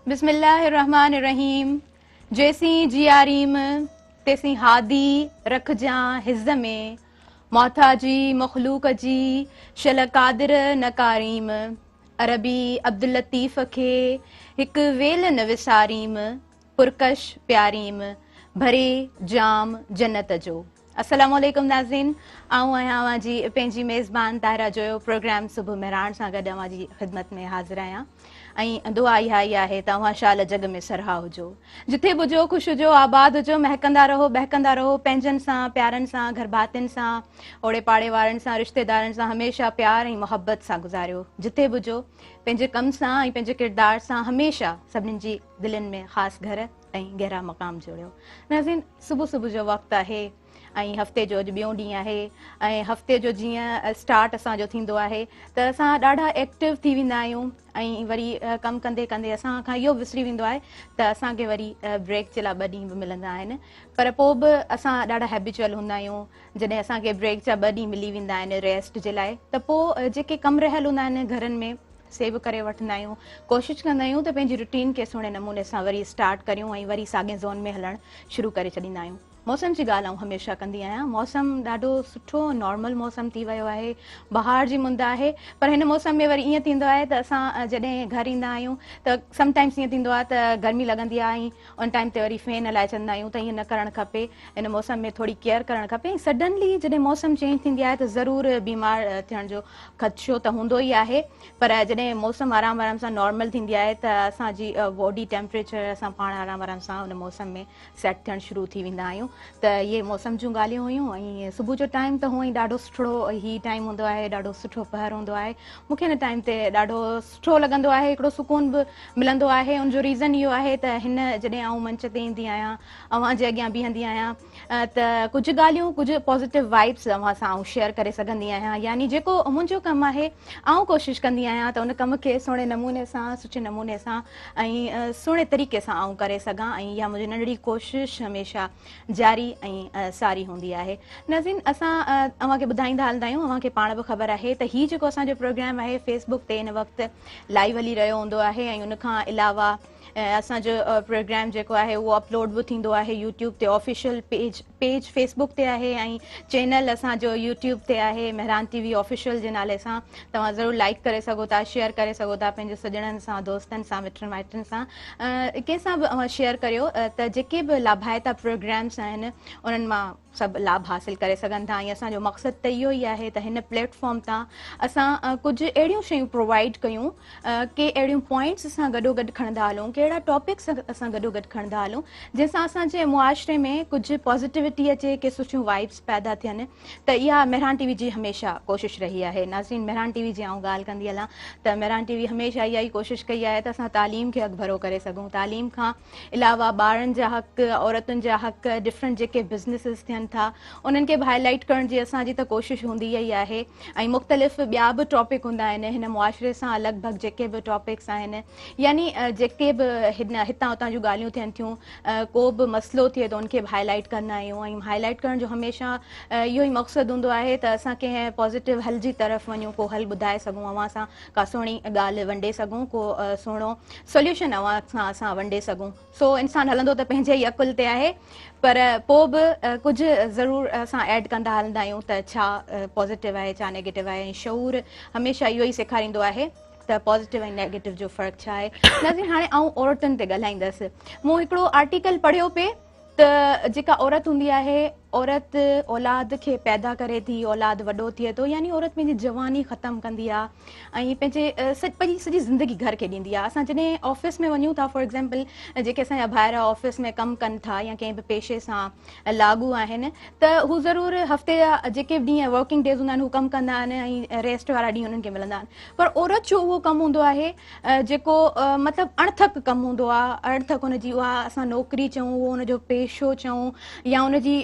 بسم الله الرحمٰن الرحيم جيسين جياريم تيسين هادي رکجان his ۾، محتاجي مخلوق جي شل قادر نه ڪاريم، عربي عبداللطيف کي هڪ ويل نه وساريم، پرڪش پياريم، ڀري جام جنت جو. السلام عليڪم ناظرين آئون آهيان اوهان جي پنهنجي ميزبان طاهره جويو پروگرام صبح مهراڻ سان گڏ اوهان جي خدمت ۾ حاضر آهيان ۽ دعا اها ئي آهي ته اوهان شال جڳ ۾ سرها هجو جٿي به هجو خوش هجو آباد هجو مهڪندا رهو ٻهڪندا رهو پنهنجن سان پيارن سان گهر ڀاتين سان اوڙي پاڙي وارن سان رشتيدارن سان هميشه پيار ۽ محبت سان گذاريو جٿي به هجو پنهنجي ڪم سان ۽ پنهنجي ڪردار سان هميشه سڀني جي دلين ۾ خاص گهر ۽ گهرا مقام جوڙيو. ناظرين صبح صبح جو وقت آهي ۽ هفتي جو اڄ ٻيون ڏينهن آهي ۽ هفتي جو جيئن اسٽارٽ اسان جو ٿيندو آهي ته اسان ڏاڍا ايڪٽو ٿي ويندا آهيون ۽ وري ڪم ڪندي ڪندي اسان کان اهو وسري ويندو آهي ته اسان کي وري بريڪ جي لاء ٻه ڏينهن به ملندا آهن پر پوء به اسان ڏاڍا هيبيچوئل هوندا آهيون جڏهن اسان کي بريڪ جا ٻه ڏينهن ملي ويندا آهن ريسٽ جي لاء ته پوء جيڪي ڪم رهيل هوندا آهن گهرن ۾ سي به ڪري وٺندا آهيون. ڪوشش ڪندا آهيون ته پنهنجي روٽين کي سهڻي نموني سان وري اسٽارٽ ڪريون ۽ وري ساڳئي زون ۾ هلڻ شروع ڪري ڇڏيندا آهيون. موسم جي ڳالهه آئون هميشه ڪندي آهيان. موسم ڏاڍو سٺو نارمل موسم ٿي ويو آهي. بهار جي مند آهي پر هن موسم ۾ وري ائين ٿيندو آهي ته اسان جڏهن گهر ايندا آهيون ته سم ٽائمس ائين ٿيندو آهي ته گرمي لڳندي آهي ۽ ان ٽائيم تي وري فين هلائي ڇڏندا آهيون ته ائين نه ڪرڻ کپي. هن موسم ۾ ٿوري ڪيئر ڪرڻ کپي ۽ سڊنلي جڏهن موسم چينج ٿيندي آهي ته ضرور بيمار ٿيڻ جو خدشو ته هوندو ئي آهي پر جڏهن موسم آرام آرام سان نارمل ٿيندي آهي ته اسان جي باڊي ٽيمپريچر اسان پاڻ آرام آرام سان ان موسم ۾ سيٽ ٿيڻ شروع ٿي ويندا آهيون ته اهي موسم جون ڳالهيون هيون ۽ صبح جو ٽائيم ته هونئن ئي ڏاڍو سٺڙو هي ٽائيم هوندو آهي ڏاڍو سٺو پهر هوندو آهي مون کي هن ٽائيم تي ڏاڍو سٺو لڳندو آهي هڪڙو سڪون به ملندو آهي ان جو ريزن اهو آهي ته هن جڏهن آئون منچ تي ايندي آهيان اوهان جي اڳيان بيهندي آهيان ته ڪجهه ڳالهيون ڪجهه پازيٽو وائبس اوهان سان آئون شيئر ڪري سگهندي آهيان يعني جيڪو منهنجو ڪم آهي آئون ڪوشش ڪندي آهيان ته ان ڪم کي سهڻي نموني سان سٺي نموني سان ۽ سهڻي طريقي سان آئون ڪري سگهان ۽ اها منهنجي ننڍڙي ڪوشش هميشه جاري ۽ ساري هوندي آهي. ناظرين اسان اوهان کي ٻڌائيندا هلندا آهيون اوهان کي پاڻ به خبر آهي ته هي جيڪو اسان جو پروگرام آهي فيس بڪ تي هن وقت لائيو هلي رهيو هوندو آهي ۽ ان کان علاوه اسان جو پروگرام جيڪو آهي اهو اپلوڊ به ٿيندو آهي يوٽيوب تي official page page Facebook تي آهي ۽ چينل اسان جو يوٽيوب تي آهي مهراڻ ٽي وي آفيشل جي نالي سان توهان ضرور لائڪ ڪري سگهو ٿا شيئر ڪري سگهو ٿا پنهنجي سڄڻن سان دوستن سان مٽن مائٽن سان ڪنهن سان به اوهان شيئر ڪريو ته جيڪي به لاڀائتا پروگرامس آهن انهن مان سڀ لاڀ حاصل ڪري سگهن ٿا ۽ اسان جو مقصد ته اهو ئي آهي ته هن پليٽ فارم تان اسان ڪجهه اهڙيون شيون پرووائيڊ ڪيون ڪي اهڙيون پوائنٽس اسان گڏو گڏ کڻندا هلون ڪي اهڙا ٽاپڪس اسان گڏو گڏ کڻندا هلون جنهن سان اسان جي معاشري ۾ ڪجهه پازيٽيوٽي اچي ڪي سٺيون وائبس پيدا ٿين ته اها مهراڻ ٽي وي جي هميشه ڪوشش رهي آهي ناظرين مهراڻ ٽي وي جي آئون ڳالهه ڪندي هلان ته مهراڻ ٽي وي هميشه اها ئي ڪوشش ڪئي آهي ته اسان تعليم کي اڳڀرو ڪري سگهون تعليم کان علاوه ٻارن جا حق، عورتن جا حق، ڊفرنٽ جيڪي بزنيسز ٿين ٿا انهن کي به هائي لائيٽ ڪرڻ جي اسان جي ته ڪوشش هوندي ئي آهي ۽ مختلف ٻيا به ٽاپڪ هوندا آهن هن معاشري سان لڳ ڀڳ جيڪي به ٽاپڪس آهن يعني جيڪي به هن هتان هتان جون ڳالهيون ٿين ٿيون ڪو به مسئلو ٿئي ٿو ان کي به هائي لائيٽ ڪندا آهيون ۽ هائي لائيٽ ڪرڻ جو هميشه اهو ئي مقصد هوندو آهي ته اسان ڪنهن پازيٽو حل جي طرف وڃون ڪو حل ٻڌائي سگهون اوهان سان ڪا سهڻي ڳالهه ونڊي سگهون، ڪو سهڻو سوليوشن اوهان سان اسان ونڊي سگهون. سو انسان هلندو ته پنهنجي ئي عقل تي آهي پر پوء به ڪجهه ضرور اسان ايڊ ڪندا هلندا آهيون ته ڇا پازيٽو آهي ڇا نيگيٽو آهي ۽ شعور هميشه اهو ئي سيکاريندو آهي ته پازيٽو ۽ نيگيٽو جو فرق ڇا آهي. ناظرين هاڻي آئون عورتن تي ڳالهائيندس. مون هڪڙو آرٽيڪل پڙهيو پئي ته جيڪا عورت هوندي آهي عورت اولاد کي پيدا ڪري ٿي اولاد وڏو ٿئي ٿو يعني عورت پنهنجي جواني ختم ڪندي آهي ۽ پنهنجي پنهنجي سڄي زندگي گهر کي ڏيندي آهي اسان جڏهن آفيس ۾ وڃون ٿا فار ايگزامپل جيڪي اسان جا ڀائر آفيس ۾ ڪم ڪن ٿا يا ڪنهن به پيشي سان لاڳو آهن ته هو ضرور هفتي جا جيڪي به ڏينهن ورڪنگ ڊيز هوندا آهن هو ڪم ڪندا آهن ۽ ريسٽ وارا ڏينهن انهن کي ملندا آهن پر عورت جو اهو ڪم هوندو آهي جيڪو مطلب اڻٿڪ ڪم هوندو آ اڻٿڪ ان جي اها اسان نوڪري چئون اهو ان جو پيشو چئون يا ان جي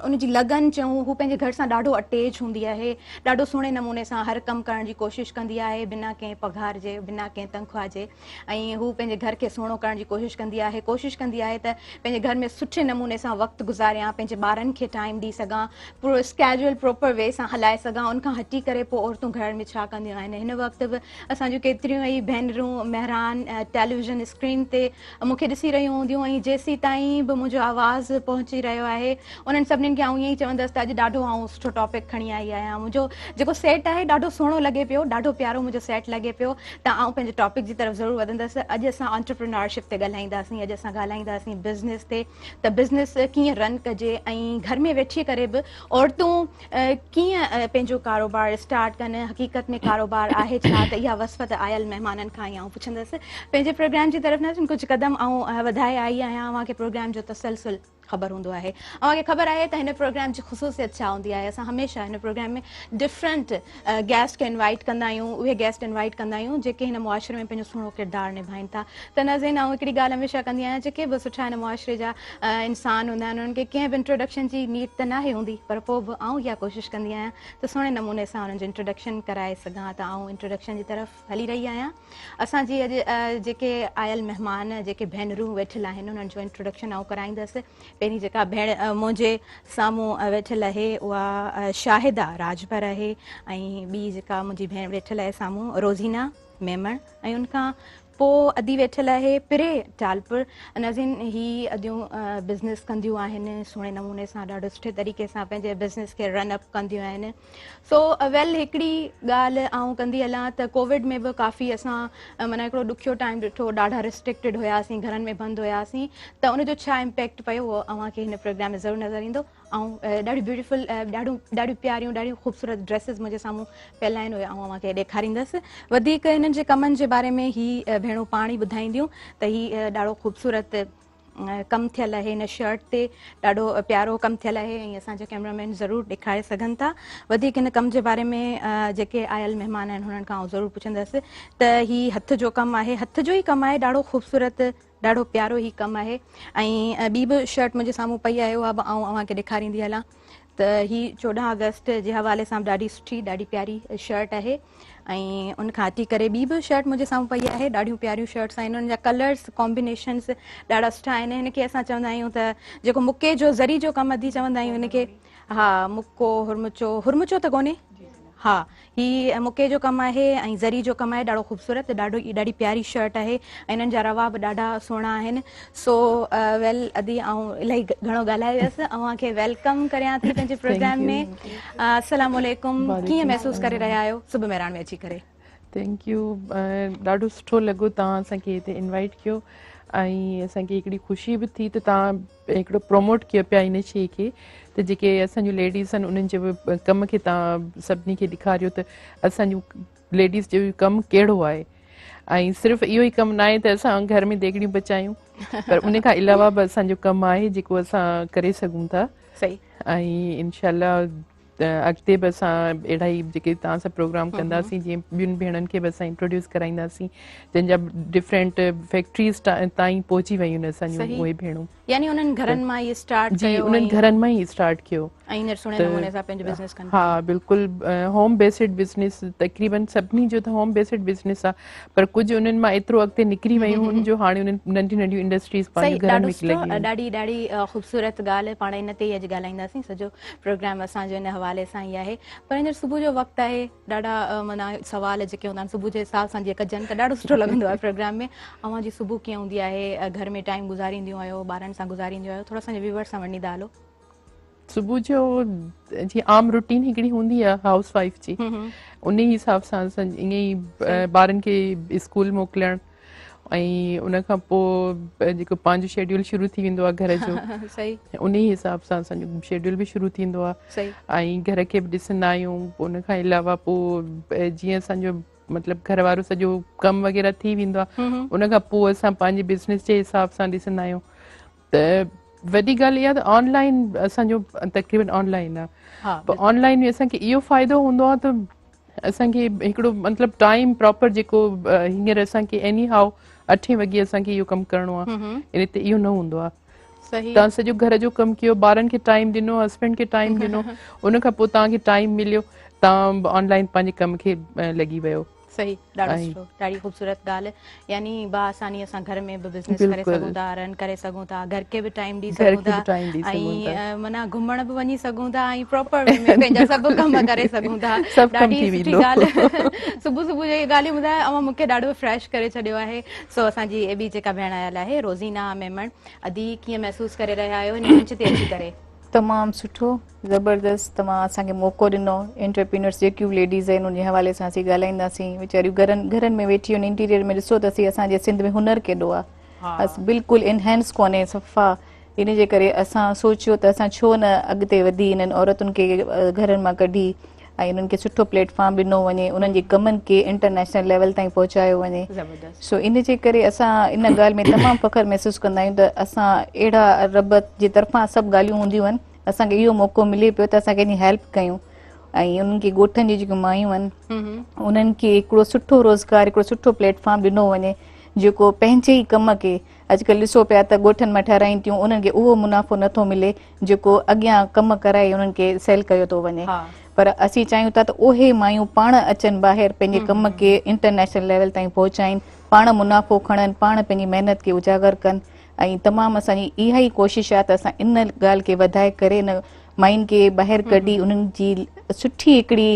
ان جي لگن چئون، هو پنهنجي گهر سان ڏاڍو اٽيچ هوندي آهي، ڏاڍو سهڻي نموني سان هر ڪم ڪرڻ جي ڪوشش ڪندي آهي، بنا ڪنهن پگهار جي، بنا ڪنهن تنخواه جي ۽ هو پنهنجي گهر کي سهڻو ڪرڻ جي ڪوشش ڪندي آهي، ڪوشش ڪندي آهي ته پنهنجي گهر ۾ سٺي نموني سان وقت گذاريان، پنهنجي ٻارن کي ٽائيم ڏئي سگهان، پورو اسڪيجول پراپر وي سان هلائي سگهان، ان کان هٽي ڪري پوء عورتون گهرن ۾ ڇا ڪنديون آهن؟ هن وقت به اسان جون ڪيتريون ئي ڀينرون مهراڻ ٽيليويزن اسڪرين تي مون کي ڏسي رهيون هونديون ۽ جيسيتائين به منهنجو آواز پهچي رهيو آهي انهن سڀنين کي آئون ائين ئي چوندس ته اڄ ڏاڍو آئون سٺو ٽاپڪ کڻي آئي آهيان. منهنجو جيڪو سيٽ آهي ڏاڍو سهڻو لڳي پيو، ڏاڍو پيارو منهنجو سيٽ لڳي پيو ته آئون پنهنجي ٽاپڪ جي طرف ضرور وڌندس. اڄ اسان انٽرپرينارشپ تي ڳالهائينداسين، اڄ اسان ڳالهائينداسين بزنس تي ته بزنس ڪيئن رن ڪجي ۽ گهر ۾ ويٺي ڪري به عورتون ڪيئن پنهنجو ڪاروبار اسٽارٽ ڪن، حقيقت ۾ ڪاروبار آهي ڇا ته اها وصف ته آيل مهمانن کان ئي آئون پڇندس. پنهنجي پروگرام جي طرف ناظرين ڪجهه قدم آئون وڌائي آئي آهيان، اوهان کي پروگرام جو تسلسل خبر هوندو آهي، اوهان کي خبر آهي ته هن پروگرام جي خصوصيت ڇا هوندي آهي. اسان هميشه هن پروگرام ۾ ڊفرنٽ گيسٽ کي انوائٽ ڪندا آهيون، اهي گيسٽ انوائٽ ڪندا آهيون جيڪي هن معاشري ۾ پنهنجو سهڻو ڪردار نڀائين ٿا. ته ناظرين آئون هڪڙي ڳالهه هميشه ڪندي آهيان جيڪي به سٺا هن معاشري جا انسان هوندا آهن انهن کي ڪنهن به انٽروڊڪشن جي نيڊ ته ناهي هوندي پر پوء به آئون اها ڪوشش ڪندي آهيان ته سهڻي نموني سان انهن جو انٽروڊڪشن ڪرائي سگهان ته آئون انٽروڊڪشن جي طرف هلي رهي آهيان. اسان جي اڄ جيڪي آيل مهمان جيڪي ڀينرون ويٺل آهن انهن جو انٽروڊڪشن آئون ڪرائيندس. پهرين جيڪا ڀيڻ منهنجي سامهون ويٺل آهي اها شاهده راڄپر آهي ۽ ٻي جيڪا منهنجي ڀيڻ ويٺل آهي سامهون روزينا ميمڻ ۽ ان کان پوء ادي ويٺل آهي پري ٽالپر. ناظرين هي اديون بزنس ڪنديون آهن سهڻي نموني سان ڏاڍو سٺي طريقي سان پنهنجي بزنس کي رن اپ ڪنديون آهن. سو ويل هڪڙي ڳالهه آئون ڪندي هلان ته ڪووڊ ۾ به ڪافي اسان معنيٰ هڪڙو ڏکيو ٽائيم ڏٺو، ڏاڍا ريسٽرڪٽيڊ هياسين، گهرن ۾ بند هياسين ته ان جو ڇا امپيڪٽ پيو اهو اوهان کي هن پروگرام ۾ ضرور نظر ايندو. آئون ڏاڍيون بيوٽيفل ڏاڍيون ڏاڍيون پياريون ڏاڍيون خوبصورت ڊريسز منهنجي سامهون پيل آهن اهي آئون اوهان کي ڏيکاريندس. وڌيڪ هنن جي ڪمن جي باري ۾ هي ڀيڻون پاڻ ئي ٻڌائينديون ته هي ڏاڍو خوبصورت ڪم ٿيل آهي هن شرٽ تي ڏاڍو پيارو ڪم ٿيل آهي ۽ اسان جا ڪيمرا مين ضرور ڏيکاري سگهن ٿا. وڌيڪ هن ڪم جي باري ۾ جيڪي آيل مهمان آهن هنن کان آئون ضرور پڇندس ته هي هٿ جو ڪم آهي، هٿ جو ئي ڪم آهي، ڏاڍو خوبصورت ڏاڍو پيارو هي ڪم آهي ۽ ٻي به شرٽ منهنجي سامهون پئي آهي اها به آئون اوهان کي ڏيکاريندي هلان ته هي 14 آگسٽ جي حوالي سان به ڏاڍي سٺي ڏاڍي پياري شرٽ آهي ۽ ان کان هٽي ڪري ٻي به شرٽ منهنجي سامهون پئي آهي ڏاڍيون پياريون شرٽس آهن انهن جا ڪلرس ڪامبينيشنس ڏاڍا سٺا آهن هن کي اسان چوندا آهيون ته جيڪو مڪي جو زري جو ڪم ادي چوندا آهيون هن کي ها مڪو هرمچو هرمچو ته ڪونهي ها هي مڪي جو ڪم آهي ۽ زري جو ڪم آهي ڏاڍو خوبصورت ڏاڍو ڏاڍي پياري شرٽ آهي ۽ انهن جا روا به ڏاڍا سهڻا آهن سو ويل ادي آئون الاهي گهڻو ڳالهائي ويس اوهان کي welcome ڪريان ٿي پنهنجي پروگرام ۾ السلام عليڪم ڪيئن محسوس ڪري رهيا آهيو صبح مهراڻ ۾ اچي ڪري؟ Thank you ڏاڍو سٺو لڳو توهان اسان کي هتي انوائٽ ڪيو ۽ اسان کي هڪڙي خوشي به ٿي ته توهان هڪڙو پروموٽ ڪيو پيا ان شي کي ته جيڪي اسان جون ليڊيز آهن انهن جي به ڪم کي توهان سڀني کي ڏيکاريو ته اسان جون ليڊيز جو ڪم ڪهڙو آهي ۽ صرف اهو ئي ڪم ناهي ته اسان گهر ۾ ديڳڙيون پچايون پر ان کان علاوه به اسان جو ڪم آهي جيڪو اسان ڪري سگهون ٿا صحيح ۽ انشاء الله ته اڳتي به اسان اهڙا ئي جيڪي توهان سان پروگرام ڪنداسين جيئن ٻين ڀيڻن کي به اسان انٽروڊيوس ڪرائينداسين جن جا ڊفرنٽ فيڪٽريز تائين پهچي ويون آهن اسان جون اهي ڀيڻون يعني انهن گهرن مان ئي اسٽارٽ ڪيو جي انهن گهرن مان ئي اسٽارٽ ڪيو ۽ هينئر سهڻي نموني سان پنهنجو بزنس ڪن ها بلڪل هوم بيسڊ بزنس تقريبن سڀني جو ته هوم بيسڊ بزنس آ پر ڪجهه انهن مان ايترو اڳتي نڪري ويون آهن جو هاڻي انهن ننڍيون ننڍيون انڊسٽريز پنهنجي گهرن ۾ لڳي ويون. ڏاڍي ڏاڍي خوبصورت ڳالهه پاڻ ان تي ئي اڄ ڳالهائينداسين سڄو پروگرام اسان جو ان حوالي سان ئي آهي پر هينئر صبح جو وقت آهي ڏاڍا معنيٰ سوال جيڪي هوندا آهن صبح جي حساب سان جيئن ڪجن ته ڏاڍو سٺو لڳندو آهي پروگرام ۾ اوهان جي صبح ڪيئن هوندي آهي گهر ۾ ٽائيم گذارينديون آهيو ٻارن سان گذارينديون آهيو ٿورو اسان جي ويورز سان ونڊيندا هلو. صبح جو جي عام روٽين هڪڙي هوندي آهي هائوس وائيف جي ان حساب سان اسان ائين ئي ٻارن کي اسڪول موڪلڻ ۽ ان کان پوء جيڪو پنهنجو شيڊيول شروع ٿي ويندو آهي گهر جو ان حساب سان اسان جو شيڊيول به شروع ٿيندو آهي ۽ گهر کي به ڏسندا آهيون ان کان علاوه پوء جيئن اسان جو مطلب گهر وارو سڄو ڪم وغيره ٿي ويندو آهي ان کان پوء اسان پنهنجي بزنس جي حساب سان ڏسندا آهيون ته وڏي ڳالهه اها ته آن لائن اسان جو تقريبن آن لائن آهي پوء آن لائن ۾ اسان کي اهو فائدو هوندو آهي ته اسان کي هڪڙو مطلب ٽائيم پراپر جيڪو هينئر اسان کي ايني هائو اٺين وڳي اسان کي اهو ڪم ڪرڻو آهي ان تي اهو نه هوندو آهي توهان سڄو گهر جو ڪم ڪيو، ٻارن کي ٽائيم ڏنو، هسبينڊ کي ٽائيم ڏنو، ان کان پوء توهان کي ٽائيم مليو، توهان آن لائين پنهنجي ڪم کي لڳي ويو. صحيح ڏاڍو سٺو، ڏاڍي خوبصورت ڳالهه، يعني باآساني اسان گهر ۾ به بزنس ڪري سگهون ٿا، رن ڪري سگهون ٿا، گهر کي به ٽائيم ڏئي سگهون ٿا ۽ معنيٰ گهمڻ به وڃي سگهون ٿا ۽ پراپر وي ۾ پنهنجا سڀ ڪم ڪري سگهون ٿا. ڏاڍي سٺي ڳالهه. صبح صبح جو اهي ڳالهيون ٻڌائي اوهان مون کي ڏاڍو فريش ڪري ڇڏيو آهي. سو اسان جي ٻي جيڪا ڀيڻ آيل آهي روزينا ميمڻ، ادي ڪيئن محسوس ڪري رهيا آهيو هن منچ تي اچي ڪري؟ تمام سٺو زبردست توهان اسان کي موقعو ڏنو انٽرپرينرس جيڪيون به ليڊيز آهن ان جي حوالي سان اسين ڳالهائينداسين ويچاريون گهرن گهرن ۾ ويٺي ان انٽيريئر ۾ ڏسو ته اسين اسان جي سنڌ ۾ هنر ڪيڏو آهي بس بلڪل انهينس ڪونهي صفا ان جي ڪري اسان سوچيو ته اسان ڇو نه اڳتي وڌي انهن عورتن کي گهرن مان ڪڍي ۽ انهن کي سٺو پليٽ فارم ڏنو وڃي انهن جي ڪمن کي انٽرنيشنل ليول تائين پهچايو وڃي سو ان جي ڪري اسان ان ڳالهه ۾ تمام فخر محسوس ڪندا آهيون ته اسان اهڙا رب جي طرفان سڀ ڳالهيون هونديون آهن اسان کي اهو موقعو ملي پيو ته اسان ڪنهن جي هيلپ ڪيون ۽ انهن کي ڳوٺن جي جيڪيون مايون آهن انهن کي هڪڙو سٺو روزگار هڪڙو سٺو پليٽ فارم ڏنو وڃي جيڪو پنهنجي ئي ڪم کي اڄڪلهه ڏسو پيا ته ڳوٺن مان ٺهرائين ٿيون انهن کي اهو منافعو نه ٿو ملي جيڪو اڳيان ڪم ڪرائي انهن کي سيل ڪيو ٿو وڃي پر اسين چاهيون ٿا ته اهي مايون پاڻ اچن ٻاهر پنهنجي ڪم کي انٽرنيشنل ليول تائين پهچائين پاڻ منافعو کڻن پاڻ پنهنجي محنت کي اجاگر ڪن ۽ تمام اسان جي اها ئي ڪوشش آهي ته اسان ان ڳالهه کي وڌائي ڪري ان ماين کي ٻاهر ڪڍي انهن جي سٺي هڪڙي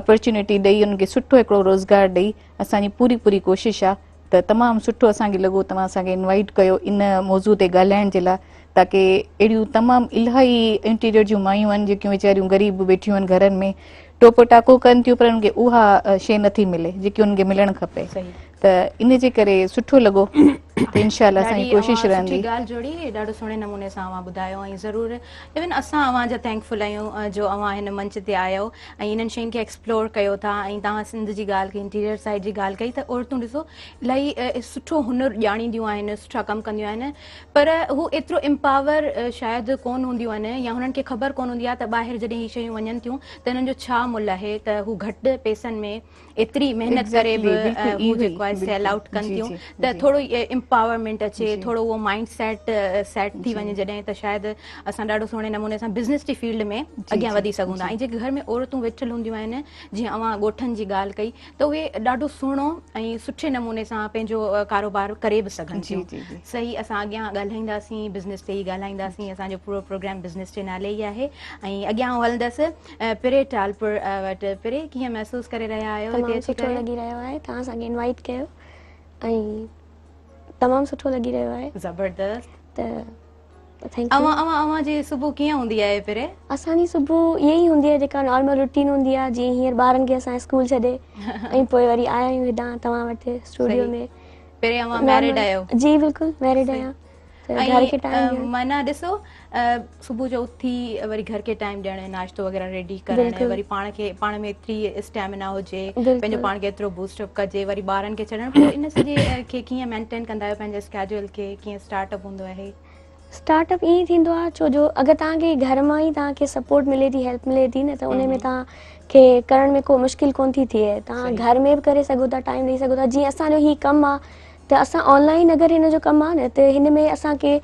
اپرچونيٽي ڏئي انهن کي سٺو هڪڙو روزگار ڏئي اسان جي پوري پوري ڪوشش آهي ته تمام سٺو اسان کي لڳو توهان اسان کي انوائيٽ ڪيو ان موضوع تي ڳالهائڻ جي لاء تاڪي اهڙيون تمام الاهي انٽيريئر جون مايون آهن جيڪيون ويچاريون غريب ويٺيون آهن گهرن ۾ ٽوپو ٽاڪو ڪن ٿيون پر انهن کي اها شيء نٿي ملي جيڪي انهن کي ملڻ کپي ته ان جي ڪري سٺو لڳو ته انشاء الله اسان جي ڪوشش رهندي. ڏاڍي ڳالهه جوڙي ڏاڍو سهڻي نموني سان اوهان ٻڌايو ۽ ضرور ايون اسان اوهان جا ٿينڪفل آهيون جو اوهان هن منچ تي آيو ۽ انهن شين کي ايڪسپلور ڪيو ٿا ۽ توهان سنڌ جي ڳالهه ڪئي انٽيريئر سائيڊ جي ڳالهه ڪئي ته عورتون ڏسو الاهي سٺو هنر ڄاڻينديون آهن سٺا ڪم ڪنديون آهن پر هو ايترو امپاور شايد ڪون هونديون آهن يا هنن کي خبر ڪون هوندي آهي ته ٻاهر جڏهن هي شيون وڃن ٿيون ته هنن جو ڇا ملهه آهي ته هو گهٽ پئسن ۾ ايتري محنت ڪري به هو جيڪو آهي سيل آئوٽ ڪن ٿيون ته ٿورو امپاورمينٽ اچي ٿورو اهو مائنڊ سيٽ سيٽ ٿي وڃي جڏهن ته شايد اسان ڏاڍو سهڻي نموني سان بزنس جي فيلڊ ۾ اڳيان وڌي سگهون ٿا ۽ جيڪي گهر ۾ عورتون ويٺل هونديون آهن جيئن اوهان ڳوٺن جي ڳالهه ڪئي ته اهي ڏاڍو سهڻو ۽ سٺي نموني سان پنهنجو ڪاروبار ڪري به سگهن ٿيون صحيح اسان اڳيان ڳالهائينداسين بزنس تي ئي ڳالهائينداسين اسان جو پورو پروگرام بزنس جي نالي ئي آهي ۽ اڳيان هلندس پري ٽالپر وٽ. پري ڪيئن محسوس ڪري رهيا آهيو هتي اچي ڪري؟ تمام سٺو لڳي رهيو آهي توهان اسان کي انوائيٽ ڪيو ۽ تمام سٺو لڳي رهيو آهي. زبردست. ته thank you. اوهان اوهان اوهان جي صبح ڪيئن هوندي آهي پري؟ اسان جي صبح ائين ئي هوندي آهي جيڪا نارمل روٽين هوندي آهي جيئن هينئر ٻارن کي اسان اسڪول ڇڏي ۽ پوء وري آيا آهيون هيڏانهن توهان وٽ اسٽوڊيو ۾. پري اوهان ميرڊ آهيو؟ جي بلڪل ميرڊ آهيان. ۽ معنيٰ ڏسو صبح جو اٿي وري گهر کي ٽائيم ڏيڻ ناشتو وغيره ريڊي ڪرڻ وري پاڻ کي پاڻ ۾ ايتري اسٽيمنا هجي پنهنجو پاڻ کي ايترو بوسٽ اپ ڪجي وري ٻارن کي ڇڏڻ پوء ان سڄي کي ڪيئن مينٽين ڪندا آهيو پنهنجي اسڪيڊيول کي ڪيئن اسٽارٽ اپ هوندو آهي؟ اسٽارٽ اپ ائين ٿيندو آهي ڇو جو اگر توهان کي گهر مان ئي توهان کي سپورٽ ملي ٿي هيلپ ملي ٿي نه ته ان ۾ توهان کي ڪرڻ ۾ ڪو مشڪل ڪون ٿي ٿئي توهان گهر ۾ به ڪري سگهو ٿا ٽائيم ڏئي سگهو ٿا جيئن اسان جو هي ڪم آهي ته اسان آن لائن اگر هن جو ڪم آهي نه ته هن ۾ اسان کي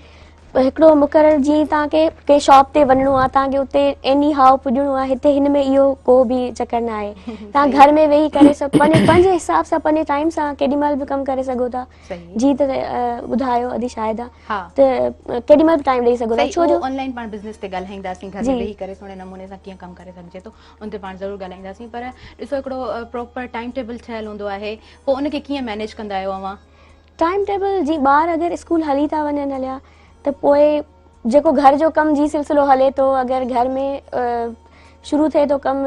هڪڙو مقرر جيئن توهان کي ڪنهن شاپ تي وڃڻو آهي توهان کي اتي ايني هاء پڄڻو آهي هتي هن ۾ اهو ڪو به چڪر نه آهي توهان گهر ۾ ويهي ڪري سڀ پنهنجي پنهنجي حساب سان پنهنجي ٽائيم سان ڪيڏي مهل به ڪم ڪري سگهو ٿا جي ته ٻڌايو ادي شاهده ته ڪيڏي مهل به ٽائيم ڏئي سگهو ٿا ڇو جو آن لائن پاڻ بزنس تي ڳالهائينداسين گهر ۾ ويهي ڪري سهڻي نموني سان ڪيئن ڪم ڪري سگهجي ٿو ان تي پاڻ ضرور ڳالهائينداسين پر ڏسو هڪڙو پراپر ٽائيم ٽيبل ٺهيل هوندو آهي پوء ان کي ڪيئن مينيج ڪندا آهيو اوهان؟ ٽائيم ٽيبل جي ٻار اگر اسڪول هلي ٿا وڃن هليا ته پوء جيڪو گهر جو ڪم جي سلسلو هلي ٿو اگر گهر ۾ شروع ٿئي ٿو ڪم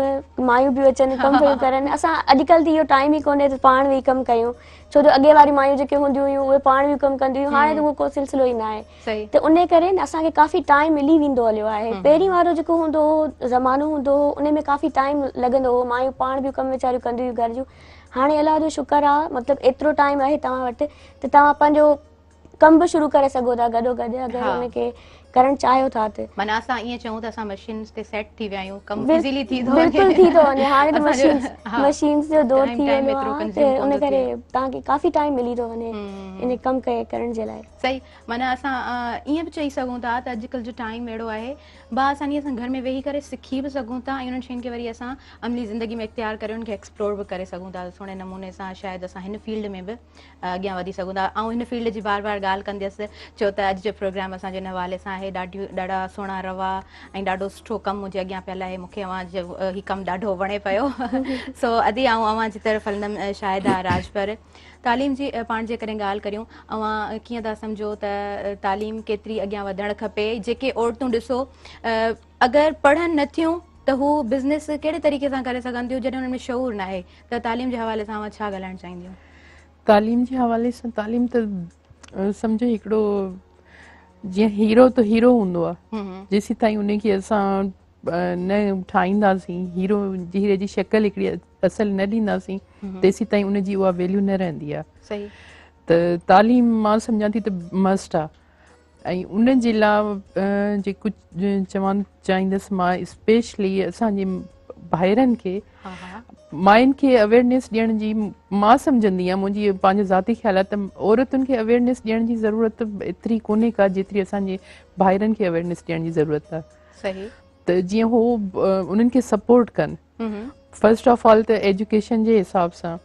مايون پيون اچن ڪم پيون ڪرن اسان اڄڪلهه ته اهو ٽائيم ئي ڪونهي ته پاڻ ويهي ڪم ڪيون ڇو جو اڳي واريون مايون جيڪي هونديون هيون اهي پاڻ به ڪم ڪنديون هيون هاڻي ته اهو ڪو سلسلو ئي ناهي ته ان ڪري نه اسان کي ڪافي ٽائيم ملي ويندو هليو آهي پهرين وارو جيڪو هوندو هو زمانو هوندو هو ان ۾ ڪافي ٽائيم لڳندو هو مايون پاڻ به ڪم ويچاريون ڪنديون هيون گهر جون هاڻي الله جو شڪر آ مطلب ايترو ٽائيم آهي توهان وٽ ته توهان پنهنجو ڪم به شروع ڪري سگهو ٿا گڏو گڏ اگر ان کي ڪرڻ چاهيو ٿا ته. معنيٰ اسان ائين چئون ته اسان مشينز تي سيٽ ٿي ويا آهيون، ڪم ايزيلي ٿي ٿو وڃي. بلڪل ٿي ٿو وڃي، هاڻي ته مشينز مشينز جو دور ٿي ويو آهي ته ان ڪري توهان کي ڪافي ٽائيم ملي ٿو وڃي ان ڪم کي ڪرڻ جي لاء. صحيح، معنيٰ اسان ائين به چئي سگهون ٿا ته اڄڪلهه جو ٽائيم اهڙو آهي باآساني اسان گهر ۾ ويهي ڪري سکي به سگهون ٿا ۽ انهن شين کي وري اسان عملي زندگي ۾ اختيار ڪري انهن کي ايڪسپلور به ڪري سگهون ٿا سهڻي نموني سان شايد اسان هن فيلڊ ۾ به اڳيان وڌي سگهون ٿا. آئون هن فيلڊ جي بار بار ڳالهه ڪنديس ڇو ته اڄ جو پروگرام اسان جو ان حوالي سان آهي. ڏاڍيون ڏاڍا سهڻا روا ۽ ڏاڍو سٺو ڪم منهنجي اڳيان پيل آهي. مون کي اوهان جو هي ڪم ڏاڍو وڻي پيو. سو ادي آئون اوهان جي طرف هلندم شاهده راڄپر. تعليم جي پاڻ جيڪڏهن ڳالهه ڪريون اوهان ڪيئن ٿا سمجهو ته تعليم ڪيتري اڳيان وڌڻ کپي؟ جيڪي عورتون ڏسو اگر پڙهن نٿيون ته هو بزنس ڪهڙي طريقي سان ڪري سگهن ٿيون جڏهن انهن ۾ شعور ناهي ته تعليم جي حوالي سان اوهان ڇا ڳالهائڻ چاهينديون؟ تعليم جي حوالي سان تعليم ته سمجهو هڪڙو جيئن هيرو ته هيرو هوندو آهي جيسين تائين ان کي اسان نه ٺاهينداسين هيرو هيري جي شڪل هڪڙي اصل نه ڏينداسين تيسين تائين ان جي اها ويليو نه رهندي آهي صحيح ته تعليم مان سمجهان ٿي ته مسٽ آهي ۽ ان جي لاء جيڪو چوڻ چاهيندس مان اسپيشلي اسان جي ڀائرن کي ماين کي اويئرنيس ڏيڻ جي مان سمجهندي آهيان منهنجي پنهنجو ذاتي خيال آهي ته عورتن کي اويئرنيس ڏيڻ جي ضرورت ايتري ڪونهي ڪا جيتري اسان جي ڀائرن کي اويئرنيس ڏيڻ جي ضرورت آهي صحيح ته جيئن هو انهن کي سپورٽ ڪن فرسٽ آف آل ته ايجوڪيشن جي حساب سان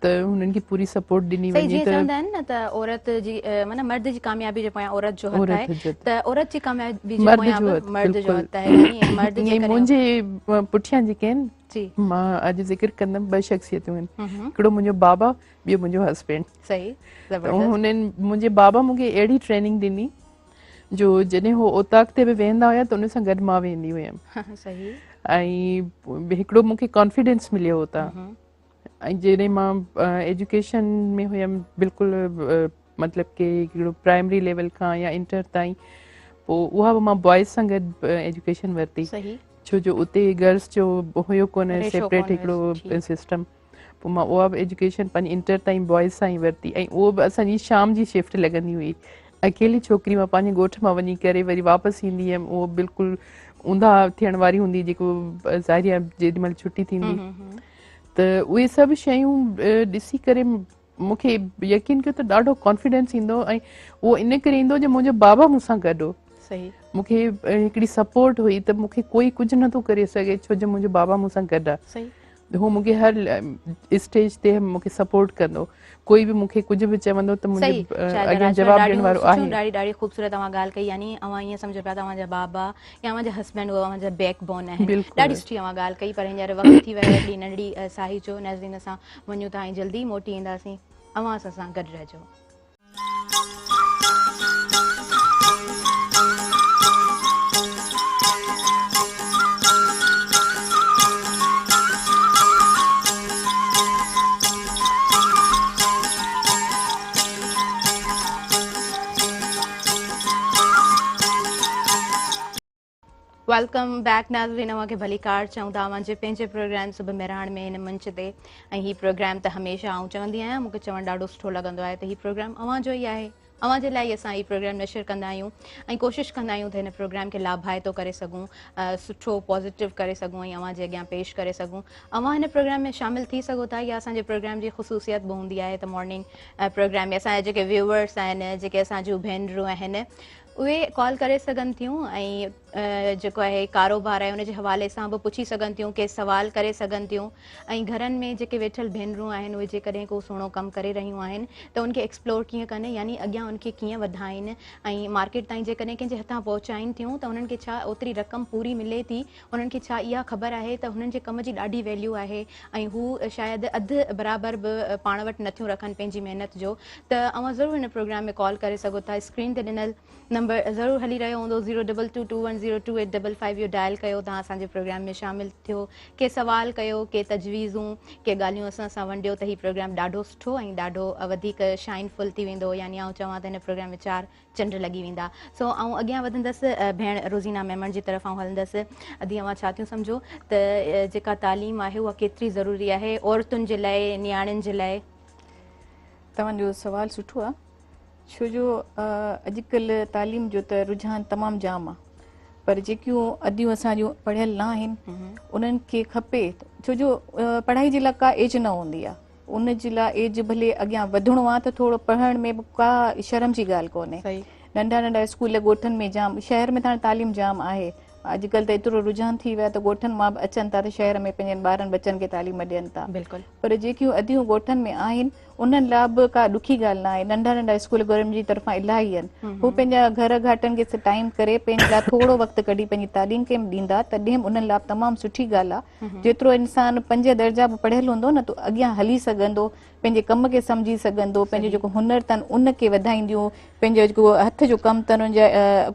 ته هنن کي پوري سپورٽ ڏني وڃي ته چوندا آهن نه ته عورت جي معنيٰ مرد جي ڪاميابي جي پويان عورت جو هٿ آهي ته عورت جي ڪاميابي جي پويان به مرد جو هٿ آهي يعني مرد جي ڪري منهنجي پٺيان جيڪي آهن جي مان اڄ ذڪر ڪندم ٻه شخصيتون آهن هڪڙو منهنجو بابا ٻيو منهنجو هسبينڊ صحيح زبردست هنن منهنجي بابا مون کي اهڙي ٽريننگ ڏني جو جڏهن هو اوطاق تي به ويهندا هيا ته ان سان گڏ مان ويندي هيم صحيح ۽ هڪڙو مون کي ڪانفيڊنس مليو اتان ۽ جڏهن مان ايجوڪيشن ۾ هيم بلڪل مطلب ڪي هڪڙو پرائمري ليول کان يا انٽر تائين پوء اها به مان بوائز سان گڏ ايجوڪيشن ورتي ڇو جو اتي گرلس جو هيو ڪونه سيپريٽ هڪڙو سسٽم پوء مان اها به ايجوڪيشن پنهنجي انٽر تائين بوائز سان ئي ورتي ۽ اهو به اسان جي شام جي شفٽ لڳندي هئي اڪيلي ڇوڪري مان پنهنجي ڳوٺ مان وڃي ڪري وري واپس ايندي هيم اهو بلڪل اونداهه ٿيڻ واري هوندي جيڪو ظاهري آهي جيڏي مهل ڇٽي ٿيندي ته اهي سڀ شيون ڏسي ڪري مون کي يقين ڪيو ته ڏاڍو ڪانفيڊنس ايندو ۽ اهو ان ڪري ايندو جو منهنجو بابا مون سان گڏ هو صحيح مون کي هڪڙي سپورٽ هئي ته مون کي ڪوئي ڪجهه نٿو ڪري سگهي ڇو جو منهنجو بابا مون سان گڏ آهي صحيح هو مون کي هر اسٽيج تي مون کي سپورٽ ڪندو ڪوئي به مون کي ڪجهه به چوندو ته منهنجي اڳيان جواب ڏيڻ وارو آهي. ڏاڍي ڏاڍي خوبصورت اوهان ڳالهه ڪئي يعني اوهان ائين سمجهو پيا ته اوهان جا بابا يا اوهان جا هسبينڊ اهي اوهان جا بيڪ بون آهن ڏاڍي سٺي اوهان ڳالهه ڪئي پر هينئر وقت ٿي ويو هڪڙي ننڍڙي ساهي جو ناظرين اسان وڃون ٿا ۽ جلدي موٽي اينداسين اوهان اسان سان گڏ رهجو. Welcome back ناظرين اوهان کي ڀليڪار چئون ٿا اوهان جي پنهنجي پروگرام صبح مهراڻ ۾ هن منچ تي ۽ هي پروگرام ته هميشه آئون چوندي آهيان مون کي چوڻ ڏاڍو سٺو لڳندو آهي ته هي پروگرام اوهان جو ئي آهي اوهان جي لاء ئي اسان هي پروگرام نشر ڪندا آهيون ۽ ڪوشش ڪندا آهيون ته هن پروگرام کي لاڀائتو ڪري سگهون سٺو پازيٽو ڪري سگهون ۽ اوهان جي اڳيان پيش ڪري سگهون اوهان هن پروگرام ۾ شامل ٿي سگهو ٿا يا اسان جي پروگرام جي خصوصيت به هوندي آهي ته مارننگ پروگرام ۾ اسان جا جيڪي ويوئرس آهن جيڪي اسان جون ڀينرون آهن اهي ڪال ڪري سگهن ٿيون ۽ جيڪو آهي ڪاروبار آهي ان جي حوالي سان به پڇي سگهن ٿيون ڪي سوال ڪري سگهن ٿيون ۽ گهرن ۾ جيڪي ويٺل ڀينرون آهن اهي جيڪڏهن ڪو سهڻو ڪم ڪري رهيون آهن ته ان کي ايڪسپلور ڪيئن ڪن يعني اڳيان ان کي ڪيئن وڌائين ۽ مارڪيٽ تائين جيڪڏهن ڪنهن جي هٿان پهچائين ٿيون ته انهن کي ڇا اوتري رقم پوري ملي ٿي انهن کي ڇا اها خبر آهي ته هنن جي ڪم جي ڏاڍي ويليو آهي ۽ هو شايد اڌ برابر به پاڻ وٽ نٿيون رکن پنهنجي محنت جو ته اوهان ضرور هن پروگرام ۾ ڪال ڪري سگهو ٿا اسڪرين تي ڏنل نمبر ضرور هلي رهيو هوندو zero double two two one zero two eight double five اهو ڊائل ڪيو توهان اسان جي پروگرام ۾ شامل ٿيو ڪي سوال ڪيو ڪي تجويزون ڪي ڳالهيون اسان سان ونڊيو ته هي پروگرام ڏاڍو سٺو ۽ ڏاڍو وڌيڪ شائن فل ٿي ويندو يعني آئون چوان ته هن پروگرام ۾ چار چنڊ لڳي ويندا سو آئون اڳيان وڌندس ڀيڻ روزينا ميمڻ جي طرف آئون هلندس ادي اوهان ڇا ٿيون سمجهو ته جيڪا تعليم آهي اها ڪيتري ضروري آهي عورتن جي لاء نياڻين جي لاء توهان جو سوال سٺو آهي. ڇو جو اڄڪلهه تعليم جو ته رجحان تمام جام آ پر جيڪيون اديون اسان جون پڙهيل نه آهن انهن کي کپي، ڇو جو پڙهائي جي لاء ڪا ايج نه هوندي آ، ان جي لاء ايج ڀلي اڳيان وڌڻو آ ته ٿورو پڙهڻ ۾ به ڪا شرم جي ڳالهه ڪونهي. ننڍا ننڍا اسڪول ڳوٺن ۾ جام، شهر ۾ ته هاڻي تعليم جام آهي، اڄڪلهه ته ايترو رجحان ٿي ويو آهي ته ڳوٺن مان به اچن ٿا ته شهر ۾ پنهنجن ٻارن ٻچن کي تعليم ڏين ٿا. پر جيڪيون اديون ڳوٺن ۾ آهن انهن لاء به ڪا ڏکي ڳالهه نه آهي. ننڍا ننڍا اسڪول گورنمينٽ جي طرفان الاهي آهن، هو پنهنجا گهر گهاٽن کي ٽائيم ڪري پنهنجي لاء ٿورو وقت ڪڍي پنهنجي تعليم کي به ڏيندا تڏهن به انهن لاء به تمام سٺي ڳالهه آهي. جيترو انسان 5 درجا به پڙهيل هوندو نه ته اڳيان هلي سگهندو، پنهنجي ڪم کي سمجهي سگهندو، پنهنجو جيڪو هنر اٿن ان کي وڌائينديون، پنهنجو جيڪو هٿ جو ڪم اٿن ان جا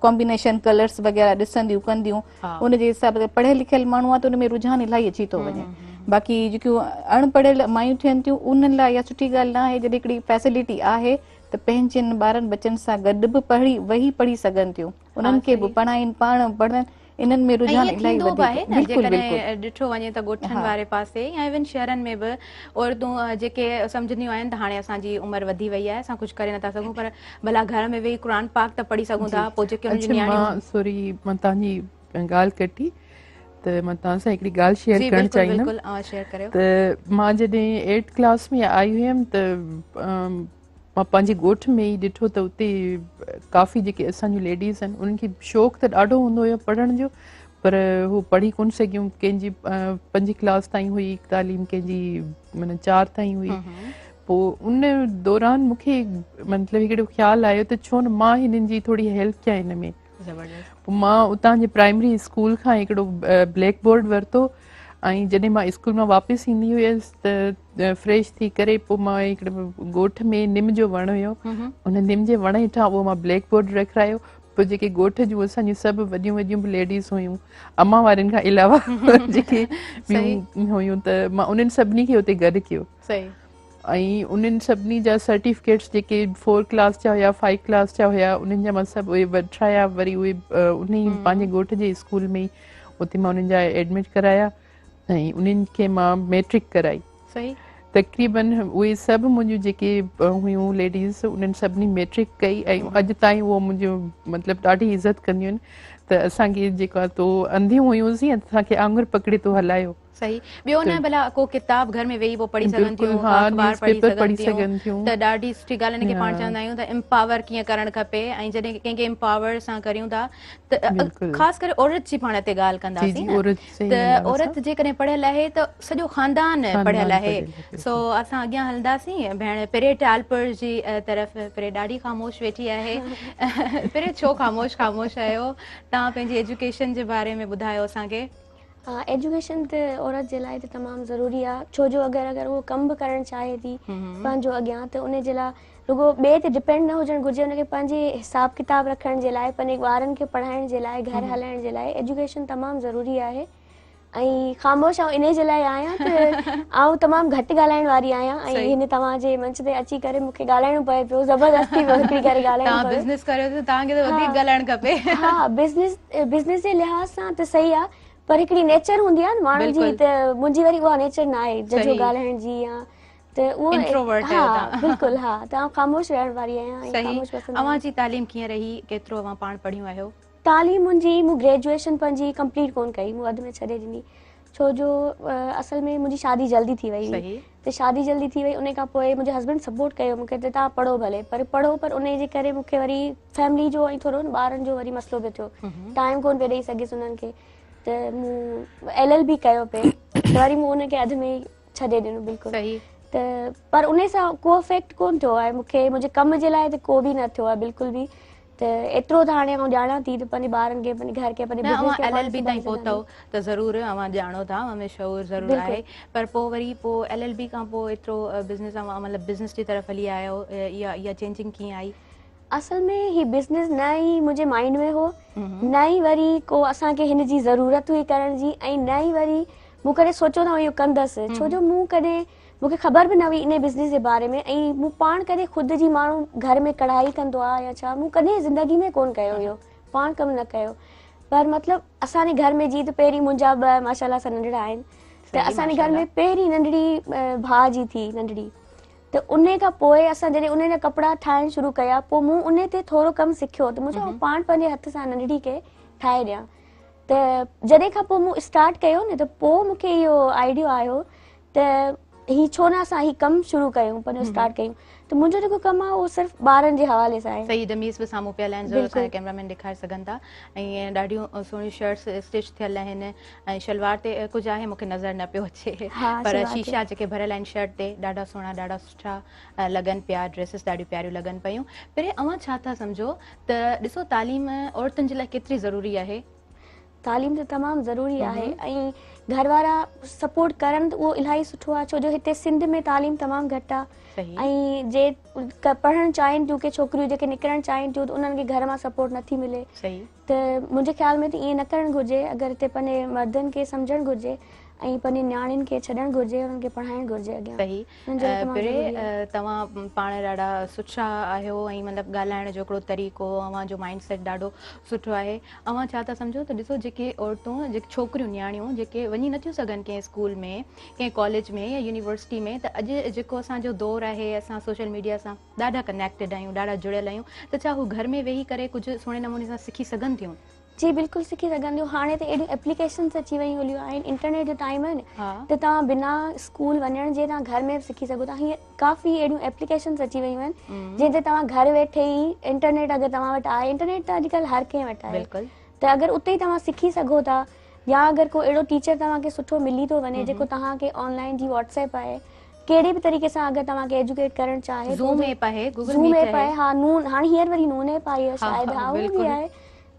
ڪامبينيشن ڪلرس وغيره ڏسنديون ڪنديون، ان جي حساب سان پڙهيل لکيل ماڻهو آهي ته ان ۾ رجحان الاهي اچي ٿو وڃي. باقي جيڪيون اڻ پڙهيل مايون ٿين ٿيون انهن لاء اها سٺي ڳالهه نه آهي. جڏهن هڪڙي فيسلٽي آهي ته پنهنجن ٻارن ٻچن سان گڏ به پڙهي ويهي پڙهي سگهن ٿيون، انهن کي به پڙهائين پاڻ پڙهن، انهن ۾ رجحان ائين الاهي ٿيندو به آهي وڌي نه، بلڪل بلڪل جيڪڏهن ڏٺو وڃي ته ڳوٺن واري پاسي يا ايون شهرن ۾ به عورتون جيڪي سمجهنديون آهن ته هاڻي اسان جي عمر وڌي وئي آهي، اسان ڪجهه ڪري نٿا سگهون، پر ڀلا گهر ۾ ويهي قرآن پاڪ ته پڙهي سگهون ٿا، پوء جيڪي انهن جون اڇا نياڻيون مان سوري مان توهان جي ڳالهه ڪٽي ته مان توهان سان هڪڙي ڳالهه شيئر جي ڪرڻ بلڪل چاهيندم بلڪل اوهان شيئر ڪريو. ته مان جڏهن 8 ڪلاس ۾ آئي هيم ته مان پنهنجي ڳوٺ ۾ ئي ڏٺو ته اتي ڪافي جيڪي اسان جون ليڊيز آهن انهن کي شوق ته ڏاڍو هوندو هيو پڙهڻ جو، پر هو پڙهي ڪونه سگهيون. ڪنهن جي 5 ڪلاس تائين هئي تعليم، ڪنهن جي معنيٰ 4 تائين هئي. پوء ان دوران مون کي مطلب هڪڙو خيال آيو ته ڇو نه مان هنن جي ٿوري هيلپ ڪيان هن ۾. پوء مان اتان جي پرائمري اسڪول کان هڪڙو بليڪ بورڊ ورتو ۽ جڏهن مان اسڪول مان واپس ايندي هيس ته فريش ٿي ڪري پوء مان هڪڙي ڳوٺ ۾ نم جو وڻ هيو، ان نم جي وڻ هيٺان اهو مان بليڪ بورڊ رکرايو. پوء جيڪي ڳوٺ جون اسان جون سڀ وڏيون وڏيون به ليڊيز هيون، امان وارن کان علاوه جيڪي ٻيون هيون، ته مان انهن سڀني کي اتي گڏ ڪيو ۽ انهن سڀني جا سرٽيفڪيٽس جيڪي 4 ڪلاس جا هيا، 5 ڪلاس جا هيا، انهن جا مان سڀ اهي وٺرايا. وري اهي انهي پنهنجي ڳوٺ جي اسڪول ۾ ئي اتي مان انهن جا ايڊمٽ ڪرايا ۽ انهن کي مان ميٽرڪ ڪرائي. تقريبن اهي سڀ منهنجون جيڪي هيون ليڊيز انهن سڀني ميٽرڪ ڪئي ۽ اڄ تائين اهو منهنجو مطلب ڏاڍي عزت ڪنديون آهن ته اسان کي جيڪو تو انڌيون هيونسين اسان کي آڱر پڪڙي تو هلايو. صحيح. ٻيو نه ڀلا ڪو ڪتاب گهر ۾ ويهي پوء پڙهي سگهن بلڪل ٿيون، ها، اخبار نيوز پڙهي پيپر پڙهي سگهن سگهن ٿيون ٿيون. ته ڏاڍي سٺي ڳالهه. ان کي پاڻ چوندا آهيون ته امپاور ڪيئن ڪرڻ کپي ۽ جڏهن ڪنهن کي امپاور اسان ڪريون ٿا ته خاص ڪري عورت جي پاڻ هتي ڳالهه ڪنداسين نه ته عورت جيڪڏهن پڙهيل آهي ته سڄو خاندان پڙهيل آهي. سو اسان اڳيان هلنداسين ڀيڻ پري ٽالپر جي طرف. پري ڏاڍي خاموش ويٺي آهي. پري ڇو خاموش خاموش آهيو؟ توهان پنهنجي ايجوڪيشن جي باري ۾ ٻڌايو اسان کي. ايجوڪيشن ته عورت جي لاء ته تمام ضروري آ، ڇو جو اگر اگر اهو ڪم به ڪرڻ چاهي ٿي پنهنجو اڳيان ته ان جي لاء رڳو ٻئي تي ڊپينڊ نه هجڻ گهرجي، ان کي پنهنجي حساب ڪتاب رکڻ جي لاء، پنهنجي ٻارن کي پڙهائڻ جي لاء، گهر هلائڻ جي لاء ايجوڪيشن تمام ضروري آهي. ۽ خاموش آئون انهي جي لاء آهيان ته آئون تمام گهٽ ڳالهائڻ واري آهيان ۽ هن توهان جي منچ تي اچي ڪري مون کي ڳالهائڻو پئي پيو، زبردستي هڪڙي ڪري ڳالهائڻو توهان پيو. بزنس ڪريو ته توهان کي ته وڌيڪ ڳالهائڻ کپي. ها بزنس جي لحاظ سان ته صحيح آهي، پر هڪڙي نيچر هوندي آهي نه ماڻهن جي، ته منهنجي وري اها نيچر نه آهي ججهو ڳالهائڻ جي يا ته اهو انٽروورٽ آهيو توهان. بلڪل ها، ته آئون خاموش رهڻ واري آهيان ۽ خاموش پسند آهيان. اوهان جي تعليم ڪيئن رهي، ڪيترو اوهان پاڻ پڙهيون آهيو؟ تعليم منهنجي، مون گريجوئيشن پنهنجي ڪمپليٽ ڪونه ڪئي، مون اڌ ۾ ڇڏي ڏني، ڇو جو اصل ۾ منهنجي شادي جلدي ٿي وئي هئي ته شادي جلدي ٿي وئي، ان کان پوء منهنجي هسبنڊ سپورٽ ڪيو مون کي ته توهان پڙهو ڀلي، پر پڙهو، پر ان جي ڪري مون کي وري فيملي جو ۽ ٿورو ٻارن جو وري مسئلو به ٿيو، ٽائيم ڪونه پئي ڏئي سگهيس انهن کي، ته مون ايل ايل بي ڪيو پئي ته وري مون ان کي اڌ ۾ ئي ڇڏي ڏنو بلڪل. ته پر ان سان ڪو افيڪٽ ڪونه ٿيو آهي مون کي، منهنجي ڪم جي لاء ته ڪو به نه ٿيو آهي بلڪل به. ته ايترو ته هاڻي آئون ڄاڻان ٿي ته پنهنجي ٻارن کي، پنهنجي گهر کي، پنهنجي نه بزنس اوهان کي ايل پاڻ ايل بي سنڀالي تائين سگهان پهتؤ ٿي. ته ضرور اوهان ڄاڻو ٿا، اوهان ۾ شعور ضرور آهي، پر پوء وري پوء ايل ايل بي کان پوء ايترو بزنس اوهان مطلب بزنس جي طرف هلي آيا آهيو، اها چينجنگ ڪيئن آئي؟ اصل ۾ هي بزنس نه ئي منهنجي مائنڊ ۾ هو، نه ئي وري ڪو اسان کي هن جي ضرورت هئي ڪرڻ جي، ۽ نه ئي وري مون ڪڏهن سوچيو ته آئون اهو ڪندس، ڇو جو مون ڪڏهن مون کي خبر به نه هئي انهي بزنس جي باري ۾ ۽ مون پاڻ ڪڏهن خود جي ماڻهو گهر ۾ ڪڙهائي ڪندو آ يا ڇا، مون ڪڏهن زندگي ۾ ڪونه ڪيو اهو پاڻ ڪم نه ڪيو، پر مطلب اسان جي گهر ۾ جيئن ته پهرين منهنجا ٻه ماشاء الله سان ننڍڙا آهن ته اسان جي گهر ۾ پهرين ننڍڙي ڀاء جي ٿي ننڍڙي، ته انهي کان پوء اسان جڏهن انهن جا ڪپڙا ٺاهڻ شروع ڪيا پوء مون انهي تي ٿورو ڪم سکيو ته مون چيو آئون پاڻ پنهنجي هٿ سان ننڍڙي کي ٺاهي ڏيان ته جڏهن کان پوء مون اسٽارٽ ڪيو نه ته پوء مون کي اهو آئيڊيو آيو ته هي ڇو نه اسان هي ڪم شروع ڪيون پنهنجو اسٽارٽ ڪيون ته منهنجو جيڪو ڪم آهي اهو صرف ٻارن جي حوالي سان آهي. صحيح ڊميز به سامهون پيل آهن ضرور اسان جا ڪئميرا مين ڏيکاري سگهن ٿا ۽ ڏاڍيون سهڻيون شرٽس اسٽچ ٿيل آهن ۽ شلوار تي ڪجهه آهي مونکي نظر نه پيو اچي پر شيشا جيڪي ڀريل آهن شرٽ تي ڏاڍا سهڻا ڏاڍا سٺا لڳن پيا ڊريسز ڏاڍيون پياريون لڳن پيون پر اوهان ڇا ٿا سمجهو ته ڏسو تعليم عورتن جي لاء ڪيتري ضروري آهي؟ تعليم ته تمام ضروري آهي ۽ گهر وارا سپورٽ ڪرن ته اهو الاهي سٺو آهي ڇو جو هتي سنڌ ۾ تعليم تمام گهٽ آهي ۽ جي پڙهڻ چاهين ٿيون ڪي ڇوڪريون جيڪي نڪرڻ چاهين ٿيون ته انهن کي گهر مان سپورٽ نٿي ملي ته منهنجي خيال ۾ ته ائين نه ڪرڻ گهرجي اگر هتي پنهنجي مردن کي سمجهڻ گهرجي ۽ پنهنجي نياڻين کي ڇڏڻ گهرجي انهن کي پڙهائڻ گهرجي اڳيان. صحيح پري توهان پاڻ ڏاڍا سٺا آهيو ۽ مطلب ڳالهائڻ جو هڪڙو طريقو اوهان جو مائنڊ سيٽ ڏاڍو سٺو آهي اوهان ڇا ٿا سمجهو ته ڏسو جيڪي عورتون جيڪي ڇوڪريون نياڻيون جيڪي وڃي نٿيون سگهن ڪنهن اسڪول ۾ ڪنهن ڪاليج ۾ يا يونيورسٽي ۾ ته اڄ جيڪو اسان جو دور آهي اسان سوشل ميڊيا سان ڏاڍا ڪنيڪٽيڊ آهيون ڏاڍا جڙيل آهيون ته ڇا هو گهر ۾ ويهي ڪري ڪجهه سهڻي نموني سان سکي سگهن ٿيون؟ جي بلڪل سکي سگهن ٿيون هاڻي ته اهڙيون ايپليڪيشنس اچي ويون هليون آهن انٽرنيٽ جو ٽائيم آهي نه ته توهان بنا اسڪول وڃڻ جي توهان گهر ۾ به سکي سگهو ٿا هينئر ڪافي اهڙيون ايپليڪيشنس اچي ويون آهن جنهن تي توهان گهر ويٺي ئي انٽرنيٽ اگر توهان وٽ آهي انٽرنيٽ ته اڄڪلهه هر ڪنهن وٽ آهي ته اگر اتي ئي توهان سکي سگهو ٿا يا اگر ڪو اهڙو ٽيچر توهان کي سٺو ملي ٿو وڃي جيڪو توهان کي آن لائين جي واٽس ايپ آهي ڪهڙي به طريقي سان اگر توهان کي ايجوڪيٽ ڪرڻ چاهي زوم ايپ آهي گوگل ميٽ آهي ها نون هاڻي هينئر وري نون ايپ آئي آهي شايد ها اهو به آهي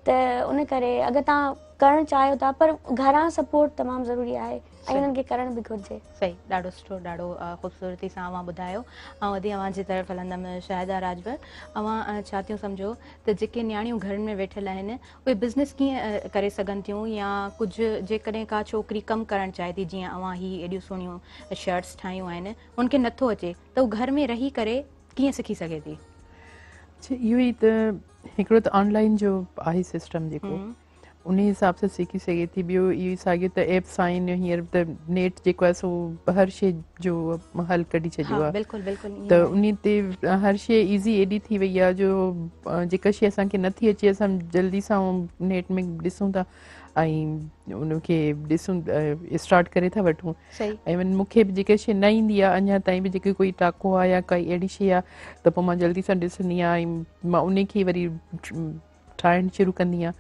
ته ان ڪري اگر توهان ڪرڻ چاهيو ٿا پر گهران سپورٽ تمام ضروري آهي ۽ انهن کي ڪرڻ به گهرجي. صحيح ڏاڍو سٺو ڏاڍو خوبصورتي سان اوهان ٻڌايو آئون ادي اوهان جي طرف هلندم شاهده راڄپر اوهان ڇا ٿيون سمجهو ته جيڪي نياڻيون گهرن ۾ ويٺل آهن اهي بزنس ڪيئن ڪري سگهن ٿيون يا ڪجهه جيڪڏهن ڪا ڇوڪري ڪم ڪرڻ چاهي ٿي جيئن اوهان هي ايڏيون سهڻيون شرٽس ٺاهيون آهن ان کي نٿو اچي ته هو گهر ۾ رهي ڪري ڪيئن سکي سگهي ٿي؟ اڇا اهو ئي ته هڪڙو ته آن لائن جو آهي سسٽم جيڪو ان حساب سان سکي سگهي ٿي ٻيو اهو ئي ساڳيو ته ايپس آهن هينئر ته نيٽ جيڪو آهي سو هر شي جو حل ڪڍي ڇڏيو آهي بلڪل بلڪل ته ان تي هر شي ايزي ايڏي ٿي وئي آهي جو جيڪا شي اسان کي نٿي اچي اسان جلدي سان نيٽ ۾ ڏسون ٿا ۽ ان کي ڏسون اسٽارٽ ڪري ٿا وٺون ايون مون کي به جيڪا شي نه ايندي آهي اڃا تائين به جيڪي ڪوئي ٽاڪو آهي يا ڪائي اهڙي شي آهي ته پوء مان جلدي سان ڏسندي آهيان ۽ مان ان کي وري ٺاهڻ شروع ڪندي آهيان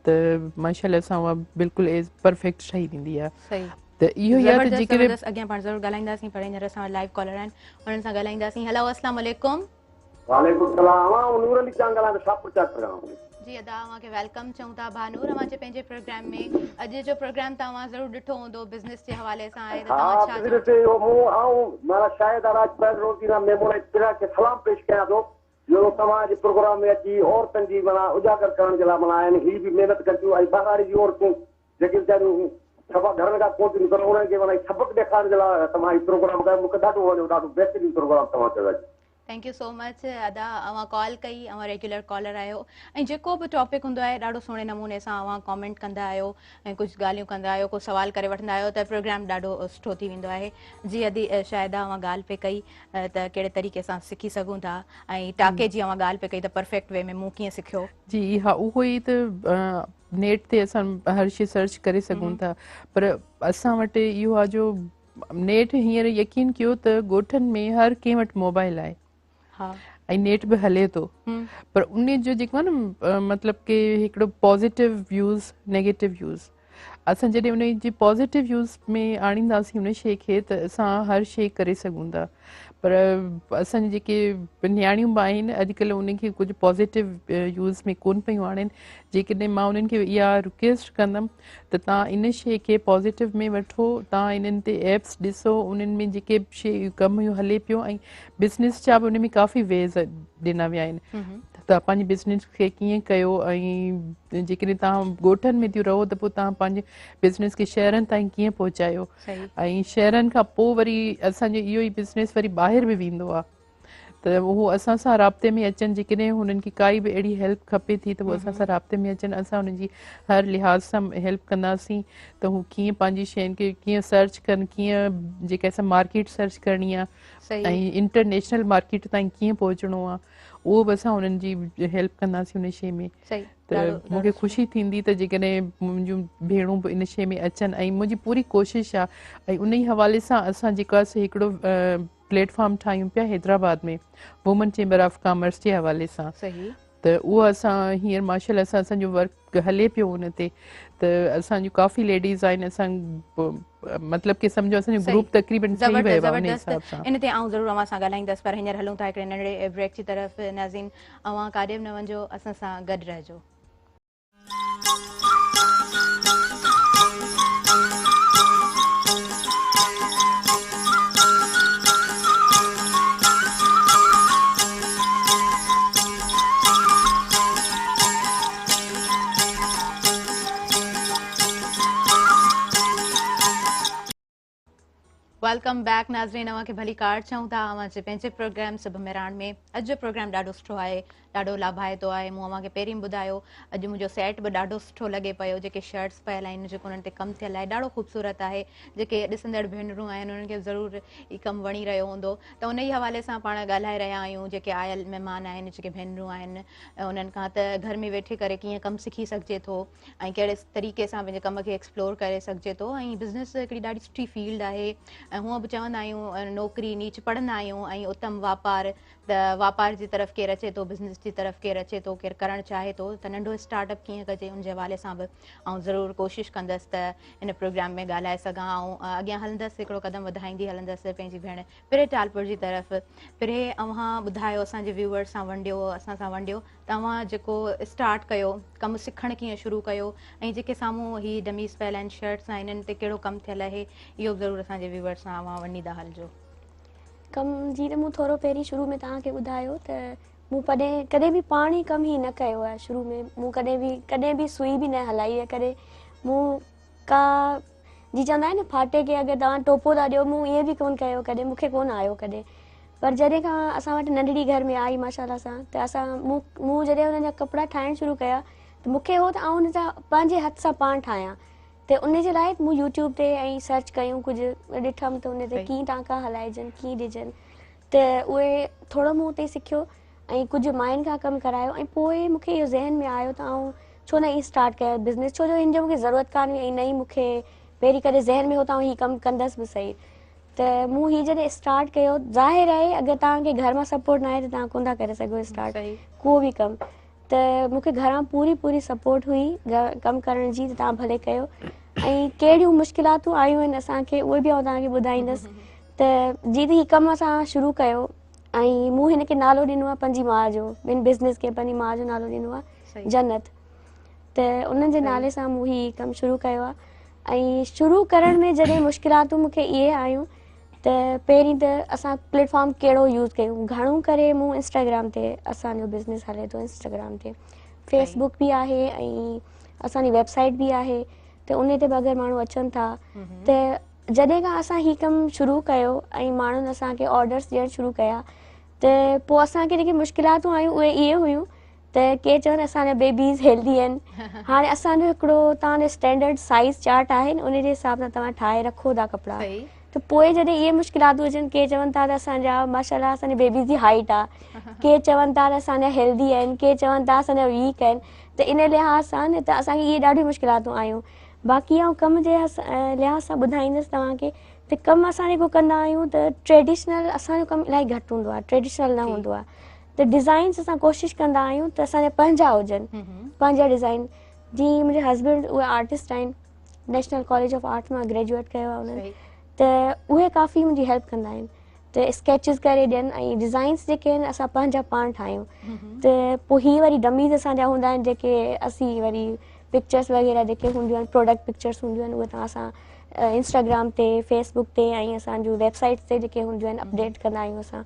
ته ماشاء الله سان اها بلڪل ايز پرفيڪٽ ٺهي ويندي آهي ته اهو ئي آهي ته جيڪڏهن اڳيان پاڻ ضرور ڳالهائينداسين پر هينئر اسان وٽ لائيو ڪالر آهن انهن سان ڳالهائينداسين هلو السلام عليڪم وعليڪم السلام آئون نور علي چانگ ڳالهايان ٿو شاهپور چاڪر کان. جي ادا اوهان کي welcome چئون ٿا ڀاء نور اوهان جي پنهنجي پروگرام ۾ اڄ جو پروگرام ته اوهان ضرور ڏٺو هوندو بزنس جي حوالي سان آهي ته توهان ها ڇا بزنس تي اهو مون آئون معنيٰ شاهده راڄپر روزينا ميمڻ ۽ پريا کي سلام پيش ڪيان ٿو جو توهان جي پروگرام ۾ اچي عورتن جي معنيٰ اجاگر ڪرڻ جي لاء معنيٰ آهن هي به محنت ڪن ٿيون ۽ ٻهراڙي جون عورتون جيڪي ويچاريون صفا گهرن کان ڪونه ٿيون نڪرن انهن کي معنيٰ سبق ڏيکارڻ جي لاء توهان هي پروگرام ڪيو مون کي ڏاڍو وڻيو ڏاڍو بهترين پروگرام توهان ڪيو اڄ. Thank you سو مچ ادا اوهان ڪال ڪئي اوهان ريگيولر ڪالر آهيو ۽ جيڪو به ٽاپڪ هوندو آهي ڏاڍو سهڻي نموني سان اوهان ڪامينٽ ڪندا آهيو ۽ ڪجهه ڳالهيون ڪندا آهيو ڪو سوال ڪري وٺندا آهيو ته پروگرام ڏاڍو سٺو ٿي ويندو آهي جي ادي شاهده اوهان ڳالهه پئي ڪئي ته ڪهڙي طريقي سان سکي سگهون ٿا ۽ ٽاڪي جي اوهان ڳالهه پئي ڪئي ته پرفيڪٽ وي ۾ مون ڪيئن سکيو. جي ها اهو ئي ته نيٽ تي اسان هر شي سرچ ڪري سگهون ٿا پر اسان وٽ اهو آهي جو نيٽ هينئر يقين ڪيو ته ڳوٺن ۾ هر ڪنهن وٽ موبائل آهي ها ۽ نيٽ به هلي ٿو پر ان جو جيڪو آهي نه مطلب ڪي هڪڙو پازيٽو يوز نيگيٽو يوز اسان جڏهن ان جي پازيٽو يوز ۾ آڻينداسين ان شي کي ته اسان هر شي ڪري سگهون ٿا پر اسان جي جيڪي نياڻيون به آهن اڄڪلهه ان کي ڪجهه پازيٽو يوز ۾ ڪون پيون آڻين جيڪڏهن مان انهن کي اها رڪويسٽ ڪندم ته توهان ان شيء کي پازيٽو ۾ وٺو توهان انهن تي ايپس ڏسو انهن ۾ جيڪي به شيء ڪم اهو هلي پيو ۽ بزنس جا به ان ۾ ڪافي ويز ڏنا ويا آهن ته توهان پنهنجي بزنس کي ڪيئن ڪيو ۽ جيڪڏهن توهان ڳوٺن ۾ ٿيون رهو ته پوء توهان پنهنجي بزنس کي شهرن تائين ڪيئن پهچايو ۽ شهرن کان پوء وري اسان جو اهو ئي بزنس وري ٻاهر به ويندو آهي. ته هو اسان سان رابطي ۾ اچن، جيڪڏهن هنن کي ڪائي به اهڙي هيلپ کپي ٿي ته هو اسان سان رابطي ۾ اچن، اسان انهن جي هر لحاظ سان هيلپ ڪنداسين ته هو ڪيئن پنهنجي شين کي ڪيئن سرچ ڪن، ڪيئن جيڪا اسان مارڪيٽ سرچ ڪرڻي آهي ۽ انٽرنيشنل مارڪيٽ تائين ڪيئن پهچڻو آهي اهو به اسان انهن جي هيلپ ڪنداسين ان شي ۾. ته مون کي خوشي ٿيندي ته جيڪڏهن منهنجون ڀيڻون به ان شي ۾ اچن ۽ منهنجي پوري ڪوشش آهي ۽ ان ئي حوالي سان اسان جيڪو آهي هڪڙو پليٽ فارم ٺاهيون پيا Hyderabad ۾ women chamber of commerce جي حوالي سان ته اهو اسان هينئر ماشاء الله سان اسان جو ورڪ هلي پيو ان تي ته اسان جون ڪافي ليڊيز آهن اسان مطلب ڪي سمجهو اسان جو گروپ تقريبن ٺهي ويو آهي ان حساب سان. ان تي آئون ضرور اوهان سان ڳالهائيندس پر هينئر هلون ٿا هڪڙي ننڍڙي بريڪ جي طرف. ناظرين اوهان ڪاڏي به نه وڃجو اسان سان گڏ رهجو. Welcome back ناظرين اوهان کي ڀليڪار چئون ٿا اوهان جي پنهنجي پروگرام صبح مهراڻ ۾. اڄ جو پروگرام ڏاڍو سٺو آهي، ڏاڍو لاڀائتو آهي. مون اوهان کي پهرين ٻڌايو اڄ منهنجو سيٽ به ڏاڍو سٺو لڳي پيو، جيڪي شرٽس پيل آهن جيڪو انهن تي ڪم ٿيل آهي ڏاڍو خوبصورت آهي. جيڪي ڏسندڙ ڀينرون آهن انهن کي ضرور هي ڪم وڻي رهيو هوندو. ته ان ئي حوالي سان پاڻ ڳالهائي رهيا آهيون جيڪي آيل مهمان آهن جيڪي ڀينرون آهن انهن کان ته گهر ۾ ويٺي ڪري ڪيئن ڪم سکي سگهجي ٿو ۽ ڪهڙي طريقي سان پنهنجي ڪم کي ايڪسپلور ڪري سگهجي ٿو ۽ بزنس هڪڙي ڏاڍي سٺي فيلڊ آهي ۽ هونء به چوندا آهيون نوڪري نيچ پڙهندا آهيون ۽ اتم واپار ته واپار جي طرف ڪير اچي ٿو بزنس جي طرف ڪير اچي ٿو ڪير ڪرڻ چاهي ٿو ته ننڍو اسٽارٽ اپ ڪيئن ڪجي ان جي حوالي سان به آئون ضرور ڪوشش ڪندس ته ان پروگرام ۾ ڳالهائي سگهان. آئون اڳيان هلندس هڪڙو قدم وڌائيندي هلندس پنهنجي ڀيڻ پرهه ٽالپر جي طرف. پرهه اوهان ٻڌايو اسان جي ويوئرس سان ونڊيو اسان سان ونڊيو ته اوهان جيڪو اسٽارٽ ڪيو ڪم سکڻ ڪيئن شروع ڪيو ۽ جيڪي سامهون هي ڊميز پيل آهن شرٽس آهن انهن تي ڪهڙو ڪم ٿيل آهي اهو به ضرور اسان جي ويوئرس سان اوهان ونڊيندا هلجو. ڪم جيئن ته مون ٿورو پهرين شروع ۾ توهان کي ٻڌايو ته مون پڏهن ڪڏهن به پاڻ ئي ڪم هي نه ڪيو آهي شروع ۾ مون ڪڏهن به ڪڏهن به سئي به نه هلائي آهي ڪڏهن مون ڪا جي چوندا آهن نه ڦاٽي کي اگر توهان ٽوپو ٿا ڏيو مون ائين به ڪونه ڪيو ڪڏهن مون کي ڪونه آيو ڪڏهن پر جڏهن کان اسان وٽ ننڍڙي گهر ۾ آئي ماشاء الله سان ته اسان مون مون جڏهن انهن جا ڪپڙا ٺاهڻ شروع ڪيا ته مون کي هو ته آئون ان سان پنهنجي هٿ سان پاڻ ٺاهيان ته ان جي لاء مون يوٽيوب تي ۽ سرچ ڪيون ڪجهه ڏٺم ته ان تي ڪيئن ٽانڪا هلائجن ڪيئن ڏجن ته اهي ٿورو مون اتي سکيو ۽ ڪجهه ماين کان ڪم ڪرايو ۽ پوء مون کي اهو ذهن ۾ آيو ته آئون ڇو نه هي اسٽارٽ ڪيان بزنس ڇو جو هن جو مون کي ضرورت ڪانه هئي ۽ نه ئي مون کي پهرين ڪڏهن ذهن ۾ هو ته آئون هي ڪم ڪندس به سهي ته مون هي جڏهن اسٽارٽ ڪيو ظاهر آهي اگر توهان کي گهر مان سپورٽ نه آهي ته توهان ڪونه ٿا ڪري سگهو اسٽارٽ ڪو به ڪم ته مون کي گهران پوري پوري سپورٽ هئي ڪم ڪرڻ جي ته توهان ڀلي ڪيو ۽ ڪهڙيون مشڪلاتون آيون آهن اسان کي اهي به آئون توهان کي ٻڌائيندس ته جيئن ته هي ڪم اسان شروع ڪيو ۽ مون هن کي نالو ڏنو آهي پنهنجي ماء جو هن بزنس کي پنهنجي ماء جو نالو ڏنو آهي جنت ته انهن جي نالي سان مون هي ڪم شروع ڪيو آهي ۽ شروع ڪرڻ ۾ جڏهن مشڪلاتون مون کي اهي آيون ته پهرين ته اسان پليٽ فارم ڪهڙو يوز ڪيون گهڻو ڪري مون انسٽاگرام تي اسان جو بزنس هلي ٿو انسٽاگرام تي فيس بڪ به آهي ۽ اسان جي ويب سائيٽ به آهي ته ان تي به اگر ماڻهو اچن ٿا ته جڏهن کان اسان هي ڪم شروع ڪيو ۽ ماڻهن اسان کي آرڊرس ڏيڻ شروع ڪيا ته پوء اسان کي جيڪي مشڪلاتون آيون اهي اهي هيون ته ڪي چون اسان جا بيبيز هيلدي آهن هاڻي اسان جو هڪڙو توهان جو اسٽينڊرڊ سائز چارٽ آهي ان جي حساب سان توهان ٺاهي رکو ٿا ڪپڙا ته پوء جڏهن اهي مشڪلاتون اچن ڪي چون ٿا ته اسان جا ماشاء الله اسان جي بيبيز جي هائيٽ آهي ڪي چون ٿا ته اسان جا هيلدي آهن ڪي چون ٿا اسان جا ويڪ آهن ته ان لحاظ سان نه ته اسان کي اهي ڏاڍيون مشڪلاتون آيون باقي آئون ڪم جي لحاظ سان ٻڌائيندس توهان کي ته ڪم اسان جيڪو ڪندا آهيون ته ٽريڊيشنل اسان جو ڪم الاهي گهٽ هوندو آهي ٽريڊيشنل نه هوندو آهي ته ڊزائنس اسان ڪوشش ڪندا آهيون ته اسان جا پنهنجا هجن پنهنجا ڊزائن جيئن منهنجي هسبينڊ اهي آرٽسٽ آهن نيشنل ڪاليج آف آرٽ مان گريجوئيٽ ڪيو آهي انهن ته اهي ڪافي منهنجي هيلپ ڪندا آهن ته اسڪيچز ڪري ڏين ۽ ڊزائنس جيڪي آهن اسان پنهنجا پاڻ ٺاهيون ته پوء هي وري ڊميز اسان جا هوندا آهن جيڪي اسين وري پڪچرس وغيره جيڪي هونديون آهن پروڊڪٽ پڪچرس هونديون آهن اهي ته اسان انسٽاگرام تي فيس بڪ تي ۽ اسان جون ويب سائيٽس تي جيڪي هونديون آهن اپڊيٽ ڪندا آهيون اسان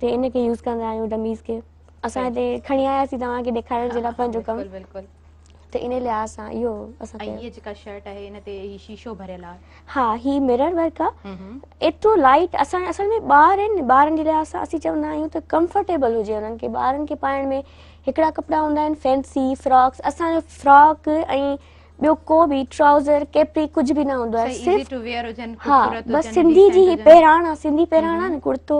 ته ان کي يوز ڪندا آهيون ڊميز کي اسان هتي کڻي آياسين توهان کي ڏيکارڻ جي لاء پنهنجو ڪم بلڪل. ته ان لحاظ سان اهو اسان ۽ ڪيو. هيء جيڪا شرٽ آهي ان تي هي شيشو ڀريل آهي. ها هي مرر ورڪ آ ايترو لائيٽ اسان اصل ۾ ٻار آهن ٻارن جي لحاظ سان اسين چوندا آهيون ته ڪمفرٽيبل هجي انهن کي ٻارن کي پائڻ ۾ هڪڙا ڪپڙا هوندا آهن فينسي فراڪس اسان جو فراڪ ۽ ٻيو ڪو به ٽرائوزر ڪيپري ڪجهه به نه هوندو آهي صحيح ايزي ٽو ويئر هجن ها خوبصورت بس هجن سنڌي جي ڊيسنٽ هي هجن. پهراڻ آ سنڌي پهراڻ آ نه ڪڙتو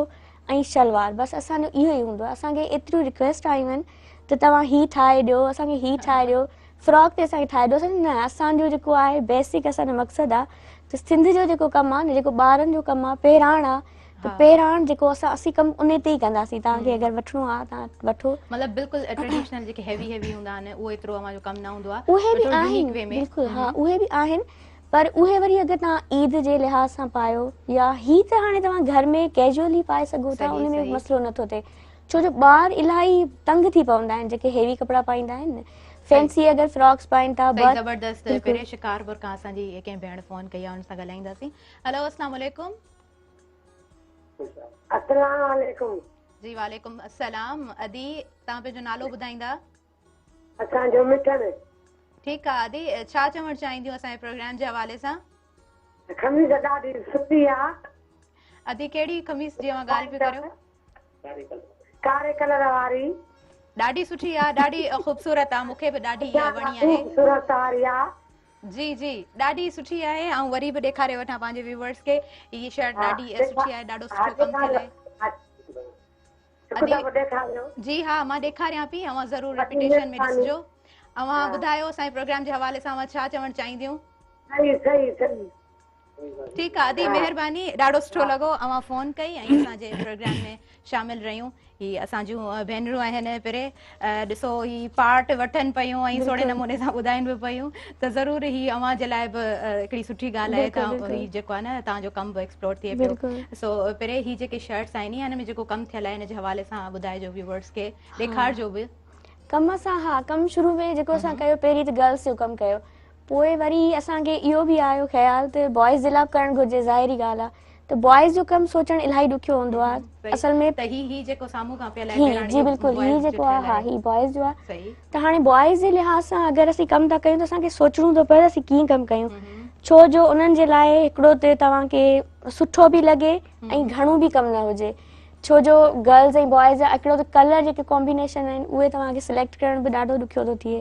۽ شلوار بس اسان جو اهو ئي هوندو آهي اسان کي ايتريون رڪويسٽ آيون آهن ته توهان هي ٺاهي ڏيو اسان کي هي ٺاهي ڏيو فراڪ تي اسان کي ٺاهي ڏيو اسان نه اسان جو جيڪو آهي بيسڪ اسان جو مقصد آ ته سنڌ جو جيڪو ڪم آ نه جيڪو ٻارن جو ڪم آ پهراڻ آ ته پهراڻ جيڪو اسان اسين ڪم ان تي ئي ڪنداسين توهان کي اگر وٺڻو آ توهان وٺو. مطلب بلڪل ٽريڊيشنل جيڪي هيوي هيوي هوندا آهن اهو ايترو اوهان جو ڪم نه هوندو آ اهي به آهن بلڪل ها اهي به آهن پر اهي وري اگر توهان عيد جي لحاظ سان پايو يا هي ته هاڻي توهان گهر ۾ ڪيجوئلي پائي سگهو ٿا ان ۾ مسئلو نٿو ٿئي ڇو جو ٻار الاهي تنگ ٿي پوندا آهن جيڪي هيوي ڪپڙا پائيندا آهن نه فينسي اگر فراڪس پائين ٿا صحيح زبردست پري شڪارپور کان اسان جي ڪنهن ڀيڻ فون ڪئي آهي ان سان ڳالهائينداسين هلو اسلام عليڪم. السلام عليڪم. جي وعليڪم السلام ادي توهان پنهنجو نالو ٻڌائيندا. اسان جو مٺن. ٺيڪ آ ادي ڇا چوڻ چاهينديون اسان جي پروگرام جي حوالي سان. قميص ڏاڍي سٺي آ. ادي ڪهڙي قميص جي اوهان ڳالهه پيو ڪريو. ڪاري ڪلر واري. ڏاڍي سٺي آ ڏاڍي خوبصورت آ مونکي به ڏاڍي اها وڻي آهي. خوبصورت واري آ. جي جي ڏاڍي سٺي آهي آئون وري به ڏيکاري وٺان پنهنجي ويورز کي هي شرٽ ڏاڍي سٺي آهي ڏاڍو سٺو ڪم ٿيل آهي. هڪ دفعو ڏيکاريو. جي ها مان ڏيکاريان پي اوهان ضرور ريپيٽيشن ۾ ڏسجو. اوهان ٻڌايو اسان جي پروگرام جي حوالي سان اوهان ڇا چوڻ چاهينديون. صحيح صحيح صحيح. ٺيڪ آ ادي مهرباني ڏاڍو سٺو لڳو اوهان فون ڪئي ۽ اسان جي پروگرام ۾ شامل رهيون هي اسان جون ڀينرون آهن پري ڏسو هي پارٽ وٺن پيون ۽ سهڻي نموني سان ٻڌائين به پيون ته ضرور هي اوهان جي لاء به هڪڙي سٺي ڳالهه آهي ته هي جيڪو آهي نه توهان جو ڪم به ايڪسپلور ٿئي پيو سو پري هي جيڪي شرٽس آهن هن ۾ جيڪو ڪم ٿيل آهي هن جي حوالي سان ٻڌائجو ويورز کي ڏيکارجو به ڪم سان ها ڪم شروع ۾ جيڪو اسان ڪيو پهرين ته گرلس جو ڪم ڪيو پوء وري اسان کي اهو به آيو خيال ته بوائز جي لاء به ڪرڻ گهرجي ظاهري ڳالهه آهي ته بوائز جو ڪم سوچڻ الاهي ڏکيو هوندو آهي اصل ۾ ته هي هي جيڪو سامهون کان پيل آهي هي جي بلڪل هي جيڪو آهي ها هي بوائز جو آهي ته هاڻي بوائز جي لحاظ سان اگر اسين ڪم ٿا ڪيون ته اسان کي سوچڻو ٿو پئي ته اسين ڪيئن ڪم ڪيون ڇو جو انهن جي لاء هڪڙو ته توهان کي سٺو به لڳي ۽ گهڻو به ڪم نه هجي ڇو جو گرلز ۽ بوائز جا هڪڙو ته ڪلر جيڪي ڪامبينيشن آهن اهي توهان کي سليڪٽ ڪرڻ به ڏاڍو ڏکيو ٿو ٿئي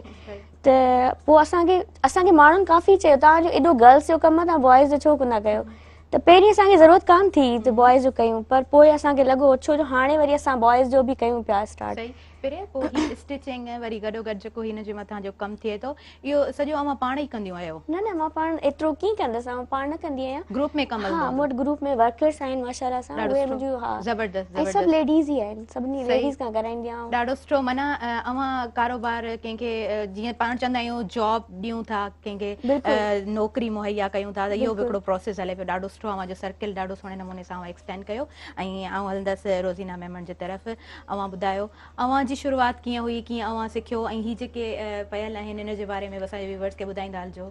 ته پوء اسان کي اسان کي ماڻهن ڪافي چيو توهان جو ايڏو گرلس جو ڪم آهي توهان بوائز جو ڇو ڪونه ڪيو ته پهرين اسان کي ضرورت ڪانه ٿي ته بوائز جو ڪيون پر پوء اسان کي لڳو ڇو جو هاڻي وري اسان بوائز جو به ڪيون پيا اسٽارٽ. صحيح پري پوء هي اسٽچنگ وري گڏو گڏ جيڪو هن جي مٿان جو ڪم ٿئي ٿو اهو سڄو اوهان پاڻ ئي ڪنديون آهيو؟ نه نه مان پاڻ ايترو ڪيئن ڪندس آئون پاڻ نه ڪندي آهيان. گروپ ۾ ڪم هلندو ها هوندو. مون وٽ گروپ ۾ ورڪرس آهن ماشاءالله سان ڏاڍو اهي سٺو منهنجون ها زبردست ۽ سڀ زبردست. ليڊيز ئي آهن سڀني صحيح ليڊيز کان ڪرائيندي آهيان. ڏاڍو سٺو معنيٰ اوهان ڪاروبار ڪنهن کي جيئن پاڻ چوندا آهيون جاب ڏيون ٿا ڪنهن کي بلڪل نوڪري مهيا ڪيون ٿا ته اهو به بلڪل هڪڙو پروسيس هلي پيو ڏاڍو سٺو اوهان جو سرڪل ڏاڍو سهڻي نموني سان اوهان ايڪسٽينڊ ڪيو ۽ آئون هلندس روزينا ميمڻ جي طرف اوهان ٻڌايو اوهان جي شروعات ڪيئن هئي ڪيئن اوهان سکيو ۽ هي جيڪي پيل آهن ان جي باري ۾ به اسان جي ويورز کي ٻڌائيندا هلجو.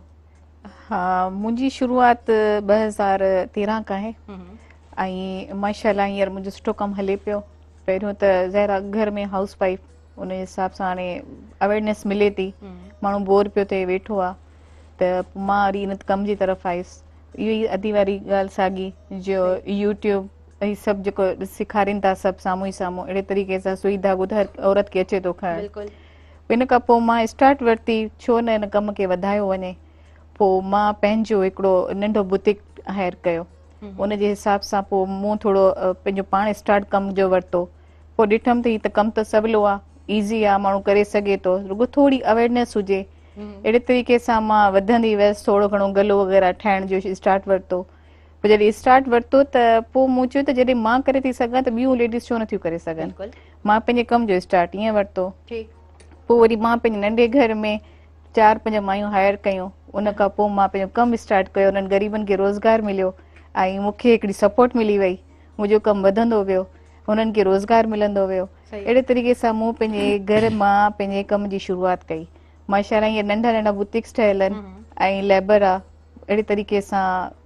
ها منهنجي شروعات 2013 کان آهي ۽ ماشاء الله هينئر منهنجو سٺو ڪم هلي پيو پهريون ته ظاهر آهي گهر ۾ هائوس وائيف ان جي حساب سان هاڻي اويرنيس ملي ٿي ماڻهو بور پيو ٿئي ويٺو آهي ته مان وري ان ڪم جي طرف آيس اهو ئي ادي واري ڳالهه ساڳي جو يوٽيوب هي سڀ جيڪو سيکارين ٿا سڀ سامهون ئي سامهون اهڙي طريقي سان سوئي ڌاڳو ته هر عورت کي اچي ٿو کڻڻ بلڪل ان کان پوء مان اسٽارٽ ورتي ڇو نه ان ڪم کي وڌايو وڃي پوء مان پنهنجو هڪڙو ننڍو بوتيڪ هائر ڪيو ان جي حساب سان پوء مون ٿورو پنهنجو پاڻ اسٽارٽ ڪم جو ورتو پوء ڏٺم ته هي ته ڪم ته سولو آ ايزي آ ماڻهو ڪري سگهي ٿو رڳو ٿوري اويرنيس هجي اهڙي طريقي سان مان وڌندي ويس ٿورو گهڻو گلو وغيره ٺاهڻ جو اسٽارٽ ورتو پوء جڏهن اسٽارٽ ورتو ته پوء مون چيو ته جڏهن مان ڪري ٿي سگهان ته ٻيون ليڊيز ڇو نٿيون ڪري سگهن مان پنهنجي ڪم جو اسٽارٽ ائين ورتو پوء وري مان پنهنجي ننڍي گهر ۾ 4 5 مايون هائر ڪيون ان کان پوء مان پنهنجو ڪم اسٽارٽ ڪيو انهن غريبن کي روزگار مليو ۽ مون کي هڪڙي سپورٽ ملي وئي منهنجو ڪم وڌندو ويو هنن کي روزگار ملندو ويو اهڙي طريقي سان مون پنهنجي گهر مان پنهنجي ڪم جي شروعات ڪئي ماشاء الله ائين ننڍا ننڍا بوتيڪس ٺهيل آهن ۽ ليبر آ اهڙي طريقي سان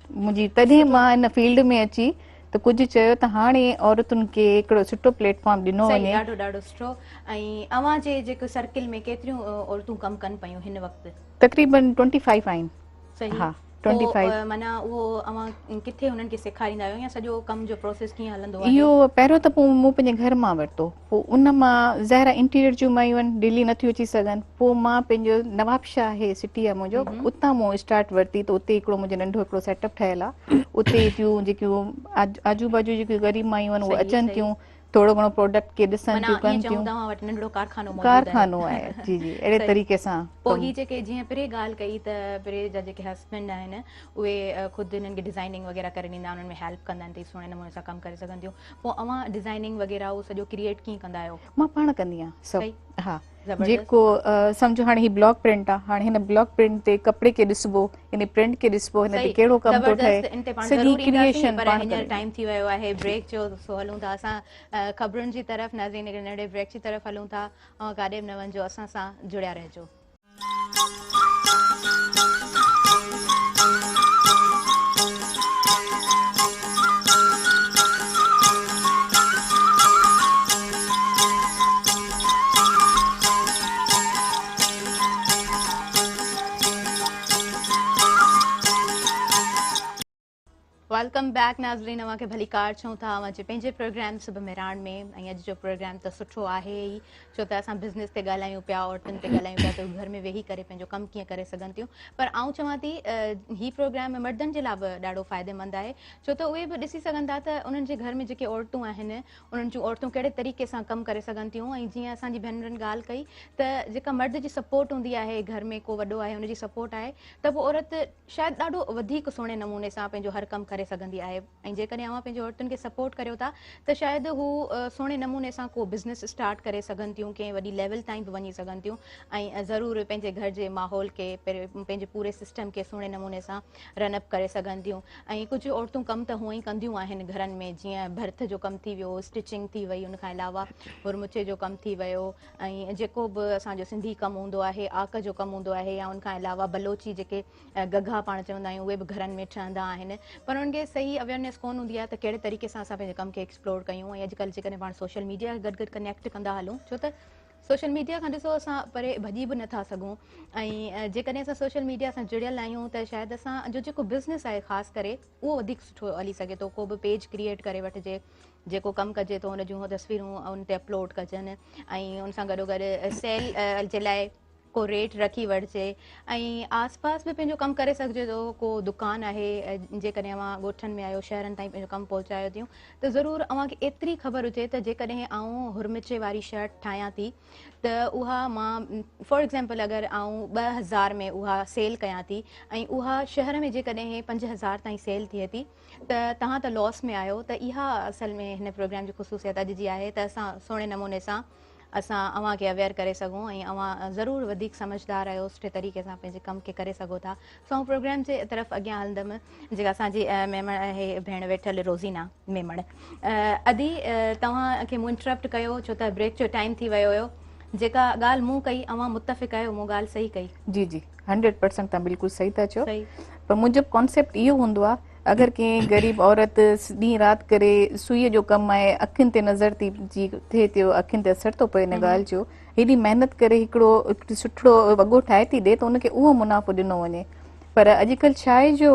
منهنجي تڏهن مان ان فيلڊ ۾ اچي ته ڪجهه چيو ته هاڻي عورتن کي هڪڙو سٺو پليٽ فارم ڏنو وڃي. ڏاڍو ڏاڍو سٺو. ۽ اوهان جي جيڪو سرڪل ۾ ڪيتريون عورتون ڪم ڪن پيون هن وقت؟ تقريبن 25 آهن. صحيح. ها 25. پوء معنيٰ اهو اوهان ڪٿي انهن کي سيکاريندا آهيو يا سڄو ڪم جو پروسيس ڪيئن هلندو آهي؟ اهو پهريون ته پوء مون پنهنجي گهر مان ورتو پوء ان مان ظاهر آهي انٽيريئر جون مايون آهن ڊيلي نٿيون اچي سگهن پوء مان پنهنجو نوابشاهه آهي سٽي آهي منهنجو اتان مون اسٽارٽ ورتي ته اتي هڪڙو منهنجو ننڍو هڪڙو سيٽ اپ ٺهيل آهي اتي ٿيون جيڪيون آجو باجو جيڪيون غريب مايون آهن اهي اچن ٿيون ٿورو گهڻو پروڊڪٽ کي ڏسن ٿيون ڪن ٿيون. توهان وٽ ننڍڙو ڪارخانو موجود آهي. ڪارخانو آهي جي جي اهڙي طريقي سان. پوء هي جيڪي جيئن پري ڳالهه ڪئي ته پري جا جيڪي هسبينڊ آهن اهي خود هنن کي ڊزائننگ وغيره ڪري ڏيندا آهن انهن ۾ هيلپ ڪندا آهن ته هي سهڻي نموني سان ڪم ڪري سگهن ٿيون پوء اوهان ڊزائننگ وغيره اهو سڄو ڪريئيٽ ڪيئن ڪندا آهيو؟ مان پاڻ ڪندي آهيان سڀ ها جيڪو سمجهو هاڻي هي بلاڪ پرنٽ آهي هاڻي هن بلاڪ پرنٽ تي ڪپڙي کي ڏسبو ان پرنٽ کي ڏسبو هن تي ڪهڙو ڪم ٿو ٺهي سڄي ڪريئيشن پاڻ هينئر ٽائيم ٿي ويو آهي بريڪ جو سو هلون ٿا اسان خبرن جي طرف ناظرين هڪ ننڍڙي بريڪ جي طرف هلون ٿا اوهان ڪاڏي به نه وڃجو اسان سان جڙيا رهجو. Welcome back ناظرين اوهان کي ڀليڪار چئون ٿا اوهان جي پنهنجي پروگرام صبح مهراڻ ۾ ۽ اڄ جو پروگرام ته سٺو آهي ئي ڇو ته اسان بزنس تي ڳالهايون پيا عورتن تي ڳالهايون پيا ته گهر ۾ ويهي ڪري پنهنجو ڪم ڪيئن ڪري سگهن ٿيون پر آئون چوان ٿي هي پروگرام مردن جي لاء به ڏاڍو فائديمند آهي ڇو ته اهي به ڏسي سگهن ٿا ته انهن جي گهر ۾ جيڪي عورتون آهن انهن جون عورتون ڪهڙي طريقي سان ڪم ڪري سگهن ٿيون ۽ جيئن اسان جي ڀينرن ڳالهه ڪئي ته جيڪا مرد جي سپورٽ هوندي آهي گهر ۾ ڪو وڏو آهي ان جي سپورٽ آهي ته پوء عورت شايد ڏاڍو وڌيڪ سهڻي نموني سان پنهنجو هر ڪم ڪري سگهندي آهي ۽ جيڪڏهن اوهان پنهنجي عورتن کي سپورٽ ڪريو ٿا ته شايد هو سهڻي نموني سان ڪو بزنس اسٽارٽ ڪري سگهن ٿيون ڪنهن وڏي ليول تائين به وڃي سگهن ٿيون ۽ ضرور پنهنجي گهر جي ماحول کي پنهنجي پوري سسٽم کي سهڻي نموني سان رن اپ ڪري سگهن ٿيون ۽ ڪجهه عورتون ڪم ته هونئن ئي ڪنديون آهن گهرن ۾ جيئن ڀرت جو ڪم ٿي ويو اسٽچنگ ٿي وئي ان کان علاوه هرمچي جو ڪم ٿي ويو ۽ جيڪو به اسان جو سنڌي ڪم هوندو آهي آڪ جو ڪم هوندو آهي يا ان کان علاوه بلوچي جيڪي گگها پاڻ چوندا آهيون اهي به گهرن ۾ ٺهندا آهن پر انهن کي صحيح اويئرنيس ڪونه هوندي آهي ته ڪهڙي طريقي سان اسان پنهنجي ڪم کي ايڪسپلور ڪيون ۽ اڄڪلهه جيڪڏهن پاڻ سوشل ميڊيا کي گڏ گڏ ڪنيڪٽ ڪندا هلون ڇو ته سوشل ميڊيا کان ڏسو اسان پري ڀڄي به نٿا سگهون ۽ جيڪڏهن اسان سوشل ميڊيا سان جڙيل آهيون ته شايد اسان جو جيڪو بزنس آهي خاص ڪري اهو وڌيڪ سٺو هلي سگهي ٿو ڪو به پيج ڪريئيٽ ڪري وٺجي جيڪو ڪم ڪجي ٿو ان جون تصويرون ان تي اپلوڊ ڪجن ۽ ان سان گڏو گڏ سيل جي لاء ڪو ريٽ رکي وٺجي ۽ آس پاس به پنهنجو ڪم ڪري سگهجي ٿو ڪو دڪان آهي جيڪڏهن اوهان ڳوٺن ۾ آهيو شهرن تائين پنهنجو ڪم پهچايو ٿيون ته ضرور اوهان کي ايتري خبر هجي ته جيڪڏهن آئون هرمچي واري شرٽ ٺاهيان ٿي ته اها مان فار ايگزامپل اگر آئون 2000 ۾ اها سيل ڪيان ٿي ۽ اها شهر ۾ جيڪڏهن 5000 تائين سيل ٿئي ٿي ته توهان ته لاس ۾ آهيو ته اها اصل ۾ هن پروگرام جي خصوصيت اڄ جي آهي ته اسان سهڻي نموني سان اسان اوهان کي اويئر ڪري سگهون ۽ اوهان ضرور وڌيڪ سمجهدار آهيو سٺي طريقي سان پنهنجي ڪم کي ڪري سگهو ٿا سو آئون پروگرام جي طرف اڳيان هلندم جيڪا اسان جي ميمڻ آهي ڀيڻ ويٺل روزينا ميمڻ ادي توهان کي مون انٽرپٽ ڪيو ڇو ته بريڪ جو ٽائيم ٿي ويو هيو جيڪا ڳالهه مون ڪئي اوهان متفق آهيو مون ڳالهه صحيح ڪئي؟ جي جي 100% توهان بلڪل صحيح ٿا چئو پر منهنجو ڪانسيپٽ اهو هوندو آهي اگر ڪنهن غريب عورت ڏينهن رات ڪري سوئي جو ڪم آهي اکين تي نظر ٿي جي ٿئي ٿيو اکين تي اثر ٿو پئي ان ڳالهه جو هيڏي محنت ڪري هڪڙو سٺڙو وڳو ٺاهي ٿي ڏي ته ان کي اهو منافعو ڏنو وڃي پر اڄڪلهه ڇا آهي جو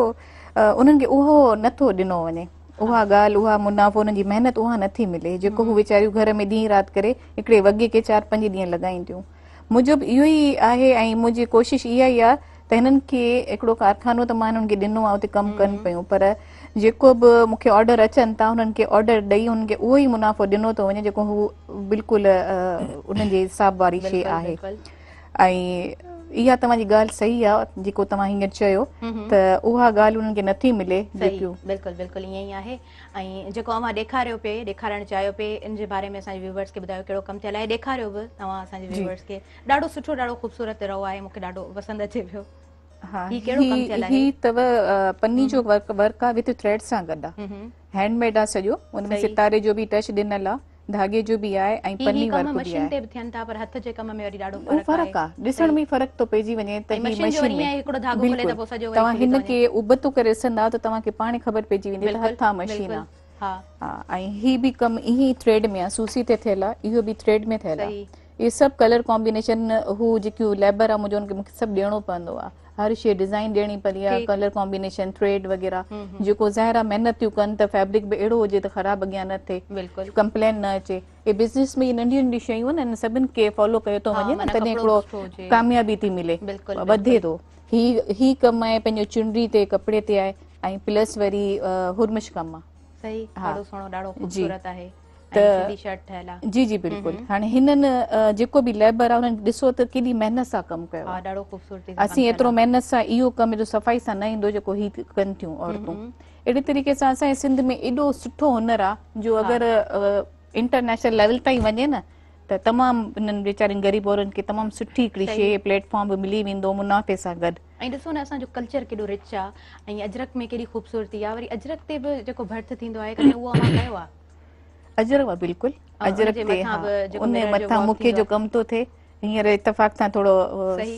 انهن کي اهو نٿو ڏنو وڃي اها ڳالهه اها منافعو انهن جي محنت اها نٿي ملي جيڪو هو ويچاريون گهر ۾ ڏينهن رات ڪري هڪڙي وڳي کي 4 5 ڏينهن لڳائين ٿيون منهنجو به اهو ئي آهي ۽ منهنجي ڪوشش اها ئي آهي ته هنن کي هڪڙو ڪارخانو ته مان هنن کي ڏنو آهي اتي ڪم ڪن پيون پر جيڪو به مون کي آرڊر اچن ٿا هنن کي آرڊر ڏئي هنن کي اهو ئي منافعو ڏنو ٿو وڃي جيڪو هو بلڪل انهن جي حساب واري شي آهي ۽ اها توهان جي ڳالهه صحيح آهي جيڪو توهان هينئر چيو ته اها ڳالهه انهن کي نٿي ملي جيڪو بلڪل بلڪل ائين ئي آهي ۽ جيڪو اوهان ڏيکاريو پئي ڏيکارڻ چاهيو پئي ان جي باري ۾ اسان جي ويورز کي ٻڌايو ڪهڙو ڪم ٿيل آهي ڏيکاريو به توهان اسان جي ويورز کي ڏاڍو سٺو ڏاڍو خوبصورت رئو آهي مونکي ڏاڍو پسند اچي پيو. ها هي ڪهڙو ڪم ٿيل آهي؟ هي تو پني جو ورڪ ورڪ آ وٿ ٿريڊ سان گڏ آ هينڊ ميڊ آ سڄو ان ۾ ستاري جو به ٽچ ڏنل آ ڌاڳي جو به آهي ۽ پني ورڪ به آهي. مشين تي به ٿين ٿا پر هٿ جي ڪم ۾ وري ڏاڍو فرق آهي. فرق آ ڏسڻ ۾ فرق ٿو پئجي وڃي ته هي مشين جو وري ائين هڪڙو ڌاڳو کلي ته پوء سڄو وري توهان هن کي ابتو ڪري ڏسندا ته توهان کي پاڻ خبر پئجي ويندي ته هٿ آ مشين آ. ها ۽ هي به ڪم ائين ئي ٿريڊ ۾ آ، سوسي تي ٿيل آ، اهو به ٿريڊ ۾ ٿيل آ. اهي سڀ ڪلر ڪامبينيشن هو جيڪيون ليبر آ منهنجو ان کي مونکي سڀ ڏيڻو پوندو آ، هر شي ڊزائين ڏيڻي پوندي آ، ڪلر ڪامبينيشن ٿريڊ وغيره، جيڪو ظاهر آ محنت ٿيون ڪن ته فيبرڪ به اهڙو هجي ته خراب اڳيان نه ٿئي، ڪمپلين نه اچي. اهي بزنس ۾ ننڍيون ننڍيون شيون آهن انهن سڀن کي فالو ڪيو ٿو وڃي نه تڏهن هڪڙو ڪاميابي ٿي ملي، وڌي ٿو. هي هي ڪم آهي پنهنجو چنري تي ڪپڙي تي آهي ۽ پلس وري هرمش ڪم آ. صحيح ڏاڍو سهڻو ڏاڍو خوبصورت آهي ۽ سنڌي شرٽ ٺهيل آ. جي جي بلڪل هاڻي هنن جيڪو به ليبر آ انهن ڏسو ته ڪيڏي محنت سان ڪم ڪيو آ. ڏاڍو خوبصورتي سان اسين ايترو محنت سان اهو ڪم ايڏو صفائي سان نه ايندو جيڪو هي ڪن ٿيون عورتون. اهڙي طريقي سان اسان جي سنڌ ۾ ايڏو سٺو هنر آ جو اگر انٽرنيشنل ليول تائين وڃي نه ته تمام انهن ويچارين غريب عورتن کي تمام سٺي هڪڙي شي پليٽ فارم به ملي ويندو منافعي سان گڏ. ۽ ڏسو نه اسان جو ڪلچر ڪيڏو رچ آ ۽ اجرڪ ۾ ڪيڏي خوبصورتي آ، وري اجرڪ تي به جيڪو ڀرت ٿيندو آهي ڪڏهن اهو اوهان ڪيو آ؟ اجرڪ بلڪل اجرڪ تي ها ان مٿان مون کي جو ڪم ٿو ٿئي هينئر اتفاق سان ٿورو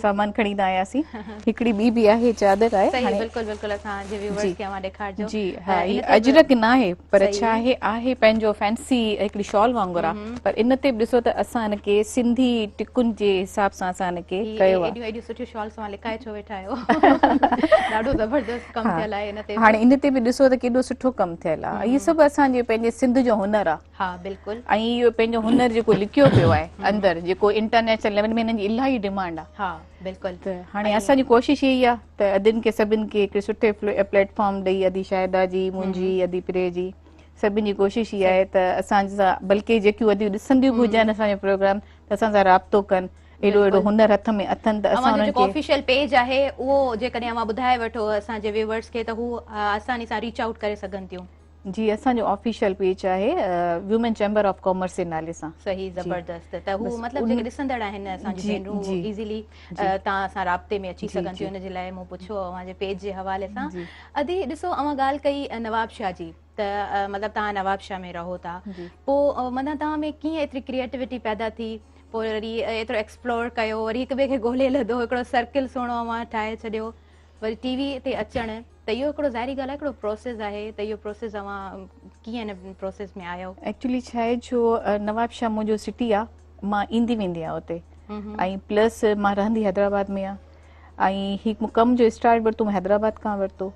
سامان کڻي ٿا آياسين. هڪڙي ٻي به آهي چادر آهي. صحيح بلڪل بلڪل اسان جي ويورز کي اوهان ڏيکارجو. جي ها هي اجرڪ نه آهي پر ڇا آهي آهي پنهنجو فينسي هڪڙي شال وانگر آهي پر ان تي به ڏسو ته اسان ان کي سنڌي ٽڪن جي حساب سان اسان ان کي ڪيو آهي. ايڏيون ايڏيون سٺيون شالز اوهان لڪائي ڇو ويٺا آهيو. ڏاڍو زبردست ڪم ٿيل آهي ان تي به. هاڻي ان تي به ڏسو ته ڪيڏو سٺو ڪم ٿيل آهي. اهي سڀ اسان جي پنهنجي سنڌ جو هنر آهي. ها بلڪل. ۽ اهو پنهنجو هنر جيڪو لڪيو پيو آهي اندر جيڪو انٽرنيشنل ليول ۾ هنن جي الاهي ڊيمانڊ آهي. ها بلڪل. ته هاڻي اسان جي ڪوشش اها ئي آهي ته ادين کي سڀن کي هڪڙي سٺي پليٽ فارم ڏئي ادي شاهده جي منهنجي ادي پري جي سڀن جي ڪوشش اها آهي ته اسان سان بلڪه جيڪيون اديون ڏسنديون به هجن اسان جو پروگرام ته اسان سان رابطو ڪن ايڏو ايڏو هنر هٿ ۾ اٿن ته اسان اوهان جو جيڪو آفيشل پيج آهي اهو جيڪڏهن اوهان ٻڌائي وٺو اسان جي ويورز کي ته هو آساني سان ريچ آئوٽ ڪري سگهن ٿيون. جي اسان جو آفيشل پيج آهي ويمن چيمبر آف ڪامرس جي نالي سان. صحيح زبردست ته هو مطلب جيڪي ڏسندڙ آهن اسان جون ڀينرون هو ايزيلي توهان سان رابطي ۾ اچي سگهن ٿيون ان جي لاء مون پڇيو اوهان جي پيج جي حوالي سان. ادي ڏسو اوهان ڳالهه ڪئي نوابشاهه جي ته مطلب توهان نوابشاهه ۾ رهو ٿا پوء معنيٰ توهان ۾ ڪيئن ايتري ڪريئيٽوٽي پيدا ٿي پوء وري ايترو ايڪسپلور ڪيو وري هڪ ٻئي کي ڳولي لڌو هڪڙو سرڪل سهڻو اوهان ٺاهي ڇڏيو وري ٽي وي تي اچڻ ته اهو هڪڙو ظاهري ڳالهه آهي هڪڙو پروسيس آهي ته اهو پروسيس اوهان ڪيئن ان پروسيس ۾ آيو؟ ايڪچولي ڇا آهي جو نوابشاهه منهنجو سٽي آ مان ايندي ويندي آهيان اتي ۽ پلس مان رهندي حيدرآباد ۾ آهيان ۽ هي مون ڪم جو اسٽارٽ ورتو مون حيدرآباد کان ورتو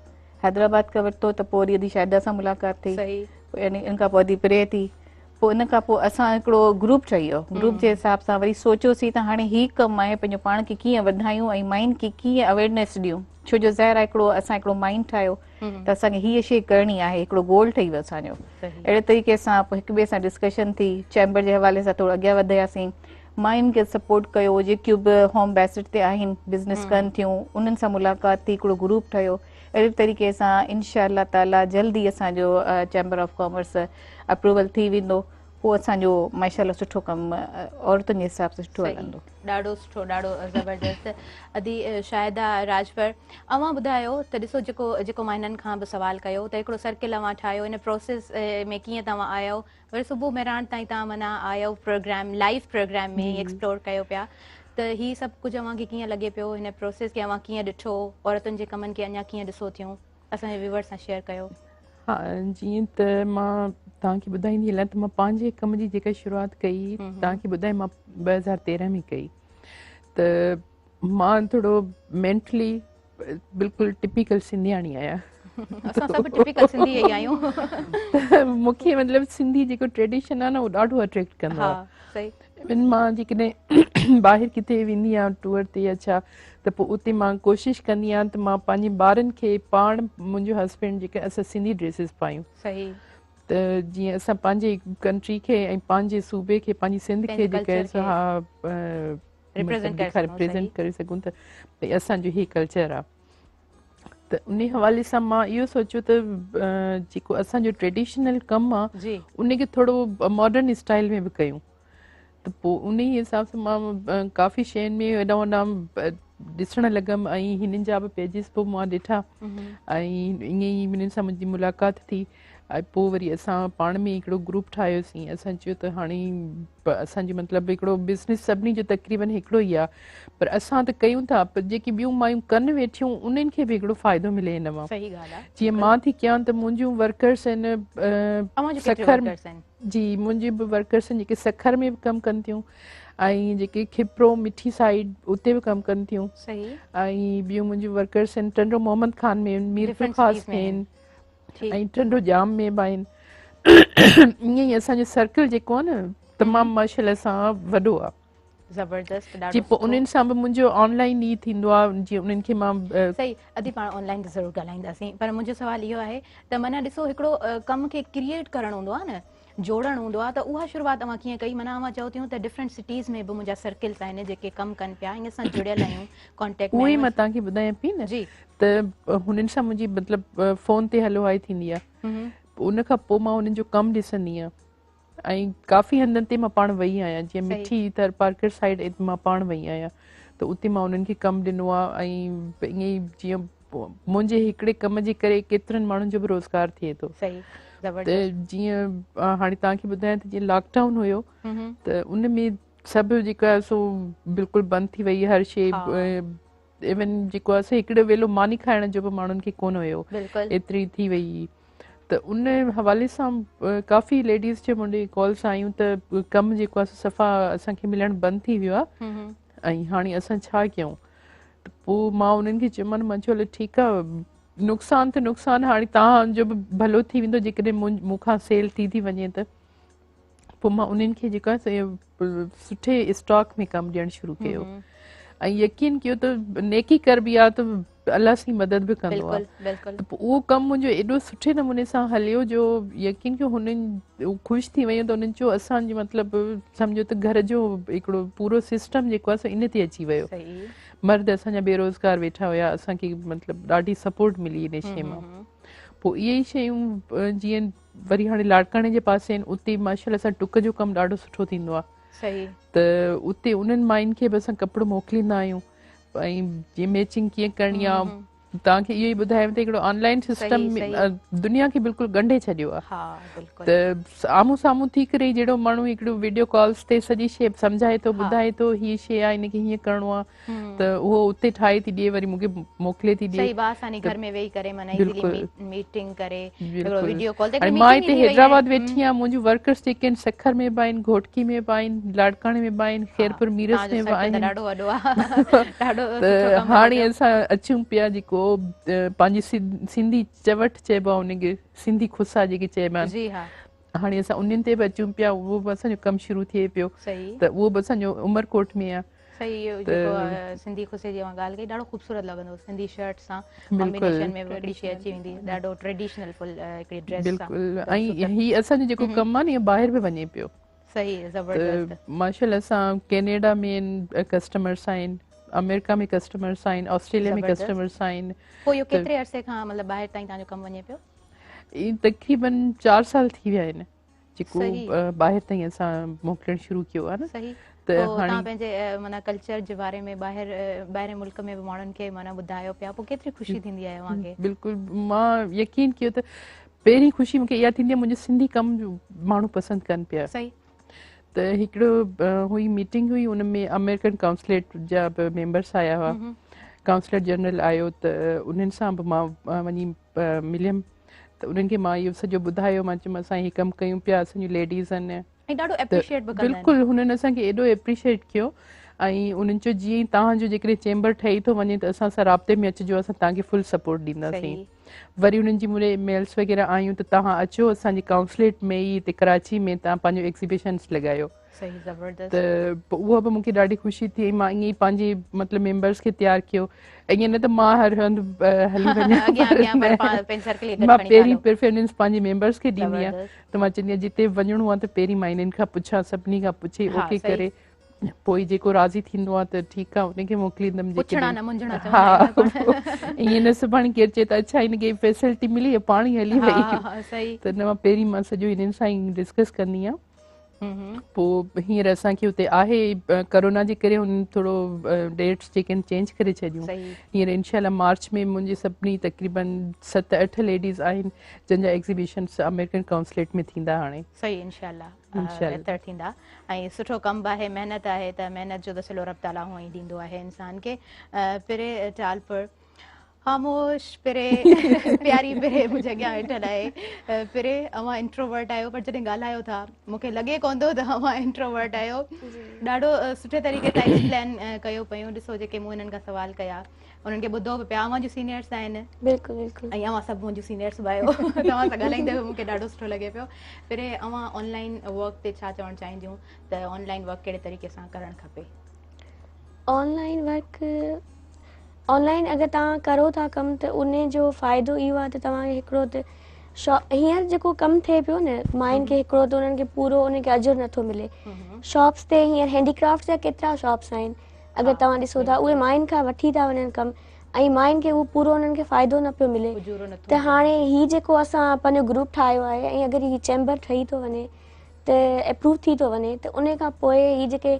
حيدرآباد کان ورتو ته پوء وري ادي شاهده سان ملاقات ٿي يعني ان کان پوء ادي پري ٿي پوء ان کان پوء اسان هڪڙو گروپ ٺهي ويو گروپ جي حساب سان وري سوچيوسين ته هاڻي هي ڪم آهي پنهنجو پاڻ کي ڪيئن وڌايون ۽ ماين کي ڪيئن اويرنيس ڏيون ڇو جو ظاهر آهي هڪڙو اسان هڪڙو مائنڊ ٺاهيو ته اسان کي هيء شيء ڪرڻي آهي هڪڙو گول ٺهي ويو اسان جو اهڙي طريقي سان پوء هڪ ٻئي سان ڊسڪشن ٿي چيمبر جي حوالي سان ٿورو اڳيان وڌياسين ماين کي سپورٽ ڪيو جيڪيون به هوم بيسڊ تي آهن بزنس ڪن ٿيون انهن سان ملاقات ٿي هڪڙو گروپ ٺهيو اهڙي طريقي سان انشاء الله تعالي جلد ئي اسان جو چيمبر آف ڪامرس اپروول ٿي ويندو پوء اسان جو ماشاء الله سٺو ڪم عورتن جي حساب سان سٺو هلندو. ڏاڍو سٺو ڏاڍو زبردست ادي شاهده راڄپر اوهان ٻڌايو ته ڏسو جيڪو جيڪو مان هنن کان به سوال ڪيو ته هڪڙو سرڪل اوهان ٺاهيو ان پروسيس ۾ ڪيئن توهان آيو وري صبح مهراڻ تائين توهان معنيٰ آيو پروگرام لائيو پروگرام ۾ ايڪسپلور ڪيو پيا ته هي سڀ ڪجهه اوهان کي ڪيئن لڳي پيو هن پروسيس کي اوهان ڪيئن ڏٺو عورتن جي ڪمن کي اڃا ڪيئن ڏسو ٿيون اسان جي ويورز سان شيئر ڪيو. ها جيئن ته مان توهان کي ٻڌائيندي هلان ته مان پنهنجي ڪم جي جيڪا شروعات ڪئي توهان کي ٻڌائي مان 2013 ۾ ڪئي ته مان ٿورو مينٽلي بلڪل ٽپيڪل سنڌياڻي آهيان. اسان سڀ ٽپيڪل سنڌي ئي آهيون. مون کي مطلب سنڌي جيڪو ٽريڊيشن آهي نه اهو ڏاڍو اٽريڪٽ ڪندو آهي. صحيح. ايون مان جيڪڏهن ٻاهر ڪٿي ويندي آهيان ٽوئر تي يا ڇا ته پوء اتي مان ڪوشش ڪندي آهيان ته مان پنهنجي ٻارن کي پاڻ منهنجو هسبينڊ جيڪي اسان سنڌي ڊريسز پايون صحيح ته جيئن اسان پنهنجي ڪنٽري کي ۽ پنهنجي صوبي کي پنهنجي سنڌ کي جيڪي ها ريپريزنٽ ڪري سگهون ته ڀئي اسان جو هي ڪلچر آهي ته انهي حوالي سان مان اهو سوچيو ته جيڪو اسان جو ٽريڊيشنل ڪم آ ان کي ٿورو ماڊرن اسٽائل ۾ به ڪيون ته پوء انهي حساب سان مان ڪافي شين ۾ هيڏانهن هوڏانهن ڏسڻ لڳم ۽ هنن جا به پيجز به مان ڏٺا ۽ ائين ئي هنن سان منهنجي ملاقات ٿي ۽ پوء وري اسان پاڻ ۾ هڪڙو گروپ ٺاهيوسين. اسان چيو ته هاڻي اسان جو مطلب هڪڙو بزنس سڀني جو تقريبن هڪڙو ئي آهي، پر اسان ته ڪيون ٿا، پر جيڪي ٻيون مايون ڪن ويٺيون انهن کي به هڪڙو فائدو ملي هن مان. صحيح ڳالهه آهي. جيئن مان ٿي ڪيان ته منهنجون ورڪرس آهن سکر، جي منهنجي به ورڪرس آهن جيڪي سکر ۾ به ڪم ڪن ٿيون ۽ جيڪي کپرو مٺي سائيڊ اتي به ڪم ڪن ٿيون، ۽ ٻيون منهنجون ورڪرس آهن ٽنڊو محمد خان ۾ آهن، ميرپور خاص ۾ آهن ۽ ٽنڊو ڄام ۾ به آهن. ائين ئي اسان جو سرڪل جيڪو آهي نه تمام ماشاءالله سان وڏو آهي. زبردست، ڏاڍو جي. پوء سٺو. انهن سان به منهنجو آن لائن ئي ٿيندو آهي، جي انهن کي مان. صحيح ادي، پاڻ آن لائن تي ضرور ڳالهائينداسين، پر منهنجو سوال اهو آهي ته معنيٰ ڏسو هڪڙو ڪم کي ڪريئيٽ ڪرڻ هوندو آهي نه، جوڙڻ هوندو آهي، ته اها شروعات اوهان ڪيئن ڪئي؟ معنيٰ اوهان چئو ٿيون ته ڊفرنٽ سٽيز ۾ به منهنجا سرڪلز آهن جيڪي ڪم ڪن پيا، ائين اسان جڙيل آهيون، ڪانٽيڪٽ ۾ اهو ئي آهيون. مان توهان کي ٻڌايان پئي نه جي. ته هنن سان منهنجي مطلب فون تي هلو هائي ٿيندي آهي، ان کان پوء مان انهن جو ڪم ڏسندي آهيان ۽ ڪافي هنڌن تي مان پاڻ وئي آهيان، جيئن مٺي ٿر پارڪر سائيڊ مان پاڻ وئي آهيان ته اتي مان انهن کي ڪم ڏنو آهي. ۽ ائين ئي جيئن منهنجي هڪڙي ڪم جي ڪري ڪيترن ماڻهن جو به روزگار ٿئي ٿو. ته جيئن هاڻي توهان کي ٻڌايان ته جيئن لاڪ ڊائون هيو ته ان ۾ سڀ جيڪو آهي سو بلڪل بند ٿي وئي هر شي، ايون جيڪو آهي سو هڪڙو ويلو ماني کائڻ جو به ماڻهن کي ڪونه هيو، ايتري ٿي وئي. ته ان حوالي سان ڪافي ليڊيز جي منهنجي ڪالس آيون ته ڪم جيڪو آهي سو صفا اسان کي ملڻ بند ٿي ويو آهي ۽ هاڻي اسان ڇا ڪيون؟ ته پوء مان انهن کي چيومان، مان چيو هلو ٺيڪ آهي، نقصان ته نقصان، هاڻي توهان جو به ڀلو ٿي ويندو جيڪڏهن مون کان سيل ٿي ٿي وڃي. ته پوء مان انهن کي جيڪو آهي سٺي اسٽاڪ ۾ ڪم ڏيڻ شروع ڪيو ۽ يقين ڪيو ته نيڪي ڪربي آ ته الله سائين مدد به ڪندو آ. ته پوء اهو ڪم منهنجو ايڏو سٺي نموني سان هليو جو يقين ڪيو هنن خوش ٿي ويون ته انهن چيو اسان جي مطلب سمجهو ته گهر جو هڪڙو پورو سسٽم جيڪو آ سو ان تي اچي ويو، مرد اسان جا بيروزگار ويٺا هيا، اسان کي مطلب ڏاڍي سپورٽ ملي ان شي مان. پوء اهي ئي شيون جيئن وري هاڻي لاڙڪاڻي جي پاسي آهن، اتي ماشاءالله سان ٽڪ جو ڪم ڏاڍو سٺو ٿيندو آهي. صحيح. ته اتي انهن ماين کي به اسان ڪپڙو موڪليندا آهيون ۽ جيئن ميچنگ ڪيئن ڪرڻي آهي. توهان کي اهو ئي ٻڌايم ته هڪڙو آن لائن سسٽم دنيا کي بلڪل ڳنڍي ڇڏيو آهي. ها بلڪل. ته آمهون سامهون ٿي ڪري جهڙو ماڻهو هڪڙو ويڊيو ڪالز تي سڄي شي سمجهائي ٿو، ٻڌائي ٿو هي شي آهي، ان کي هيئن ڪرڻو آهي، ته اهو اتي ٺاهي ٿي ڏئي وري مونکي موڪلي ٿي ڏئي. صحيح، بآساني گهر ۾ ويهي ڪري معنيٰ ايزلي ميٽنگ ڪري هڪڙو ويڊيو ڪال تي. ۽ مان هتي حيدرآباد ويٺي آهيان، منهنجون ورڪرس جيڪي آهن سکر ۾ به آهن، گهوٽڪي ۾ به آهن، لاڙڪاڻي ۾ به آهن، خيرپور ميرس ۾ به آهن. ڏاڍو وڏو آهي، ڏاڍو سٺو ڪم. هاڻي اسان اچون پيا جيڪو پنهنجي سنڌي چوٽ چئبو آهي ان کي، سنڌي کسا جيڪي چئبا آهن. جي ها. هاڻي اسان انهن تي به اچون پيا، اهو به اسان جو ڪم شروع ٿئي پيو ته اهو به اسان جو عمرڪوٽ ۾ آهي. صحيح، اهو جيڪو سنڌي کسي جي اوهان ڳالهه ڪئي ڏاڍو خوبصورت لڳندو، سنڌي شرٽ سان ڪمبينيشن ۾ به هڪڙي شي اچي ويندي، ڏاڍو ٽريڊيشنل فل هڪڙي ڊريس سان. بلڪل، ۽ هي اسان جو جيڪو ڪم آهي نه اهو ٻاهر به وڃي پيو. صحيح، زبردست. ماشاءالله سان ڪينيڊا ۾ ڪسٽمرس آهن، آمريڪا ۾ ڪسٽمرس آهن، آسٽريليا ۾ ڪسٽمرس آهن. پوء اهو ڪيتري عرصي کان مطلب ٻاهر تائين توهان جو ڪم وڃي پيو؟ تقريبن 4 سال ٿي ويا آهن جيڪو ٻاهر تائين اسان موڪلڻ شروع ڪيو آهي نه. صحيح، ته هاڻي توهان پنهنجي معنيٰ ڪلچر جي باري ۾ ٻاهر ٻاهرين ملڪ ۾ به ماڻهن کي معنيٰ ٻڌايو پيا، پوء ڪيتري خوشي ٿيندي آهي اوهان کي؟ بلڪل، مان يقين ڪيو ته پهرين خوشي مونکي اها ٿيندي آهي منهنجو سنڌي ڪم ماڻهو پسند ڪن پيا. صحيح. ته هڪڙو هئي ميٽنگ هئي، ان ۾ آمريڪن ڪائونسليٽ جا به ميمبرس آيا هئا، ڪائونسلر جنرل آيو، ته انهن سان به مان وڃي مليم ته انهن کي مان اهو سڄو ٻڌايو. مان چيم اسان هي ڪم ڪيون پيا، اسان جون ليڊيز آهن. ۽ ڏاڍو اپريشيئيٽ به ڪندا آهن. بلڪل، هنن اسان کي ايڏو اپريشيئيٽ ڪيو ۽ انهن چيو جيئن ئي توهان جو جيڪڏهن چيمبر ٺهي ٿو وڃي ته اسان سان رابطي ۾ اچجو، اسان توهان کي فل سپورٽ ڏينداسين. وري انهن جي مون ڏي ميلس وغيره آيون ته توهان اچو اسان جي ڪائونسليٽ ۾ ئي هتي ڪراچي ۾ توهان پنهنجو ايگزيبيشنس لڳايو. صحيح، زبردست. ته پوء اها به مونکي ڏاڍي خوشي ٿي ۽ مان ائين ئي پنهنجي مطلب ميمبرس کي تيار ڪيو. ائين نه ته مان هر هنڌ هلي وڃان، مان پهرين پريفرنس پنهنجي ميمبرس کي ڏيندي آهيان. ته مان چوندي آهيان جتي به وڃڻو آهي ته پهرين مان انهن کان پڇان، سڀني کان پڇي اوڪي ڪري پوء جيڪو راضي ٿيندو آهي ته ٺيڪ آهي ان کي موڪليندم. پڇڻا نه منجهڻا چوندا آهن. ائين نه سڀاڻي ڪير چئي ته اڇا هن کي فيسلٽي ملي پاڻ ئي هلي وئي. ته نه، مان پهرين مان سڄو انهن سان ئي ڊسڪس ڪندي آهيان. پوء هينئر اسان کي اتي آهي ڪورونا جي ڪري هن ٿورو ڊيٽس جيڪي آهن چينج ڪري ڇڏيون. هينئر انشاء الله مارچ ۾ منهنجي سڀني تقريبن 7 8 ليڊيز آهن جن جا ايگزيبيشنس آمريڪن ڪائونسليٽ ۾ ٿيندا هاڻي. صحيح انشاء الله بهتر ٿيندا ۽ سٺو ڪم به آهي محنت آهي ته محنت جو ته صلو رب تعاليٰ هونئن ئي ڏيندو آهي انسان کي. پري ٽالپر خاموش پري پياري پري منهنجي اڳيان ويٺل آهي. پري اوهان انٽروورٽ آهيو پر جڏهن ڳالهايو ٿا مون کي لڳي ڪونه ٿو ته اوهان انٽروورٽ آهيو. ڏاڍو سٺي طريقي سان ايڪسپلين ڪيو پيون. ڏسو جيڪي مون انهن کان سوال ڪيا انهن کي ٻڌو به پيا. اوهان جون سينيئرس آهن. بلڪل بلڪل. ۽ اوهان سڀ منهنجون سينيئرس به آهيو. توهان سان ڳالهائيندي به مون کي ڏاڍو سٺو لڳي پيو. پري اوهان آن لائين ورڪ تي ڇا چوڻ چاهينديون ته آن لائين ورڪ ڪهڙي طريقي سان ڪرڻ کپي؟ آن لائين ورڪ آن لائين اگر توهان ڪرو ٿا ڪم ته ان جو فائدو اهو آهي ته توهان کي هڪڙو ته هينئر جيڪو ڪم ٿئي پيو نه ماين کي هڪڙو ته انهن کي پورو انهن کي اجر نٿو ملي شاپس تي هينئر هينڊي ڪرافٽ جا ڪيترا شاپس آهن اگر توهان ڏسو ٿا اهي ماين کان وٺي ٿا وڃن ڪم ۽ ماين کي اهو پورو انهن کي فائدو نه پيو ملي ته هاڻي هي جيڪو اسان پنهنجو گروپ ٺاهيو آهي ۽ اگر هي چيمبر ٺهي ٿو وڃي ته اپروو ٿي ٿو وڃي ته ان کان پوء هي جيڪي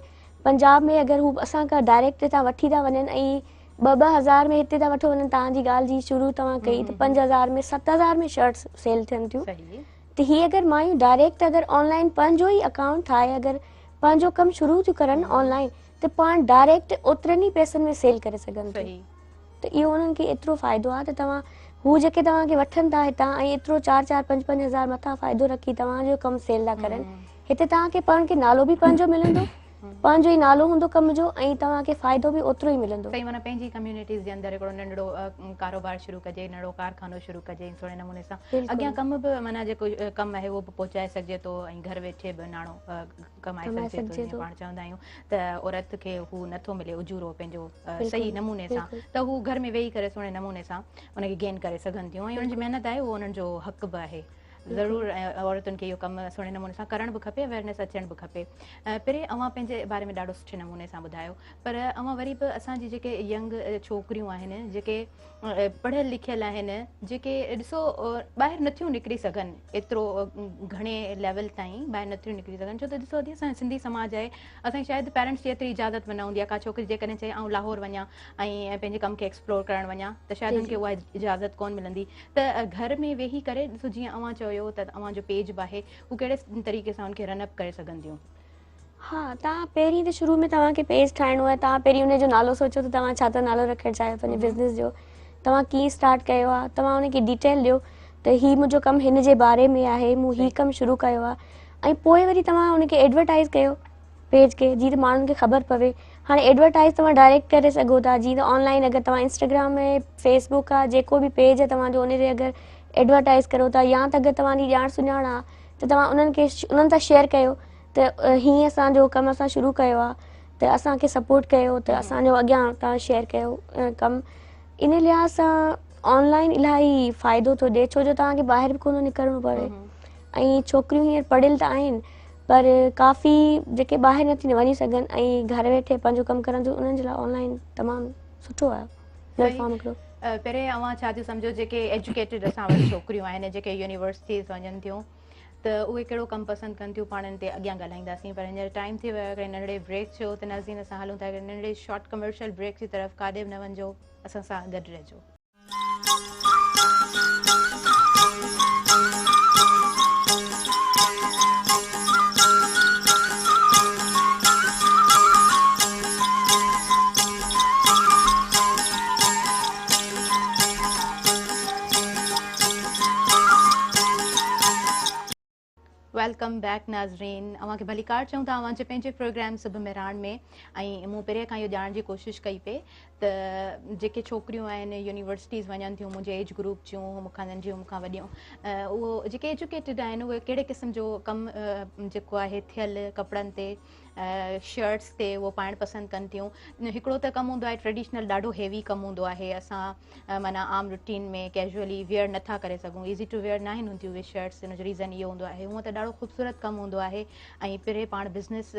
پنجاب ۾ اگر هو اسان کان ڊائريڪٽ هتان وٺي ٿا وڃن ۽ ٻه ٻه هزار ۾ هتي ٿا وٺو وڃن توهان جي ڳالهه جي شروع توهان ڪئي ته 5000 ۾ 7000 ۾ شرٽس سيل ٿين ٿيون ته هي اگر مايون ڊائريڪٽ اگر آن لائن پنهنجو ئي اڪائونٽ ٺاهي اگر پنهنجو ڪم شروع ٿيون ڪرن آن لائن ته پاڻ ڊائريڪٽ اوترن ئي پئسن ۾ سيل ڪري سگهن ٿيون ته اهو انهن کي ايترو فائدو آهي ته توهان هو جيڪي توهان کي وٺن ٿا هتان ۽ ايترو 4 4 5 5 هزار مٿان فائدو رکي توهان جو ڪم سيل ٿا ڪرن هتي توهان کي پاڻ کي نالو به پنهنجو ملندو پنهنجو ئي نالو هوندو ڪم جو ۽ توهان کي فائدو به اوترو ئي ملندو. صحيح معنيٰ پنهنجي ڪميونٽيز جي اندر هڪڙو ننڍڙو ڪاروبار شروع ڪجي ننڍڙو ڪارخانو شروع ڪجي ۽ سهڻي نموني سان اڳيان ڪم به معنيٰ جيڪو ڪم آهي اهو به پهچائي سگهجي ٿو ۽ گهر ويٺي به ناڻو ڪمائي سگهجي ٿو جيئن پاڻ چوندا آهيون ته عورت کي هو نٿو ملي اجورو پنهنجو صحيح نموني سان ته هو گهر ۾ ويهي ڪري سهڻي نموني سان ان کي گين ڪري سگهن ٿيون ۽ انهن جي محنت آهي اهو انهن جو حق به آهي. ضرور عورتن کي اهو ڪم سهڻي نموني سان ڪرڻ به کپي اويرنيس اچڻ به کپي. پري اوهان پنهنجي باري ۾ ڏاڍو سٺي نموني سان ٻڌايو پر اوهان وري به اسان جي جيڪي ينگ ڇوڪريون آهن جيڪي پڙهيل لکيل آهن جيڪي ڏسو ٻاهر نٿيون نڪري سگهن ايترو گهڻي ليول تائين ٻاهر نٿيون نڪري سگهن ڇو ته ڏسو ادي اسان سنڌي سماج آهي اسان کي شايد پيرنٽس جي ايتري اجازت به نه هوندي آهي ڪا ڇوڪري جيڪڏهن چئي آئون لاهور وڃان ۽ پنهنجي ڪم کي ايڪسپلور ڪرڻ وڃان ته شايد ان کي اها اجازت ڪون ملندي ته گهر ۾ ويهي ڪري ڏسو جيئن اوهان چيو ته اوهان جو پيج به آهي هو ڪهڙي طريقي سان ان کي رن اپ ڪري سگهن ٿيون. ها توهان پهرين ته شروع ۾ توهان کي پيج ٺاهڻو آهي توهان پهرين ان جو نالو سوچو ته توهان ڇا ٿا نالو رکڻ چاهيو پنهنجي بزنس جو توهان ڪيئن اسٽارٽ ڪيو آهي توهان ان کي ڊيٽيل ڏيو ته هي منهنجو ڪم هن جي باري ۾ آهي مون هي ڪم شروع ڪيو آهي ۽ پوء وري توهان ان کي ايڊورٽائز ڪيو پيج کي جيئن ته ماڻهن کي خبر پوي هاڻي ايڊورٽائز توهان ڊائريڪٽ ڪري سگهو ٿا جيئن ته آن لائن اگر توهان انسٽاگرام ۽ فيس بڪ آ جيڪو به پيج آ توهان جو ان تي اگر ايڊورٽائز ڪرو ٿا يا ته اگر توهان جي ڄاڻ سڃاڻ آ ته توهان انهن کي انهن سان شيئر ڪيو ته هي اسان جو ڪم اسان شروع ڪيو آ ته اسان کي سپورٽ ڪيو ته اسان جو اڳيان توهان شيئر ڪيو ڪم ان لحاظ سان آن لائن الاهي فائدو ٿو ڏي ڇو جو توهان کي ٻاهر به ڪونه نڪرڻو پوي ۽ ڇوڪريون هينئر پڙهيل ته آهن پر ڪافي جيڪي ٻاهر نٿي وڃي سگهن ۽ گهر ويٺي پنهنجو ڪم ڪرن ٿيون انهن جي لاء آن لائن تمام سٺو آهي پليٽ فارم هڪڙو. پهرين اوهان ڇا ٿيون سمجهو جيڪي ايجوڪيٽيڊ اسان وٽ ڇوڪريون آهن جيڪي يونيورسٽيز وڃن ٿيون ته اهي ڪهڙو ڪم پسند ڪن ٿيون پاڻ ان تي اڳيان ڳالهائينداسين پر هينئر ٽائيم ٿي ويو آهي هڪڙي ننڍڙي بريڪ جو ته ناظرين اسان هلون ٿا هڪڙي ننڍڙي شارٽ ڪمرشل بريڪ جي طرف ڪاڏي به نه وڃجو اسان سان گڏ رهجو. Welcome back ناظرين اوهان کي ڀليڪار چئون ٿا اوهان جي پنهنجي پروگرام صبح مهراڻ ۾ ۽ مون پهرين کان اهو ڄاڻڻ جي ڪوشش ڪئي پئي ته جيڪي ڇوڪريون آهن يونيورسٽيز وڃن ٿيون منهنجي ايج گروپ جون مون کان ننڍيون مون کان وڏيون اهو جيڪي ايجوڪيٽيڊ آهن اهي ڪهڙي قسم جو ڪم جيڪو آهي ٿيل ڪپڙن تي شرٽس تي اهو پائڻ پسند ڪن ٿيون. هڪڙو ته ڪم هوندو آهي ٽريڊيشنل ڏاڍو هيوي ڪم هوندو آهي، اسان معنيٰ عام روٽين ۾ ڪيجوئلي ويئر نٿا ڪري سگهون، ايزي ٽو ويئر ناهن هونديون اهي شرٽس، ان جو ريزن اهو هوندو آهي. هونء ته ڏاڍو خوبصورت ڪم هوندو آهي ۽ پري پاڻ بزنس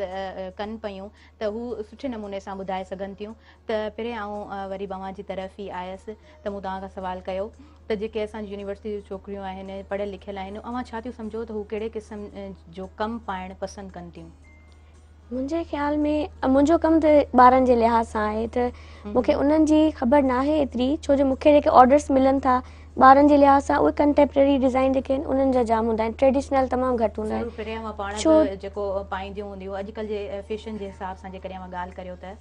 ڪن پيون ته هو سٺي نموني سان ٻڌائي سگهن ٿيون. ته پري آئون وري به اوهان جي طرف ئي آيس ته مون توهان کان سوال ڪيو ته جيڪي اسان جي يونيورسٽي جون ڇوڪريون آهن، پڙهيل لکيل آهن، اوهان ڇا ٿيون سمجهو ته هو ڪهڙي قسم جو ڪم پائڻ پسند ڪن ٿيون؟ منهنجي خيال ۾ منهنجو ڪم ته ٻارن جي لحاظ سان آهي ته مون کي انهن جي خبر ناهي ايتري، ڇو جو مون کي جيڪي آرڊرس ملن ٿا ٻارن جي لحاظ سان اهي ڪنٽيمپرري ڊزائن جيڪي آهن انهن جا جام هوندا آهن، ٽريڊيشنل تمام گهٽ هوندا آهن. ضرور پري اوهان پاڻ به جيڪو پائينديون هونديون اڄڪلهه جي فيشن جي حساب سان جيڪڏهن اوهان ڳالهه ڪريو ته.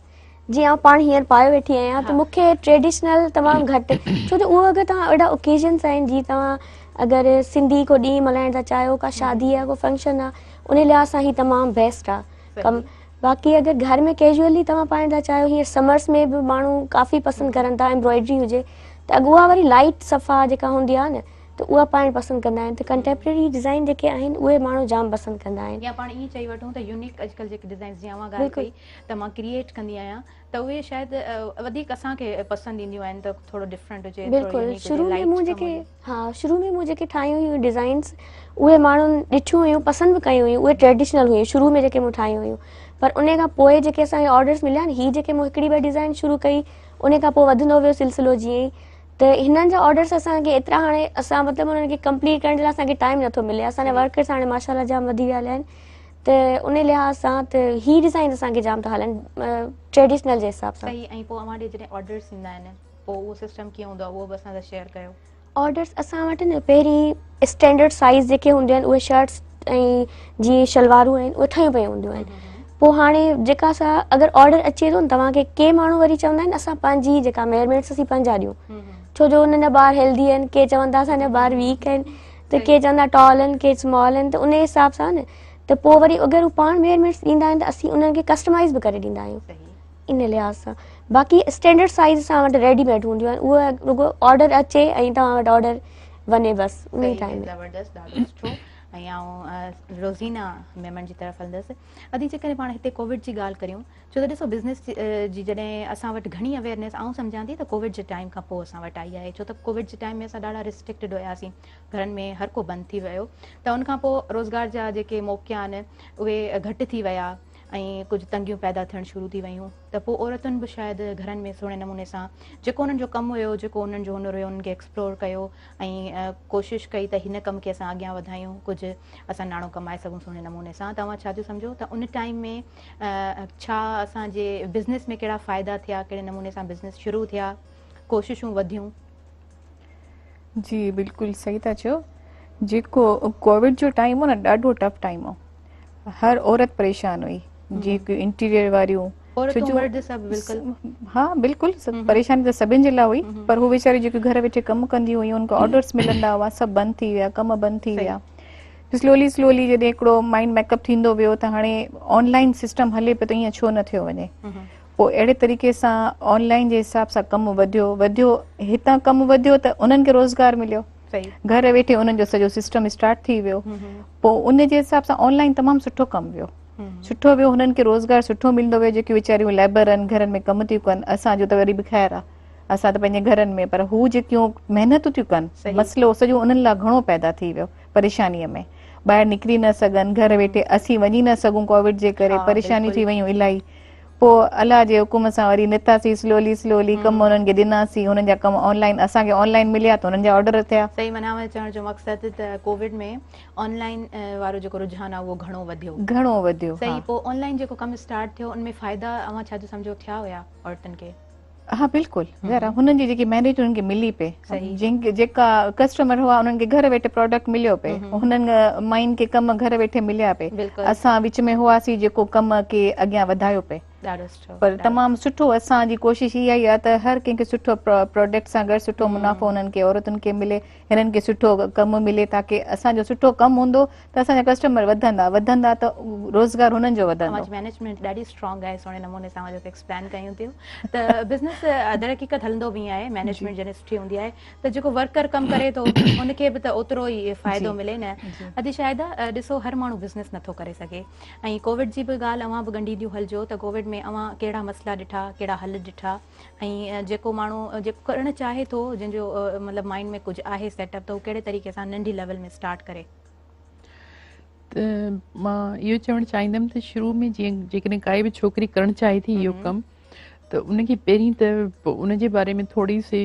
جيئن آئون پاڻ هينئر پايو ويٺي آهيان ته مون کي ٽريڊيشنل تمام گهٽ، ڇو جو اهو اگر توهان اهڙا اوڪيزنس آهن جيئن توهان اگر سنڌي ڪو ڏينهن ملهائڻ ٿا چاهيو، ڪا شادي آهي، ڪو فنڪشن آهي، ان لحاظ سان هي تمام بيسٽ آهي ڪم. باقي اگر گهر ۾ ڪيجوئلي توهان پائڻ ٿا چاهيو، هينئر سمرس ۾ به ماڻهو ڪافي پسند ڪرن ٿا ايمبرائڊري هجي ته اڳ اها وري لائٽ صفا جيڪا هوندي آهي نه ته اها پائڻ پسند ڪندا آهن ته ڪنٽيمپرري ڊزائن جيڪي آهن اهي ماڻهو جام پسند ڪندا آهن. يا پاڻ ائين چئي وٺون ته يونيڪ اڄڪلهه جيڪي ڊزائنس جيئن اوهان ڳالهه ڪئي ته مان ڪريئيٽ ڪندي آهيان ته اهي شايد وڌيڪ اسان کي پسند اينديون آهن ته ٿورو ڊفرنٽ هجي، ٿورو بلڪل يونيڪ هجي، شروع ۾ لائيٽ مون ڪم جيڪي هجي. ها شروع ۾ مون جيڪي ٺاهيون هيون ڊزائنس اهي ماڻهن ڏٺيون هيون پسند به ڪيون هيون، اهي ٽريڊيشنل هيون شروع ۾ جيڪي مون ٺاهيون هيون، پر ان کان پوء جيڪي اسان کي آرڊرس مليا آهن هي جيڪي مون هڪڙي ٻه ڊزائن شروع ڪئي ان کان پوء وڌندو ويو سلسلو جيئن ئي ته هنن جا آرڊرس اسان کي ايترا هاڻي اسان مطلب انهن کي ڪمپليٽ ڪرڻ جي لاء اسان کي ٽائيم نٿو ملي، اسان جا ورڪرس هاڻي ماشاء الله جام وڌي ويا آهن ته ان لحاظ سان ته هي ڊزائن اسان کي جام ٿا هلن ٽريڊيشنل جي حساب سان. صحيح ۽ پوء اوهان ڏي جڏهن آرڊرس ايندا آهن پوء اهو سسٽم ڪيئن هوندو آهي اهو به اسان سان شيئر ڪيو. آرڊرس اسان وٽ نه پهرين اسٽينڊرڊ سائيز جيڪي هونديون آهن اهي شرٽس ۽ جيئن شلوارون آهن اهي ٺهيون پيون هونديون آهن پوء هاڻي جيڪا سا اگر آرڊر اچي ٿو نه توهان کي ڪي ماڻهو وري چوندا آهن اسان پنهنجي جيڪا ميئرمينٽس اسين پنهنجا ڏيون ڇو جو انهن جا ٻار هيلدي آهن ڪي چون ٿا اسان جا ٻار ويڪ آهن ته ڪي چون ٿا ٽال آهن ڪي اسمال آهن ته ان حساب سان نه ته پوء وري اگر هو پاڻ ميئرمينٽس ڏيندا آهن ته اسين انهن کي ڪسٽمائز به ڪري ڏيندا آهيون ان لحاظ سان باقي اسٽينڊرڊ سائيز اسان وٽ ريڊي ميڊ هونديون آهن اهي رڳو آرڊر اچي ۽ توهان وٽ آرڊر وڃي بس ان ئي ٽائيم ۾. زبردست ڏاڍو سٺو ۽ آئون روزينا ميمڻ جي طرف هلندس. ادي جيڪڏهن پاڻ هتي ڪووڊ جي ڳالهه ڪريون ڇو ته ڏسو بزنس جي جڏهن اسان وٽ گهڻي اويئرنيس آئون سمجهان ٿي ته ڪووڊ جي ٽائيم کان پوء اسان وٽ آئي آهي ڇو ته ڪووڊ جي ٽائيم ۾ اسان ڏاڍا ريسٽرڪٽيڊ هياسين گهرن ۾ هر ڪو بند ٿي ويو ته ان کان پوء روزگار جا جيڪي موقعا آهن اهي گهٽ ٿي ويا ۽ ڪجهه تنگيون پيدا ٿيڻ شروع ٿي ويون ته پوء عورتن به شايد گهرن ۾ سهڻي نموني سان جيڪو انهن جو ڪم هيو جيڪو انهن جو هنر هيو انهن کي ايڪسپلور ڪيو ۽ ڪوشش ڪئي ته هن ڪم کي اسان اڳيان وڌايون ڪجهه اسان ناڻو ڪمائي سگهون سهڻي نموني سان ته اوهان ڇا ٿيون سمجهو ته ان ٽائيم ۾ ڇا اسان جي بزنس ۾ ڪهڙا فائدا ٿيا ڪهڙي نموني سان بزنس شروع ٿيا ڪوششون وڌيون. جي بلڪل صحيح ٿا چئو جيڪو ڪووڊ جو ٽائيم هو نه ڏاڍو ٽف ٽائيم هو هر عورت پريشان هئي جيڪي انٽيريئر واريون عورتون مرد سڀ بلڪل ها بلڪل پريشاني ته سڀن جي لاء هئي پر هو ويچاري جيڪي گهر ويٺي ڪم ڪنديون هيون ان کي آرڊرس ملندا هئا سڀ بند ٿي ويا ڪم بند ٿي ويا سلولي سلولي جڏهن هڪڙو مائنڊ ميڪ اپ ٿيندو ويو ته هاڻي آن لائن سسٽم هلي پيو ته ائين ڇو نه ٿيو وڃي پوء اهڙي طريقي سان آن لائن جي حساب سان ڪم وڌيو وڌيو هتان ڪم وڌيو ته انهن کي روزگار مليو گهر ويٺي انهن جو سڄو سسٽم اسٽارٽ ٿي ويو پوء ان جي حساب سان آن لائن تمام سٺو ڪم ويو سٺو ويو هنن کي روزگار سٺو ملندو ويو جيڪي ويچاريون ليبر آهن گهرن ۾ ڪم ٿيون ڪن اسان جو ته وري به خير آ اسان ته پنهنجي گهرن ۾ پر هو جيڪيون محنتون ٿيون ڪن مسئلو سڄو انهن لاء گهڻو پيدا ٿي ويو پريشاني ۾ ٻاهر نڪري نه سگهن گهر ويٺي اسين وڃي نه سگهون ڪووڊ جي ڪري پريشانيون ٿي ويون الاهي پوء الله جي حڪم سان وري نتاسين سلولي سلولي ڪم انهن کي ڏناسين انهن جا ڪم آن لائن اسان کي آن لائن مليا ته انهن جا آرڊر ٿيا. صحيح معنيٰ اوهان جو چوڻ جو مقصد ته ڪووڊ ۾ آن لائن وارو جيڪو رجحان آهي اهو گهڻو وڌيو. گهڻو وڌيو ها. صحيح پوء آن لائن جيڪو ڪم اسٽارٽ ٿيو ان ۾ فائدا اوهان ڇا جو سمجهو ٿيا هيا عورتن کي؟ ها بلڪل ذرا هنن جي جيڪي محنت انهن کي ملي پئي جن جيڪا ڪسٽمر هئا انهن کي گهر ويٺي پراڊڪٽ مليو پئي هنن ماين کي ڪم گهر ويٺي مليا پئي اسان وچ ۾ هئاسين جيڪو ڪم کي اڳيان وڌايو پئي. ڏاڍو سٺو. پر تمام سٺو اسان جي ڪوشش اها ئي آهي ته هر ڪنهن کي سٺو پراڊڪٽ سان گڏ سٺو منافعو انهن کي عورتن کي ملي هنن کي سٺو ڪم ملي تاڪي اسان جو سٺو ڪم هوندو ته اسان جا ڪسٽمر وڌندا وڌندا ته روزگار هنن جو وڌندو. اوهان جي مينيجمينٽ ڏاڍي اسٽرانگ آهي سهڻي نموني سان اوهان جيڪو ايڪسپلين ڪيون ٿيون ته بزنس درحقيقت هلندو به ائين آهي مينيجمينٽ جڏهن سٺي هوندي آهي ته جيڪو ورڪر ڪم ڪري ٿو ان کي به ته اوترو ئي فائدو ملي نه ادي شاهده ڏسو هر ماڻهو بزنس نٿو ڪري سگهي ۽ ڪووڊ جي به ڳالهه اوهان به ڳنڍينديون هلجو ته ڪووڊ ۾ اوهان ڪهڙا مسئلا ڏٺا ڪهڙا حل ڏٺا ۽ جيڪو ماڻهو جيڪو ڪرڻ چاهي ٿو جنهن جو مطلب مائنڊ ۾ ڪجهه آهي سيٽ اپ ته هو ڪهڙي طريقي سان ننڍي ليول ۾ اسٽارٽ ڪري. ته مان اهو چوڻ چاهيندم ته شروع ۾ جيئن جيڪڏهن ڪائي به ڇوڪري ڪرڻ چاهي ٿي اهو ڪم ته ان کي پهرين ته ان جي باري ۾ ٿوري سي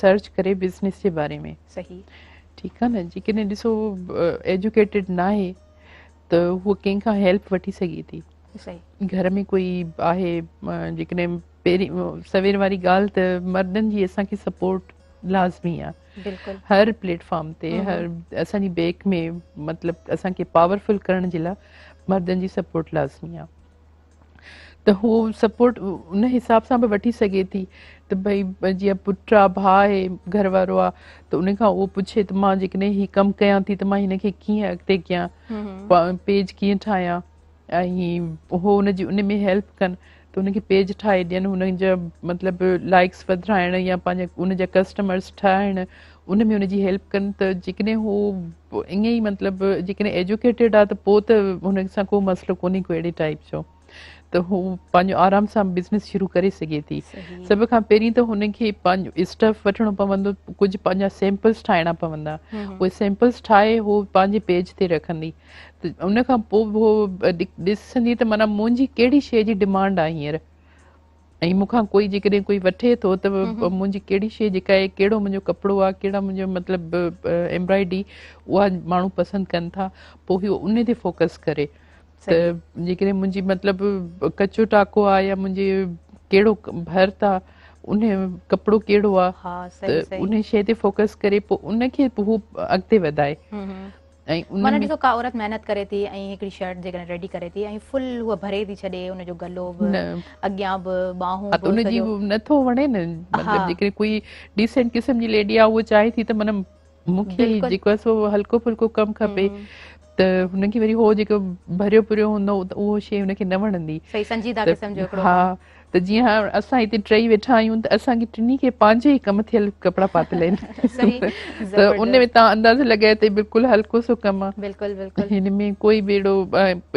سرچ ڪري بزنس جي باري ۾ صحيح ٺيڪ آ نه جيڪڏهن ڏسو ايجوڪيٽيڊ ناهي ته هو ڪنهن کان هيلپ وٺي سگهي ٿي صحيح گهر ۾ ڪوئي آهي جيڪڏهن پهرين سوير واري ڳالهه ته مردن جي اسان کي سپورٽ لازمي آ بلڪل هر پليٽ فارم تي هر اسان جي بيڪ ۾ مطلب اسان کي پاورفل ڪرڻ جي لاء مردن جي سپورٽ لازمي آ ته هو سپورٽ ان حساب سان به وٺي سگهي ٿي ته ڀئي جيئن پٽ آ ڀاء آهي گهر وارو آ ته ان کان اهو پڇي ته مان جيڪڏهن هي ڪم ڪيان ٿي ته مان هن کي ڪيئن اڳتي ڪيان پيج ڪيئن ٺاهيان ۽ هو ان جي ان ۾ هيلپ ڪن ته ان کي پيج ٺاهي ڏين هن جا مطلب لائڪس وڌرائڻ يا پنهنجا ان جا ڪسٽمرس ٺاهڻ ان ۾ ان جي هيلپ ڪن ته جيڪڏهن هو ائين ئي مطلب جيڪڏهن ايجوڪيٽيڊ آ ته پوء ته هن سان ڪو مسئلو ڪونهي ڪو اهڙي ٽائپ جو ته هو پنهنجو آرام سان بزنس شروع ڪري سگهي ٿي سڀ کان پهرين ته هن کي پنهنجو اسٽف وٺڻو پوندو ڪجهه پنهنجا سيمپلس ٺاهڻا پوندا اهي سيمپلس ٺاهي هو پنهنجي پيج تي رکندي ته ان کان پوء هو ڏسندي ته معنيٰ منهنجي ڪهڙي شيء جي ڊمانڊ آهي هينئر ۽ مون کان ڪوئي جيڪڏهن ڪوئي وٺي ٿو ته منهنجي ڪهڙي شيء جيڪا آهي ڪهڙو منهنجو ڪپڙو آهي ڪهڙا منهنجو مطلب ايمبرائڊري اها ماڻهو پسند ڪن ٿا پوء هو ان تي فوڪس ڪري ته جيڪڏهن منهنجي مطلب ڪچو ٽاڪو آهي يا منهنجي ڪهڙو ڀرت آهي ان ڪپڙو ڪهڙو آهي ته ان شيء تي فوڪس ڪري پوء ان کي هو اڳتي وڌائي ۽ ان معنيٰ ڏسو ڪا عورت محنت ڪري ٿي ۽ هڪڙي شرٽ جيڪڏهن ريڊي ڪري ٿي ۽ فل هوء ڀري ٿي ڇڏي ان جو گلو به اڳيان به ٻانهون به ان جي نٿو وڻي نه مطلب جيڪڏهن ڪوئي ڊيسنٽ قسم جي ليڊي آهي هوء چاهي ٿي ته معنيٰ مون کي جيڪو آهي سو هلڪو ڦلڪو ڪم کپي ته هن کي وري هو جيڪو ڀريو پوريو هوندو ته اهو شيء هن کي نه وڻندي صحيح سنجيده قسم جو هڪڙو ها ته جيئن هاڻ اسان هتي ٽئي ويٺا آهيون ته اسان کي ٽنهي کي پنهنجي ئي ڪم ٿيل ڪپڙا پاتل آهن ته ان ۾ توهان اندازو لڳايو ته بلڪل هلڪو سو ڪم آهي بلڪل بلڪل هن ۾ ڪوئي به اهڙو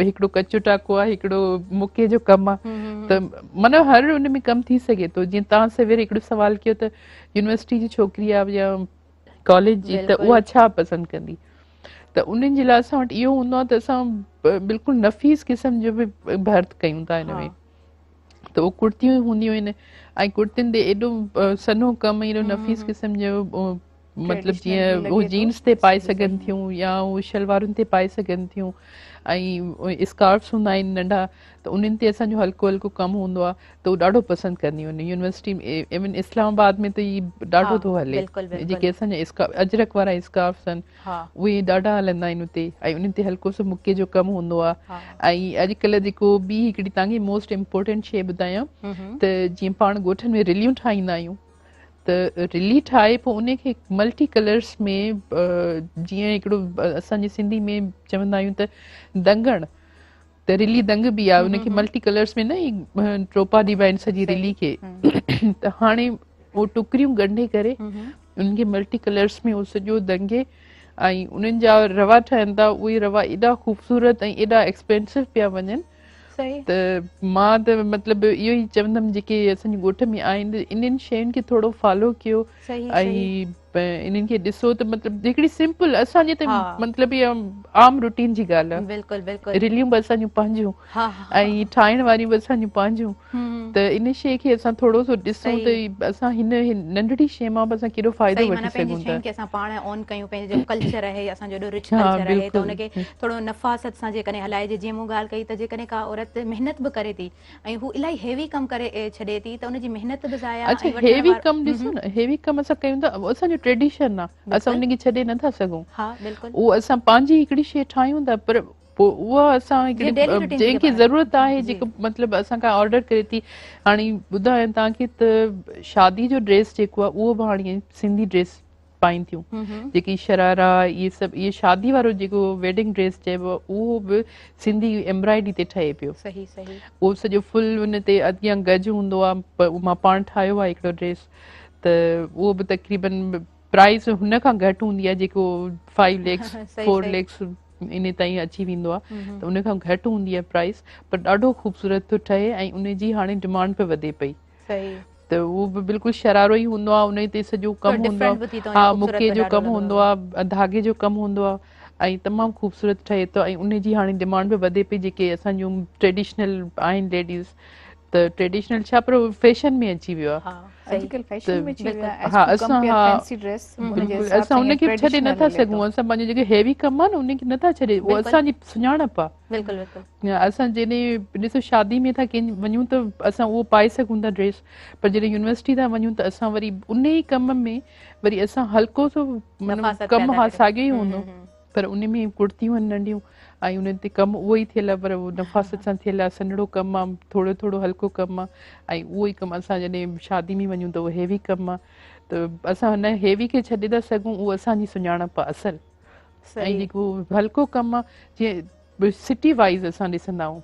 هڪڙو ڪچو ٽاڪو آهي هڪڙو مڪي جو ڪم آهي ته معنيٰ هر ان ۾ ڪم ٿي سگهي ٿو جيئن توهان سوير هڪڙو سوال ڪيو ته يونيورسٽي جي ڇوڪري آهي يا ڪاليج جي ته اها ڇا پسند ڪندي ته انهن جي لاء اسان وٽ اهو هوندو آهي ته اسان بلڪل نفيس قسم جو به ڀرت ڪيون ٿا هن ۾ ته اهو ڪرتيون هونديون آهن ۽ ڪرتين تي ايڏو سنهو ڪم ايڏو نفيس قسم جو مطلب جيئن هو جينز تي پائي سگهن ٿيون يا هو شلوارن تي پائي سگهن ٿيون ۽ اسڪارفس هوندا آهن ننڍا ته انهن تي اسان جو هلڪو هلڪو ڪم هوندو آهي ته هو ڏاڍو پسند ڪنديون آهن يونيورسٽي ايون اسلام آباد ۾ ته هي ڏاڍو ٿو هلي جيڪي اسان جا اجرڪ وارا اسڪارفس آهن اهي ڏاڍا هلندا آهن اتي ۽ انهن تي هلڪو سو مڪي جو ڪم هوندو آهي ۽ اڄڪلهه جيڪو ٻي هڪڙي توهان کي موسٽ امپورٽنٽ شيء ٻڌايان ته جيئن پاڻ ڳوٺن ۾ رليون ٺاهيندا آهيون ته رلي ٺاهي پوء ان کي ملٽي ڪلرس ۾ جيئن هڪڙو اسان جي سنڌي ۾ چوندا آهيون ته دنگڻ ته رلي دنگ به آهي ان کي ملٽي ڪلرس ۾ نه هي ٽوپا ڏبا آهن سڄي رلي کي ته هاڻي اهو ٽڪريون ڳنڍي ڪري انهن کي ملٽي ڪلرس ۾ اهو سڄو دنگي ۽ انهن جا روا ٺهن ٿا اهي روا ايڏا خوبصورت ۽ ايڏا ايڪسپينسو پيا وڃن ته مان ته مطلب اهو ئي چوندم جيڪي اسان جي ڳوٺ ۾ آهن انهن شين کي ٿورو فالو ڪيو ۽ انهن کي ڏسو ته مطلب هڪڙي سمپل اسان جي ته مطلب اها عام روٽين جي ڳالهه آهي بلڪل بلڪل رليون به اسان جون پنهنجون ۽ ٺاهڻ واريون به اسان جون پنهنجون ته ان شيء کي اسان ٿورو سو ڏسون ته اسان هن ننڍڙي شيء مان به اسان ڪيڏو فائدو وٺي سگهون ٿا شين کي اسان پاڻ اون ڪيون پنهنجو جيڪو ڪلچر آهي اسان جو ايڏو رچ ڪلچر آهي ته ان کي ٿورو نفاست سان جيڪڏهن هلائجي جيئن مون ڳالهه ڪئي ته جيڪڏهن ڪا عورت محنت به ڪري ٿي ۽ هو الاهي هيوي ڪم ڪري ڇڏي ٿي ته ان جي محنت به ضايع اڇا هيوي ڪم ڏسو نه هيوي ڪم اسان ڪيون ٿا اسان جو ٽريڊيشن آ اسان ان کي ڇڏي نه ٿا سگهون ها بلڪل اهو اسان پنهنجي هڪڙي شيء ٺاهيون ٿا پر पोइ उहा असां हिकिड़ी जंहिंखे ज़रूरत आहे, जेको मतिलबु असां खां ऑर्डर करे थी। हाणे ॿुधायां तव्हांखे त शादी जो ड्रेस जेको आहे उहो बि हाणे सिंधी ड्रेस पाइनि थियूं, जेकी शरारा इहे सभु, इहे शादी वारो जेको वेडिंग ड्रेस चइबो आहे उहो बि सिंधी एम्ब्रॉइडरी ते ठहे पियो। सही सही। उहो सॼो फुल उन ते अॻियां गज हूंदो आहे, मां पाण ठाहियो आहे हिकिड़ो ड्रेस, त उहो बि तक़रीबन प्राइस हुन खां घटि हूंदी आहे, जेको 5 लैक्स 4 लैक्स इन ताईं अची वेंदो आहे, त उन खां घटि हूंदी आहे प्राइस, पर ॾाढो ख़ूबसूरत थो ठहे ऐं उन जी हाणे डिमांड पे वधे पई। सही। त उहो बि बिल्कुलु शरारो ई हूंदो आहे, उन ते सॼो कमु हूंदो आहे, हा, मुके जो कमु हूंदो आहे, धागे जो कमु हूंदो आहे ऐं तमामु ख़ूबसूरत ठहे थो ऐं उन जी हाणे डिमांड बि वधे पई। जेके असांजूं ट्रेडिशनल आहिनि लेडीज़, त ट्रेडिशनल छा पर फैशन में अची वियो आहे असां उनखे छॾे नथा सघूं, असां पंहिंजो जेको हेवी कमु आहे न उनखे नथा छॾे, उहो असांजी सुञाणप आहे। बिल्कुलु। असां जॾहिं ॾिसो शादी में था कंहिं वञूं त असां उहो पाए सघूं था ड्रेस, पर जॾहिं यूनिवर्सिटी था वञूं त असां वरी उन ई कम में वरी असां हल्को सो कमु, हा, साॻियो ई हूंदो, पर उन में कुर्तियूं आहिनि नंढियूं ऐं उन ते कमु उहो ई थियल आहे, पर उहो नफ़ासत सां थियल आहे, सनड़ो कमु आहे, थोरो थोरो हल्को कमु आहे ऐं उहो ई कमु असां जॾहिं शादी में वञूं त उहो हेवी कमु आहे, त असां हुन हेवी खे छॾे था सघूं, उहो असांजी सुञाणप आहे असल। ऐं जेको हल्को कमु आहे, जीअं सिटी वाइज़ असां ॾिसंदा आहियूं,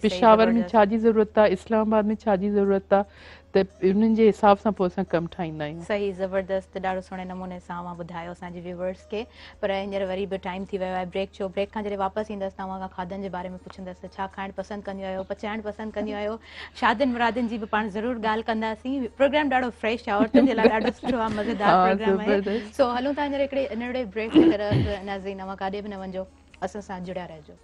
पेशावर में छा जी ज़रूरत आहे, इस्लामाबाद में छा जी ज़रूरत आहे, त उन्हनि जे हिसाब सां पोइ असां कमु ठाहींदा आहियूं। सही, ज़बरदस्त, ॾाढो सुहिणे नमूने सां अव्हां ॿुधायो असांजे व्यूअर्स खे। पर हींअर वरी बि टाइम थी वियो आहे ब्रेक जो, ब्रेक खां जॾहिं वापसि ईंदसि त अव्हां खां खाधनि जे बारे में पुछंदसि, छा खाइणु पसंदि कंदियूं आहियो, पचाइणु पसंदि कंदियूं आहियो, शादियुनि मुरादियुनि जी बि पाण ज़रूरु ॻाल्हि कंदासीं। प्रोग्राम ॾाढो फ्रेश आहे, औरतुनि जे लाइ ॾाढो सुठो आहे, मज़ेदार प्रोग्राम आहे। सो हलूं था हींअर हिकिड़े नंढड़े ब्रेक जी तरफ़। नाज़रीन, अव्हां काॾे बि न वञिजो, असां सां जुड़िया रहिजो।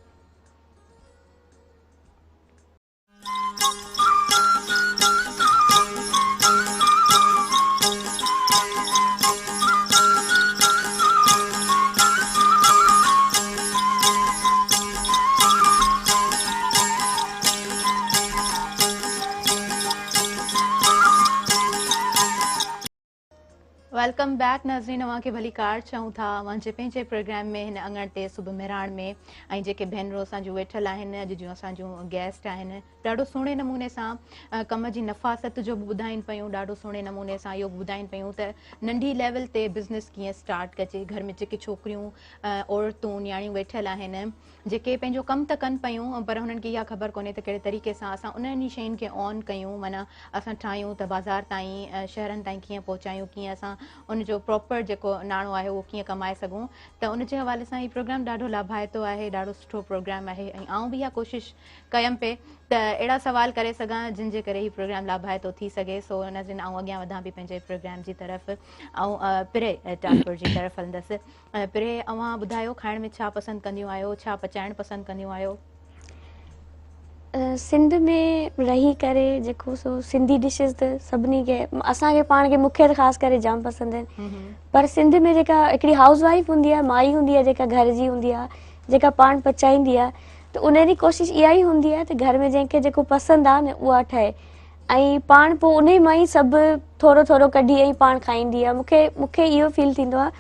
Welcome back नाज़रीन, अव्हांखे भलीकार चऊं था अव्हांजे पंहिंजे प्रोग्राम में हिन आङण ते सुबुह महिराण में। ऐं जेके भेनरूं असांजूं वेठल आहिनि, अॼु जूं असांजूं गेस्ट आहिनि, ॾाढो सुहिणे नमूने सां कम जी नफ़ासत जो बि ॿुधाइनि पयूं, ॾाढो सुहिणे नमूने सां इहो बि ॿुधाइनि पयूं त नंढी लेवल ते बिज़नेस कीअं स्टार्ट कजे। घर में जेके छोकिरियूं, औरतूं, नियाणियूं वेठल आहिनि, जेके पंहिंजो कमु त कनि पयूं, पर हुननि खे इहा ख़बर कोन्हे त कहिड़े तरीक़े सां असां उन्हनि शयुनि खे ऑन कयूं, माना असां ठाहियूं त बाज़ार ताईं, शहरनि ताईं कीअं पहुचायूं, कीअं असां उन जो प्रॉपर जेको नाणो आहे उहो कीअं कमाए सघूं। त उन जे हवाले सां हीउ प्रोग्राम ॾाढो लाभाइतो आहे, ॾाढो सुठो प्रोग्राम आहे ऐं आउं बि इहा कोशिशि कयमि पई त अहिड़ा सवाल करे सघां जिन जे करे हीउ प्रोग्राम लाभाइतो थी सघे। सो नाज़रीन, आउं अॻियां वधां पई पंहिंजे प्रोग्राम जी तरफ़। ऐं पिरे टालपुर जी तरफ़ हलंदसि। पिरे, अव्हां ॿुधायो खाइण में छा पसंदि कंदियूं आहियो, छा पचाइणु पसंदि कंदियूं आहियो? सिंध में रही करे जेको सो सिंधी डिशेस त सभिनी खे, असांखे पाण खे, मूंखे त ख़ासि करे जाम पसंदि आहिनि। पर सिंध में जेका हिकिड़ी हाउस वाइफ हूंदी आहे, माई हूंदी आहे, जेका घर जी हूंदी आहे, जेका पाण पचाईंदी आहे, त उन जी कोशिशि इहा ई हूंदी आहे त घर में जंहिंखे जेको पसंदि आहे न उहा ठहे ऐं पाण पोइ उन मां ई सभु थोरो थोरो कढी ऐं पाण खाईंदी आहे। मूंखे इहो फील थींदो आहे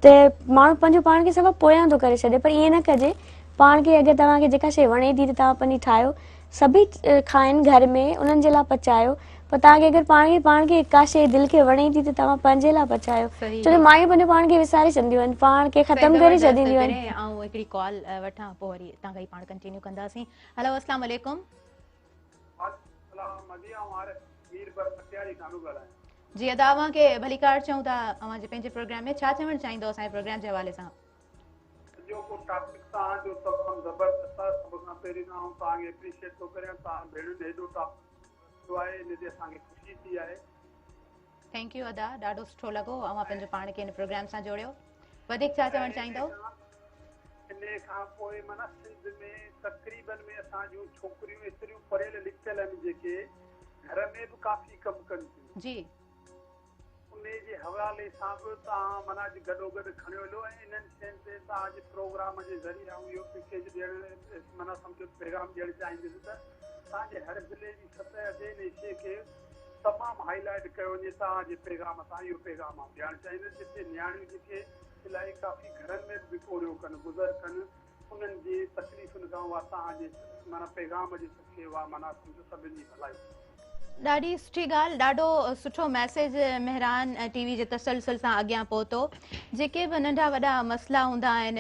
त माण्हू पंहिंजो पाण खे सभु पोयां थो करे छॾे, पर ईअं न कजे। पाण खे अगरि तव्हांखे जेका शइ वणे थी त तव्हां पंहिंजी ठाहियो, सभई खाइनि घर में, उन्हनि जे लाइ पचायो। पर तव्हांखे अगरि पाण खे का शइ दिलि खे वणे थी त तव्हां पंहिंजे लाइ पचायो, छो जो मायूं पंहिंजो पाण खे विसारे छॾींदियूं आहिनि, पाण खे ख़तमु करे छॾींदियूं आहिनि। आउं हिकिड़ी कॉल वठां, पोइ वरी तव्हां खां पाण कंटिन्यू कंदासीं। हेलो, अस्सलाम वालेकुम। जी अदा, अव्हांखे भलीकार चऊं था अव्हांजे पंहिंजे प्रोग्राम में। छा चवणु चाहींदो असांजे प्रोग्राम जे हवाले सां? अॼोको टॉपिक तव्हांजो तमामु ज़बरदस्त आहे। सभ खां पहिरीं त आउं तव्हांखे एप्रिशिएट थो करियां, तव्हां भेणुनि हेॾो टॉपिक आहे, इन ते असांखे ख़ुशी थी आहे। Thank you अदा, ॾाढो सुठो लॻो अव्हां पंहिंजो पाण खे हिन प्रोग्राम सां जोड़ियो। वधीक छा चवणु चाहींदो? इन खां पोइ माना सिंध में तक़रीबन में असांजूं छोकिरियूं एतिरियूं पढ़ियल लिखियल आहिनि जेके घर में बि काफ़ी कमु कनि थियूं। जी, उन जे हवाले सां बि तव्हां माना अॼु गॾोगॾु खणी हलो ऐं इन्हनि शयुनि ते तव्हांजे प्रोग्राम जे ज़रिए आउं इहो पैकेज ॾियणु माना सम्झो पैगाम ॾियणु चाहींदुसि त तव्हांजे हर ज़िले जी सतह ते इन शइ खे तमामु हाईलाइट कयो वञे। तव्हांजे पैगाम सां इहो पैगाम आउं ॾियणु चाहींदुसि, जिते नियाणियूं जेके इलाही काफ़ी घरनि में बि पोरियो कनि, गुज़र कनि, انهن جي تڪليفن کان اها توهان جي معنيٰ پيغام جي صدقي اها معنيٰ سمجهو سڀن جي ڀلائي ٿئي. ڏاڍي سٺي ڳالهه ڏاڍو سٺو ميسيج مهراڻ ٽي وي جي تسلسل سان اڳيان پهتو جيڪي به ننڍا وڏا مسئلا هوندا آهن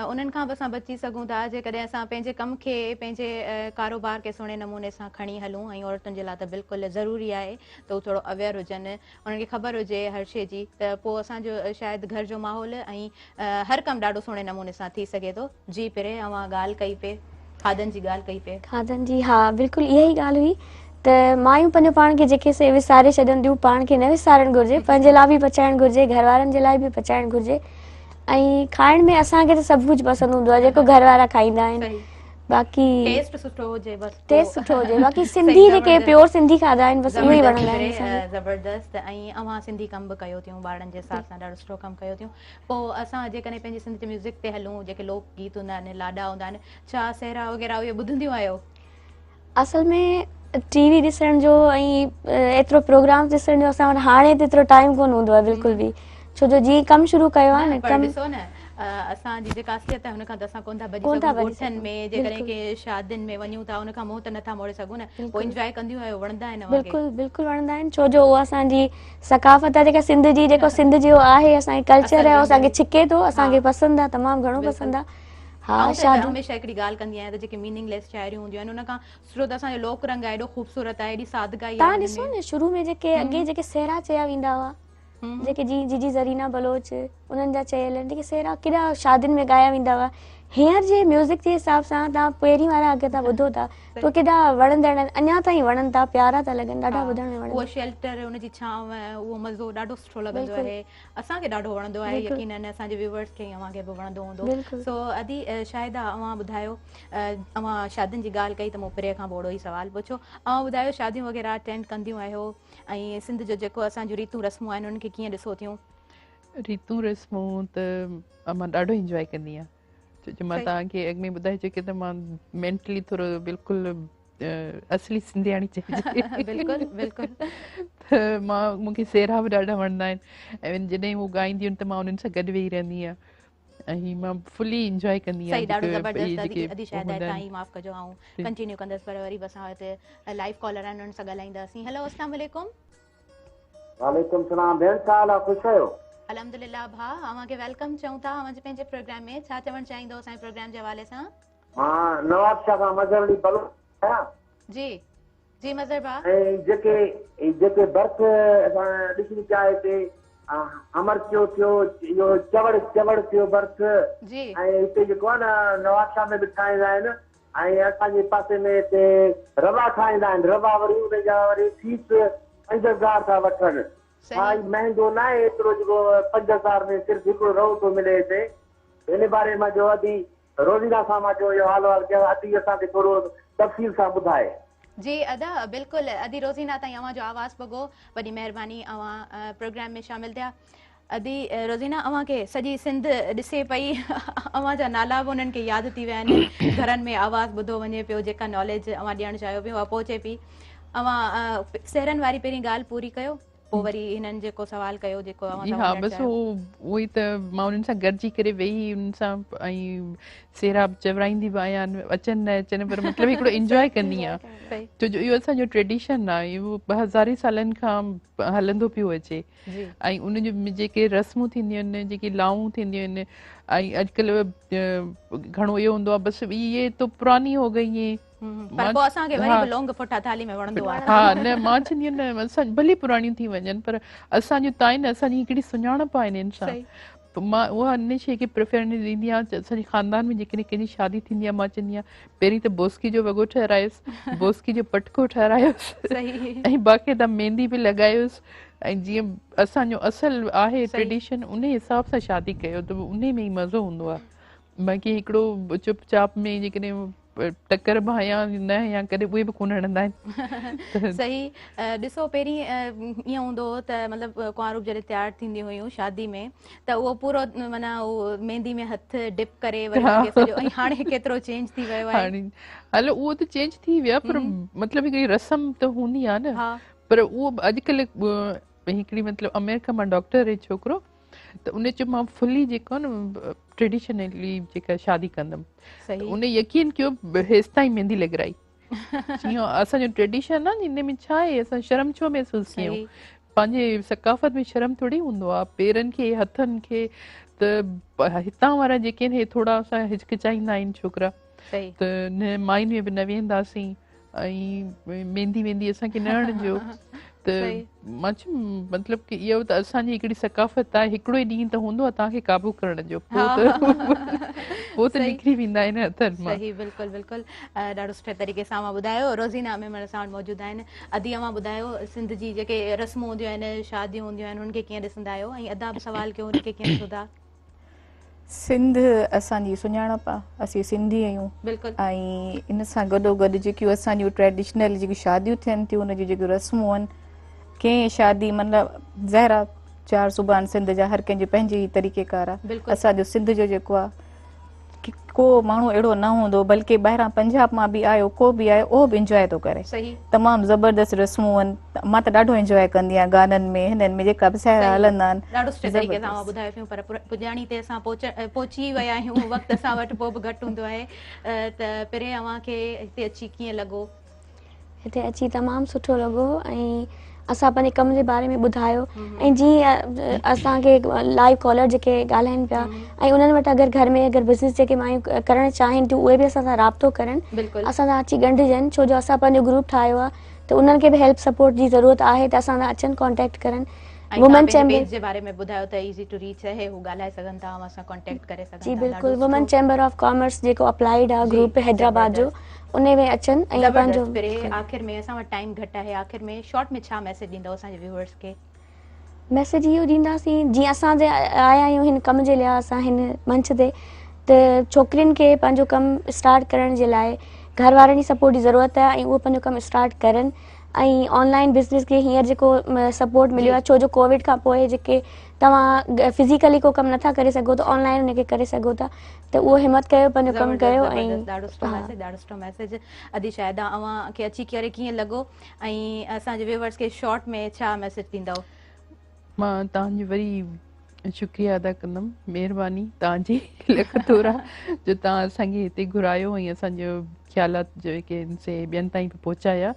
انهن کان به اسان بچي سگهون ٿا جيڪڏهن اسان پنهنجي ڪم کي پنهنجي ڪاروبار کي سهڻي نموني سان کڻي هلون ۽ عورتن جي لاء ته بلڪل ضروري آهي ته هو ٿورو اويئر هجن انهن کي خبر هجي هر شيء جي ته پوء اسان جو شايد گهر جو ماحول ۽ هر ڪم ڏاڍو سهڻي نموني سان ٿي سگهي ٿو. جي پري اوهان ڳالهه ڪئي پئي کاڌن جي ڳالهه ڪئي پئي. کاڌن جي ها بلڪل اها ئي ڳالهه هئي ته مايون پنهنجو پاڻ کي جيڪي سي وساري ڇڏن ٿيون پاڻ کي نه وسارڻ گهرجي پنهنجي لاء به پچائڻ گهرجي گهر وارن جي لاء به پچائڻ گهرجي ۽ کائڻ ۾ اسان کي ته سڀ ڪجهه پسند هوندو آهي جيڪو گهر وارا کائيندا آهن باقي ٽيسٽ سٺو هجي بس ٽيسٽ سٺو هجي باقي سنڌي جيڪي پيور سنڌي کاڌا آهن بس اهي ئي وڻندا آهن اسان کي. زبردست ۽ اوهان سنڌي ڪم به ڪيو ٿيون ٻارڙن جي حساب سان ڏاڍو سٺو ڪم ڪيو ٿيون پوء اسان جيڪڏهن پنهنجي سنڌ جي ميوزڪ تي هلون جيڪي لوڪ گيت هوندا آهن لاڏا هوندا آهن ڇا سهرا وغيره اهي ٻڌنديون آهيو؟ اصل ۾ ٽي وي ڏسڻ جو ۽ ايترو پروگرام ڏسڻ جو اسان وٽ هاڻي ته ايترو ٽائيم ڪونه هوندو آهي بلڪل به ڇو جو جيئن ڪم شروع ڪيو آهي نه ڪم ڏسو نه اسان جي جيڪا اصليت آهي ان کان ته اسان ڪونه ٿا ڀڄي سگهون ڳوٺن ۾ جيڪڏهن ڪنهن شادين ۾ وڃون ٿا ان کان منهن ته نٿا موڙي سگهون نه پوء انجواء ڪنديون آهيو وڻندا آهن اوهان کي؟ بلڪل بلڪل وڻندا آهن ڇو جو اهو اسان جي ثقافت آهي جيڪا سنڌ جي جيڪو سنڌ جو آهي اسان جي ڪلچر آهي اسان کي ڇڪي ٿو اسان کي پسند آهي تمام گهڻو پسند آهي ها شادي هميشه هڪڙي ڳالهه ڪندي آهيان ته جيڪي ميننگ ليس شاعريون هونديون آهن ان کان سٺو ته اسان جو لوڪ رنگ آهي ايڏو خوبصورت آهي ايڏي سادگي آهي توهان ڏسو نه شروع ۾ جيڪي اڳي جيڪي سهرا چيا ويندا هئا جيڪي جي جيجي زرينا بلوچ انهن جا چيل جيڪي سهرا ڪيڏا شادين ۾ ڳايا ويندا هئا هينئر جي ميوزڪ جي حساب سان توهان پهرين وارا اگر توهان ٻڌو ٿا ته ڪيڏا وڻندڙ آهن اڃا تائين وڻن ٿا پيارا ٿا لڳن ڏاڍا ٻڌڻ ۾ وڻن اهو شيلٽر ان جي ڇانو اهو مزو ڏاڍو سٺو لڳندو آهي اسان کي ڏاڍو وڻندو آهي يقينن اسان جي ويوئرس کي اوهان کي به وڻندو هوندو سو ادي شاهده اوهان ٻڌايو اوهان شادين جي ڳالهه ڪئي ته مون پري کان به اوڙو ئي سوال پڇيو اوهان ٻڌايو شاديون وغيره اٽينڊ ڪنديون آهيو ۽ سنڌ جو جيڪو اسان جون ريتون رسمون آهن انهن کي ڪيئن ڏسو ٿيون؟ ريتون رسمون ته مان ڏاڍو انجواء ڪندي آهيان ڇو جو مان توهان کي اڳ ۾ ٻڌائي چڪي ته مان مينٽلي ٿورو بلڪل اصلي سنڌياڻي چئجي بلڪل بلڪل ته مان مون کي سهرا به ڏاڍا وڻندا آهن ۽ جڏهن هو ڳائينديون آهن ته مان انهن سان گڏ ويهي رهندي آهيان ۽ مان فلي انجواء ڪندي آهيان صحيح ڏاڍو زبردست ادي ادي شاهده تائين معاف ڪجو آئون ڪنٽينيو ڪندس پر وري به اسان وٽ لائيو ڪالر آهن انهن سان ڳالهائينداسين هيلو اسلام عليڪم وعليڪم سلام ڀيڻ ڇا حال آ خوش آهيو؟ الحمدلله ڀاء اوهان کي welcome چئون ٿا اوهان جي پنهنجي پروگرام ۾ ڇا چوڻ چاهيندو اسان جي پروگرام جي حوالي سان؟ مان نوابشاهه کان مظهر علي بلوچ آهيان. جي جي مظهر ڀاء. ۽ جيڪي جيڪي برٿ اسان ڏسون پيا هتي همرچو ٿيو اهو چوڙ چوڙ ٿيو برٿ جي ۽ هتي جيڪو آهي نه نوابشاهه ۾ به ٺاهيندا آهن ۽ اسان جي پاسي ۾ هتي روا ٺاهيندا آهن روا وري ان جا وري فيس 5000 ٿا وٺن ڇا هي مهنگو ناهي ايترو جيڪو 5000 ۾ صرف هڪڙو رئو ٿو ملي هتي ان باري مان جو ادي روزينا سان مان چيو اهو حال احوال ڪيان ادي اسان کي ٿورو تفصيل سان ٻڌائي. جي ادا بلڪل ادي روزينا تائين اوهان جو آواز پڳو وڏي مهرباني اوهان پروگرام ۾ شامل ٿيا ادي روزينا اوهان کي سڄي سنڌ ڏسي پئي اوهان جا نالا به انهن کي ياد ٿي ويا آهن گهرن ۾ آواز ٻڌو وڃي پيو جيڪا ناليج اوهان ڏيڻ چاهيو پيو اها پهچي پئي اوهان سهرن واري پهرين ڳالهه پوري ڪيو پوء وري هنن جيڪو سوال ڪيو جيڪو اوهان جي ها بس اهو ئي ته مان انهن سان گڏجي ڪري ويهي انهن سان ۽ سهرا به چورائيندي به آهيان اچن نه اچن پر مطلب هڪڙو انجواء ڪندي آهيان ڇو جو اهو اسان جو ٽريڊيشن آهي اهو هزارين سالن کان هلندو پيو اچي ۽ ان جون جيڪي رسمون ٿينديون آهن جيڪي لائون ٿينديون آهن ۽ اڄڪلهه گهڻو اهو هوندو آهي بس اهي تو پراني هو گئي هي پر پوء اسان کي وري به لونگ ڦوٽا ٿالهي ۾ وڻندو آهي. ها نه مان چوندي آهيان نه اسان ڀلي پراڻيون ٿي وڃن پر اسان جون تائين اسان جي هڪڙي سڃاڻپ آهي انهن سان ته مان اها ان شيء کي پريفرنس ڏيندي آهيان ته اسان جي خاندان ۾ جيڪڏهن ڪنهن جي شادي ٿيندي آهي مان چوندي آهيان پهرين ته بوسڪي جو وڳو ٺهرايوس بوسڪي جو پٽڪو ٺهرايوس ۽ باقاعده ميندي به لڳايوس ۽ جيئن اسان جو اصل آهي ٽريڊيشن ان حساب سان شادي ڪيو ته ان ۾ ئي مزو هوندو آهي باقي هڪڙو چپ چاپ ۾ جيڪڏهن ٽڪر به هنيا نه هنيا ڪڏهن اهي به ڪونه هڻندا آهن. صحيح ڏسو پهرين ائين هوندو هو ته مطلب ڪنوارون جڏهن تيار ٿينديون هيون شادي ۾ ته اهو پورو معنيٰ اهو ميندي ۾ هٿ ڊپ ڪري وري ان کي سڄو ۽ هاڻي ڪيترو چينج ٿي ويو آهي. هاڻي هلو اهو ته چينج ٿي ويو پر مطلب هڪڙي رسم ته هوندي آهي نه پر اهو اڄڪلهه هڪڙي مطلب آمريڪا مان ڊاڪٽر آهي ڇوڪرو ته ان چيو مان فلي جيڪو آهي نه ٽريڊيشنلي جيڪا شادي ڪندم ته ان يقين ڪيو هيستائين ميندي لڳرائي جيئن اسان جو ٽريڊيشن آهي ان ۾ ڇا آهي اسان شرم ڇو محسوس ڪيون پنهنجي ثقافت ۾ شرم ٿوري هوندو آهي پيرن کي هٿن کي ته هتان وارا جيڪي آهن هي ٿورا اسان هچڪچائيندا آهن ڇوڪرا ته نه ماين ۾ به نه وينداسين ۽ ميندي ويندي اسان کي نه هڻجو ته مان چيم مطلب ڪي اهو ته اسان جي هڪڙي ثقافت آهي هڪڙو ئي ڏينهن ته هوندو آهي توهان کي قابو ڪرڻ جو پوء ته پوء ته نڪري ويندا آهن هٿن مان. صحيح بلڪل بلڪل ڏاڍو سٺي طريقي سان اوهان ٻڌايو روزينا ميمڻ اسان وٽ موجود آهن ادي اوهان ٻڌايو سنڌ جي جيڪي رسمون هونديون آهن شاديون هونديون آهن انهن کي ڪيئن ڏسندا آهيو ۽ ادا به سوال ڪيو ان کي ڪيئن ڏسو ٿا. سنڌ اسان جي سڃاڻپ آ اسين سنڌي آهيون بلڪل ۽ ان سان گڏو گڏ جيڪيون اسان جون ٽريڊيشنل جيڪيون شاديون ٿين ٿيون ان جون جيڪيون رسمون آهن ڪنهن شادي مطلب ظاهر آ چار صوبا آهن سنڌ جا هر ڪنهن جو پنهنجي طريقي ڪار آ اسان جو سنڌ جو جيڪو آ ڪو ماڻهو اهڙو نه هوندو بلڪه ٻاهران پنجاب مان به آيو ڪو به آيو اهو به انجواء ٿو ڪري تمام زبردست رسمون آهن مان ته ڏاڍو انجواء ڪندي آهيان گانن ۾ هنن ۾ جيڪا به سهرا هلندا آهن ڏاڍو سٺي طريقي سان اوهان ٻڌايو ٿيون پر پڄاڻي تي اسان پهچي ويا آهيون وقت اسان وٽ پوء به گهٽ هوندو آهي ته پري اوهان کي هتي اچي ڪيئن لڳو؟ هتي اچي تمام سٺو لڳو ۽ اسان پنهنجي ڪم جي باري ۾ ٻڌايو ۽ جيئن اسان کي لائيو ڪالر جيڪي ڳالهائن پيا ۽ انهن وٽ اگر گهر ۾ اگر بزنس جيڪي مايون ڪرڻ چاهين ٿيون اهي به اسان سان رابطو ڪرن اسان سان اچي ڳنڍجن ڇو جو اسان پنهنجو گروپ ٺاهيو آهي ته انهن کي به هيلپ سپورٽ جي ضرورت آهي ته اسان سان اچن ڪانٽيڪٽ ڪرن وومن چيمبر جي باري ۾ ٻڌايو ته ايزي ٽو ريچ آهي هو ڳالهائي سگهن ٿا اوهان سان ڪانٽيڪٽ ڪري سگهن ٿا جي بلڪل وومن چيمبر آف ڪامرس جيڪو اپلائيڊ آهي گروپ حيدرآباد جو انهي ۾ اچن ۽ پنهنجو پري آخر ۾ اسان وٽ ٽائيم گهٽ آهي آخر ۾ شارٽ ۾ ڇا ميسيج ڏيندؤ اسان جي ويوئرس کي؟ ميسيج اهو ڏينداسين جيئن اسان جي آيا آهيون هن ڪم جي لاء اسان هن منچ تي ته ڇوڪرين کي پنهنجو ڪم اسٽارٽ ڪرڻ جي لاء گهر وارن جي سپورٽ جي ضرورت آهي ۽ اهو پنهنجو ڪم اسٽارٽ ڪرن ۽ آن لائن بزنس کي هينئر جيڪو سپورٽ مليو آهي ڇو جو ڪووڊ کان پوء جيڪي توهان فزيڪلي ڪو ڪم نٿا ڪري سگهو ته آن لائن ان کي ڪري سگهو ٿا ته اهو همت ڪيو پنهنجو ڪم ڪيو ۽ ڏاڍو سٺو ميسيج ڏاڍو سٺو ميسيج ادي شاهده اوهان کي اچي ڪري ڪيئن لڳو ۽ اسان جي ويورز کي شارٽ ۾ ڇا ميسيج ڏيندؤ؟ مان توهان جو وري شڪريه ادا ڪندم مهرباني توهان جي لک ٿورا جو توهان اسان کي هتي گهرايو ۽ اسان جو خيالات جيڪي آهن سي ٻين تائين به پهچايا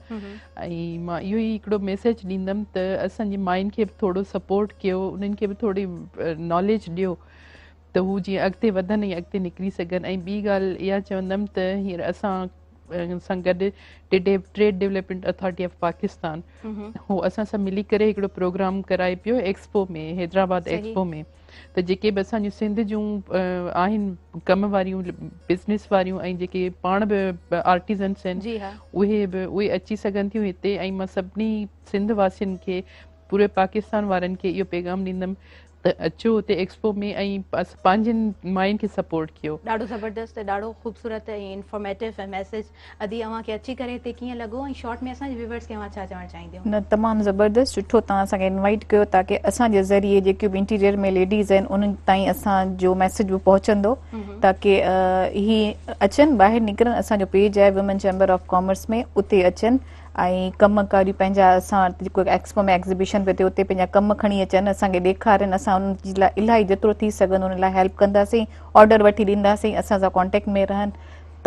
۽ مان اهو ئي هڪڙو ميسيج ڏيندم ته اسان جي ماين کي به ٿورو سپورٽ ڪيو انهن کي به ٿوري ناليج ڏيو ته هو جيئن اڳتي وڌن ۽ اڳتي نڪري سگهن ۽ ٻي ڳالهه اها چوندم ته هينئر اسان سان گڏ trade development authority of Pakistan هو اسان سان ملي ڪري هڪڙو پروگرام ڪرائي پيو ايڪسپو ۾ حيدرآباد ايڪسپو ۾ ته جيڪي به اسان جون سنڌ جون آهن ڪم واريون بزنس واريون ۽ جيڪي پاڻ به آرٽيزنس آهن اهي به اهي اچي سگهن ٿيون هتي ۽ مان سڀني سنڌ واسين کي پوري پاڪستان وارن کي اهو پيغام ڏيندم ته اچو اتي ايڪسپو ۾ ۽ پنهنجين ماين کي سپورٽ ڪيو. ڏاڍو زبردست ڏاڍو خوبصورت ۽ انفارميٽو ميسيج ادي اوهان کي اچي ڪري هتي ڪيئن لڳو ۽ شارٽ ۾ اسان جي ويورز کي اوهان ڇا چوڻ چاهينديو. نه تمام زبردست سٺو توهان اسان کي انوائيٽ ڪيو تاڪه اسان جي ذريعي جيڪيون به انٽيريئر ۾ ليڊيز آهن انهن تائين اسان جو ميسيج به پهچندو تاڪه هي اچن ٻاهر نڪرن اسان جو پيج آهي وومين چيمبر آف ڪامرس ۾ اتي اچن ۽ ڪم ڪاريون پنهنجا اسان وٽ جيڪو ايڪسپو ۾ ايگزيبيشن پيو ٿئي اتي پنهنجا ڪم کڻي اچن اسان کي ڏيکارين اسان انهن جي لاء الاهي جيترو ٿي سگهندو انهن لاء هيلپ ڪنداسين آرڊر وٺي ڏينداسين اسان سان ڪانٽيڪٽ ۾ رهن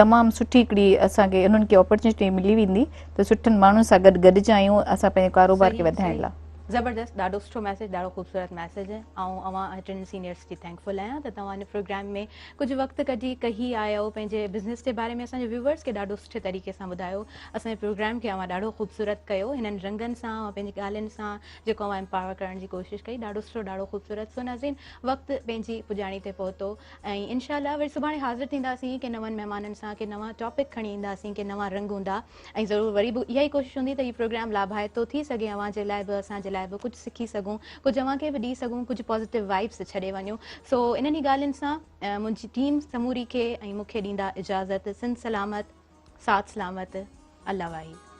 تمام سٺي هڪڙي اسان کي انهن کي اپرچونٽي ملي ويندي ته سٺن ماڻهن سان گڏ گڏجايون اسان پنهنجي ڪاروبار کي وڌائڻ لاء. زبردست ڏاڍو سٺو ميسيج ڏاڍو خوبصورت ميسيج آئون اوهان ٽن سينيئرس جي ٿينڪفل آهيان ته توهان هن پروگرام ۾ ڪجهه وقت ڪڍي ڪهي آيو پنهنجي بزنس جي باري ۾ اسان جي ويوورس کي ڏاڍو سٺي طريقي سان ٻڌايو اسان جي پروگرام کي اوهان ڏاڍو خوبصورت ڪيو هنن رنگن سان اوهان پنهنجي ڳالهين سان جيڪو اوهان امپاور ڪرڻ جي ڪوشش ڪئي ڏاڍو سٺو ڏاڍو خوبصورت سو ناظرين وقت پنهنجي پڄاڻي تي پهتو ۽ انشاء الله وري سڀاڻي حاضر ٿينداسين ڪي نون مهمانن سان ڪي نوان ٽاپڪ کڻي اينداسين ڪي نوان رنگ هوندا ۽ ضرور وري به اها ئي ڪوشش هوندي ته هي پروگرام لاڀائتو ٿي سگهي اوهان جي لاء به اسان جي لاء به ڪجهه سکي سگهون ڪجهه اوهان کي به ڏئي سگهون ڪجهه پازيٽو وائبس ڇڏي وڃون سو انهن ئي ڳالهين سان منهنجي ٽيم سموري کي ۽ مون کي ڏيندا اجازت سنڌ سلامت ساٿ سلامت الله واهي.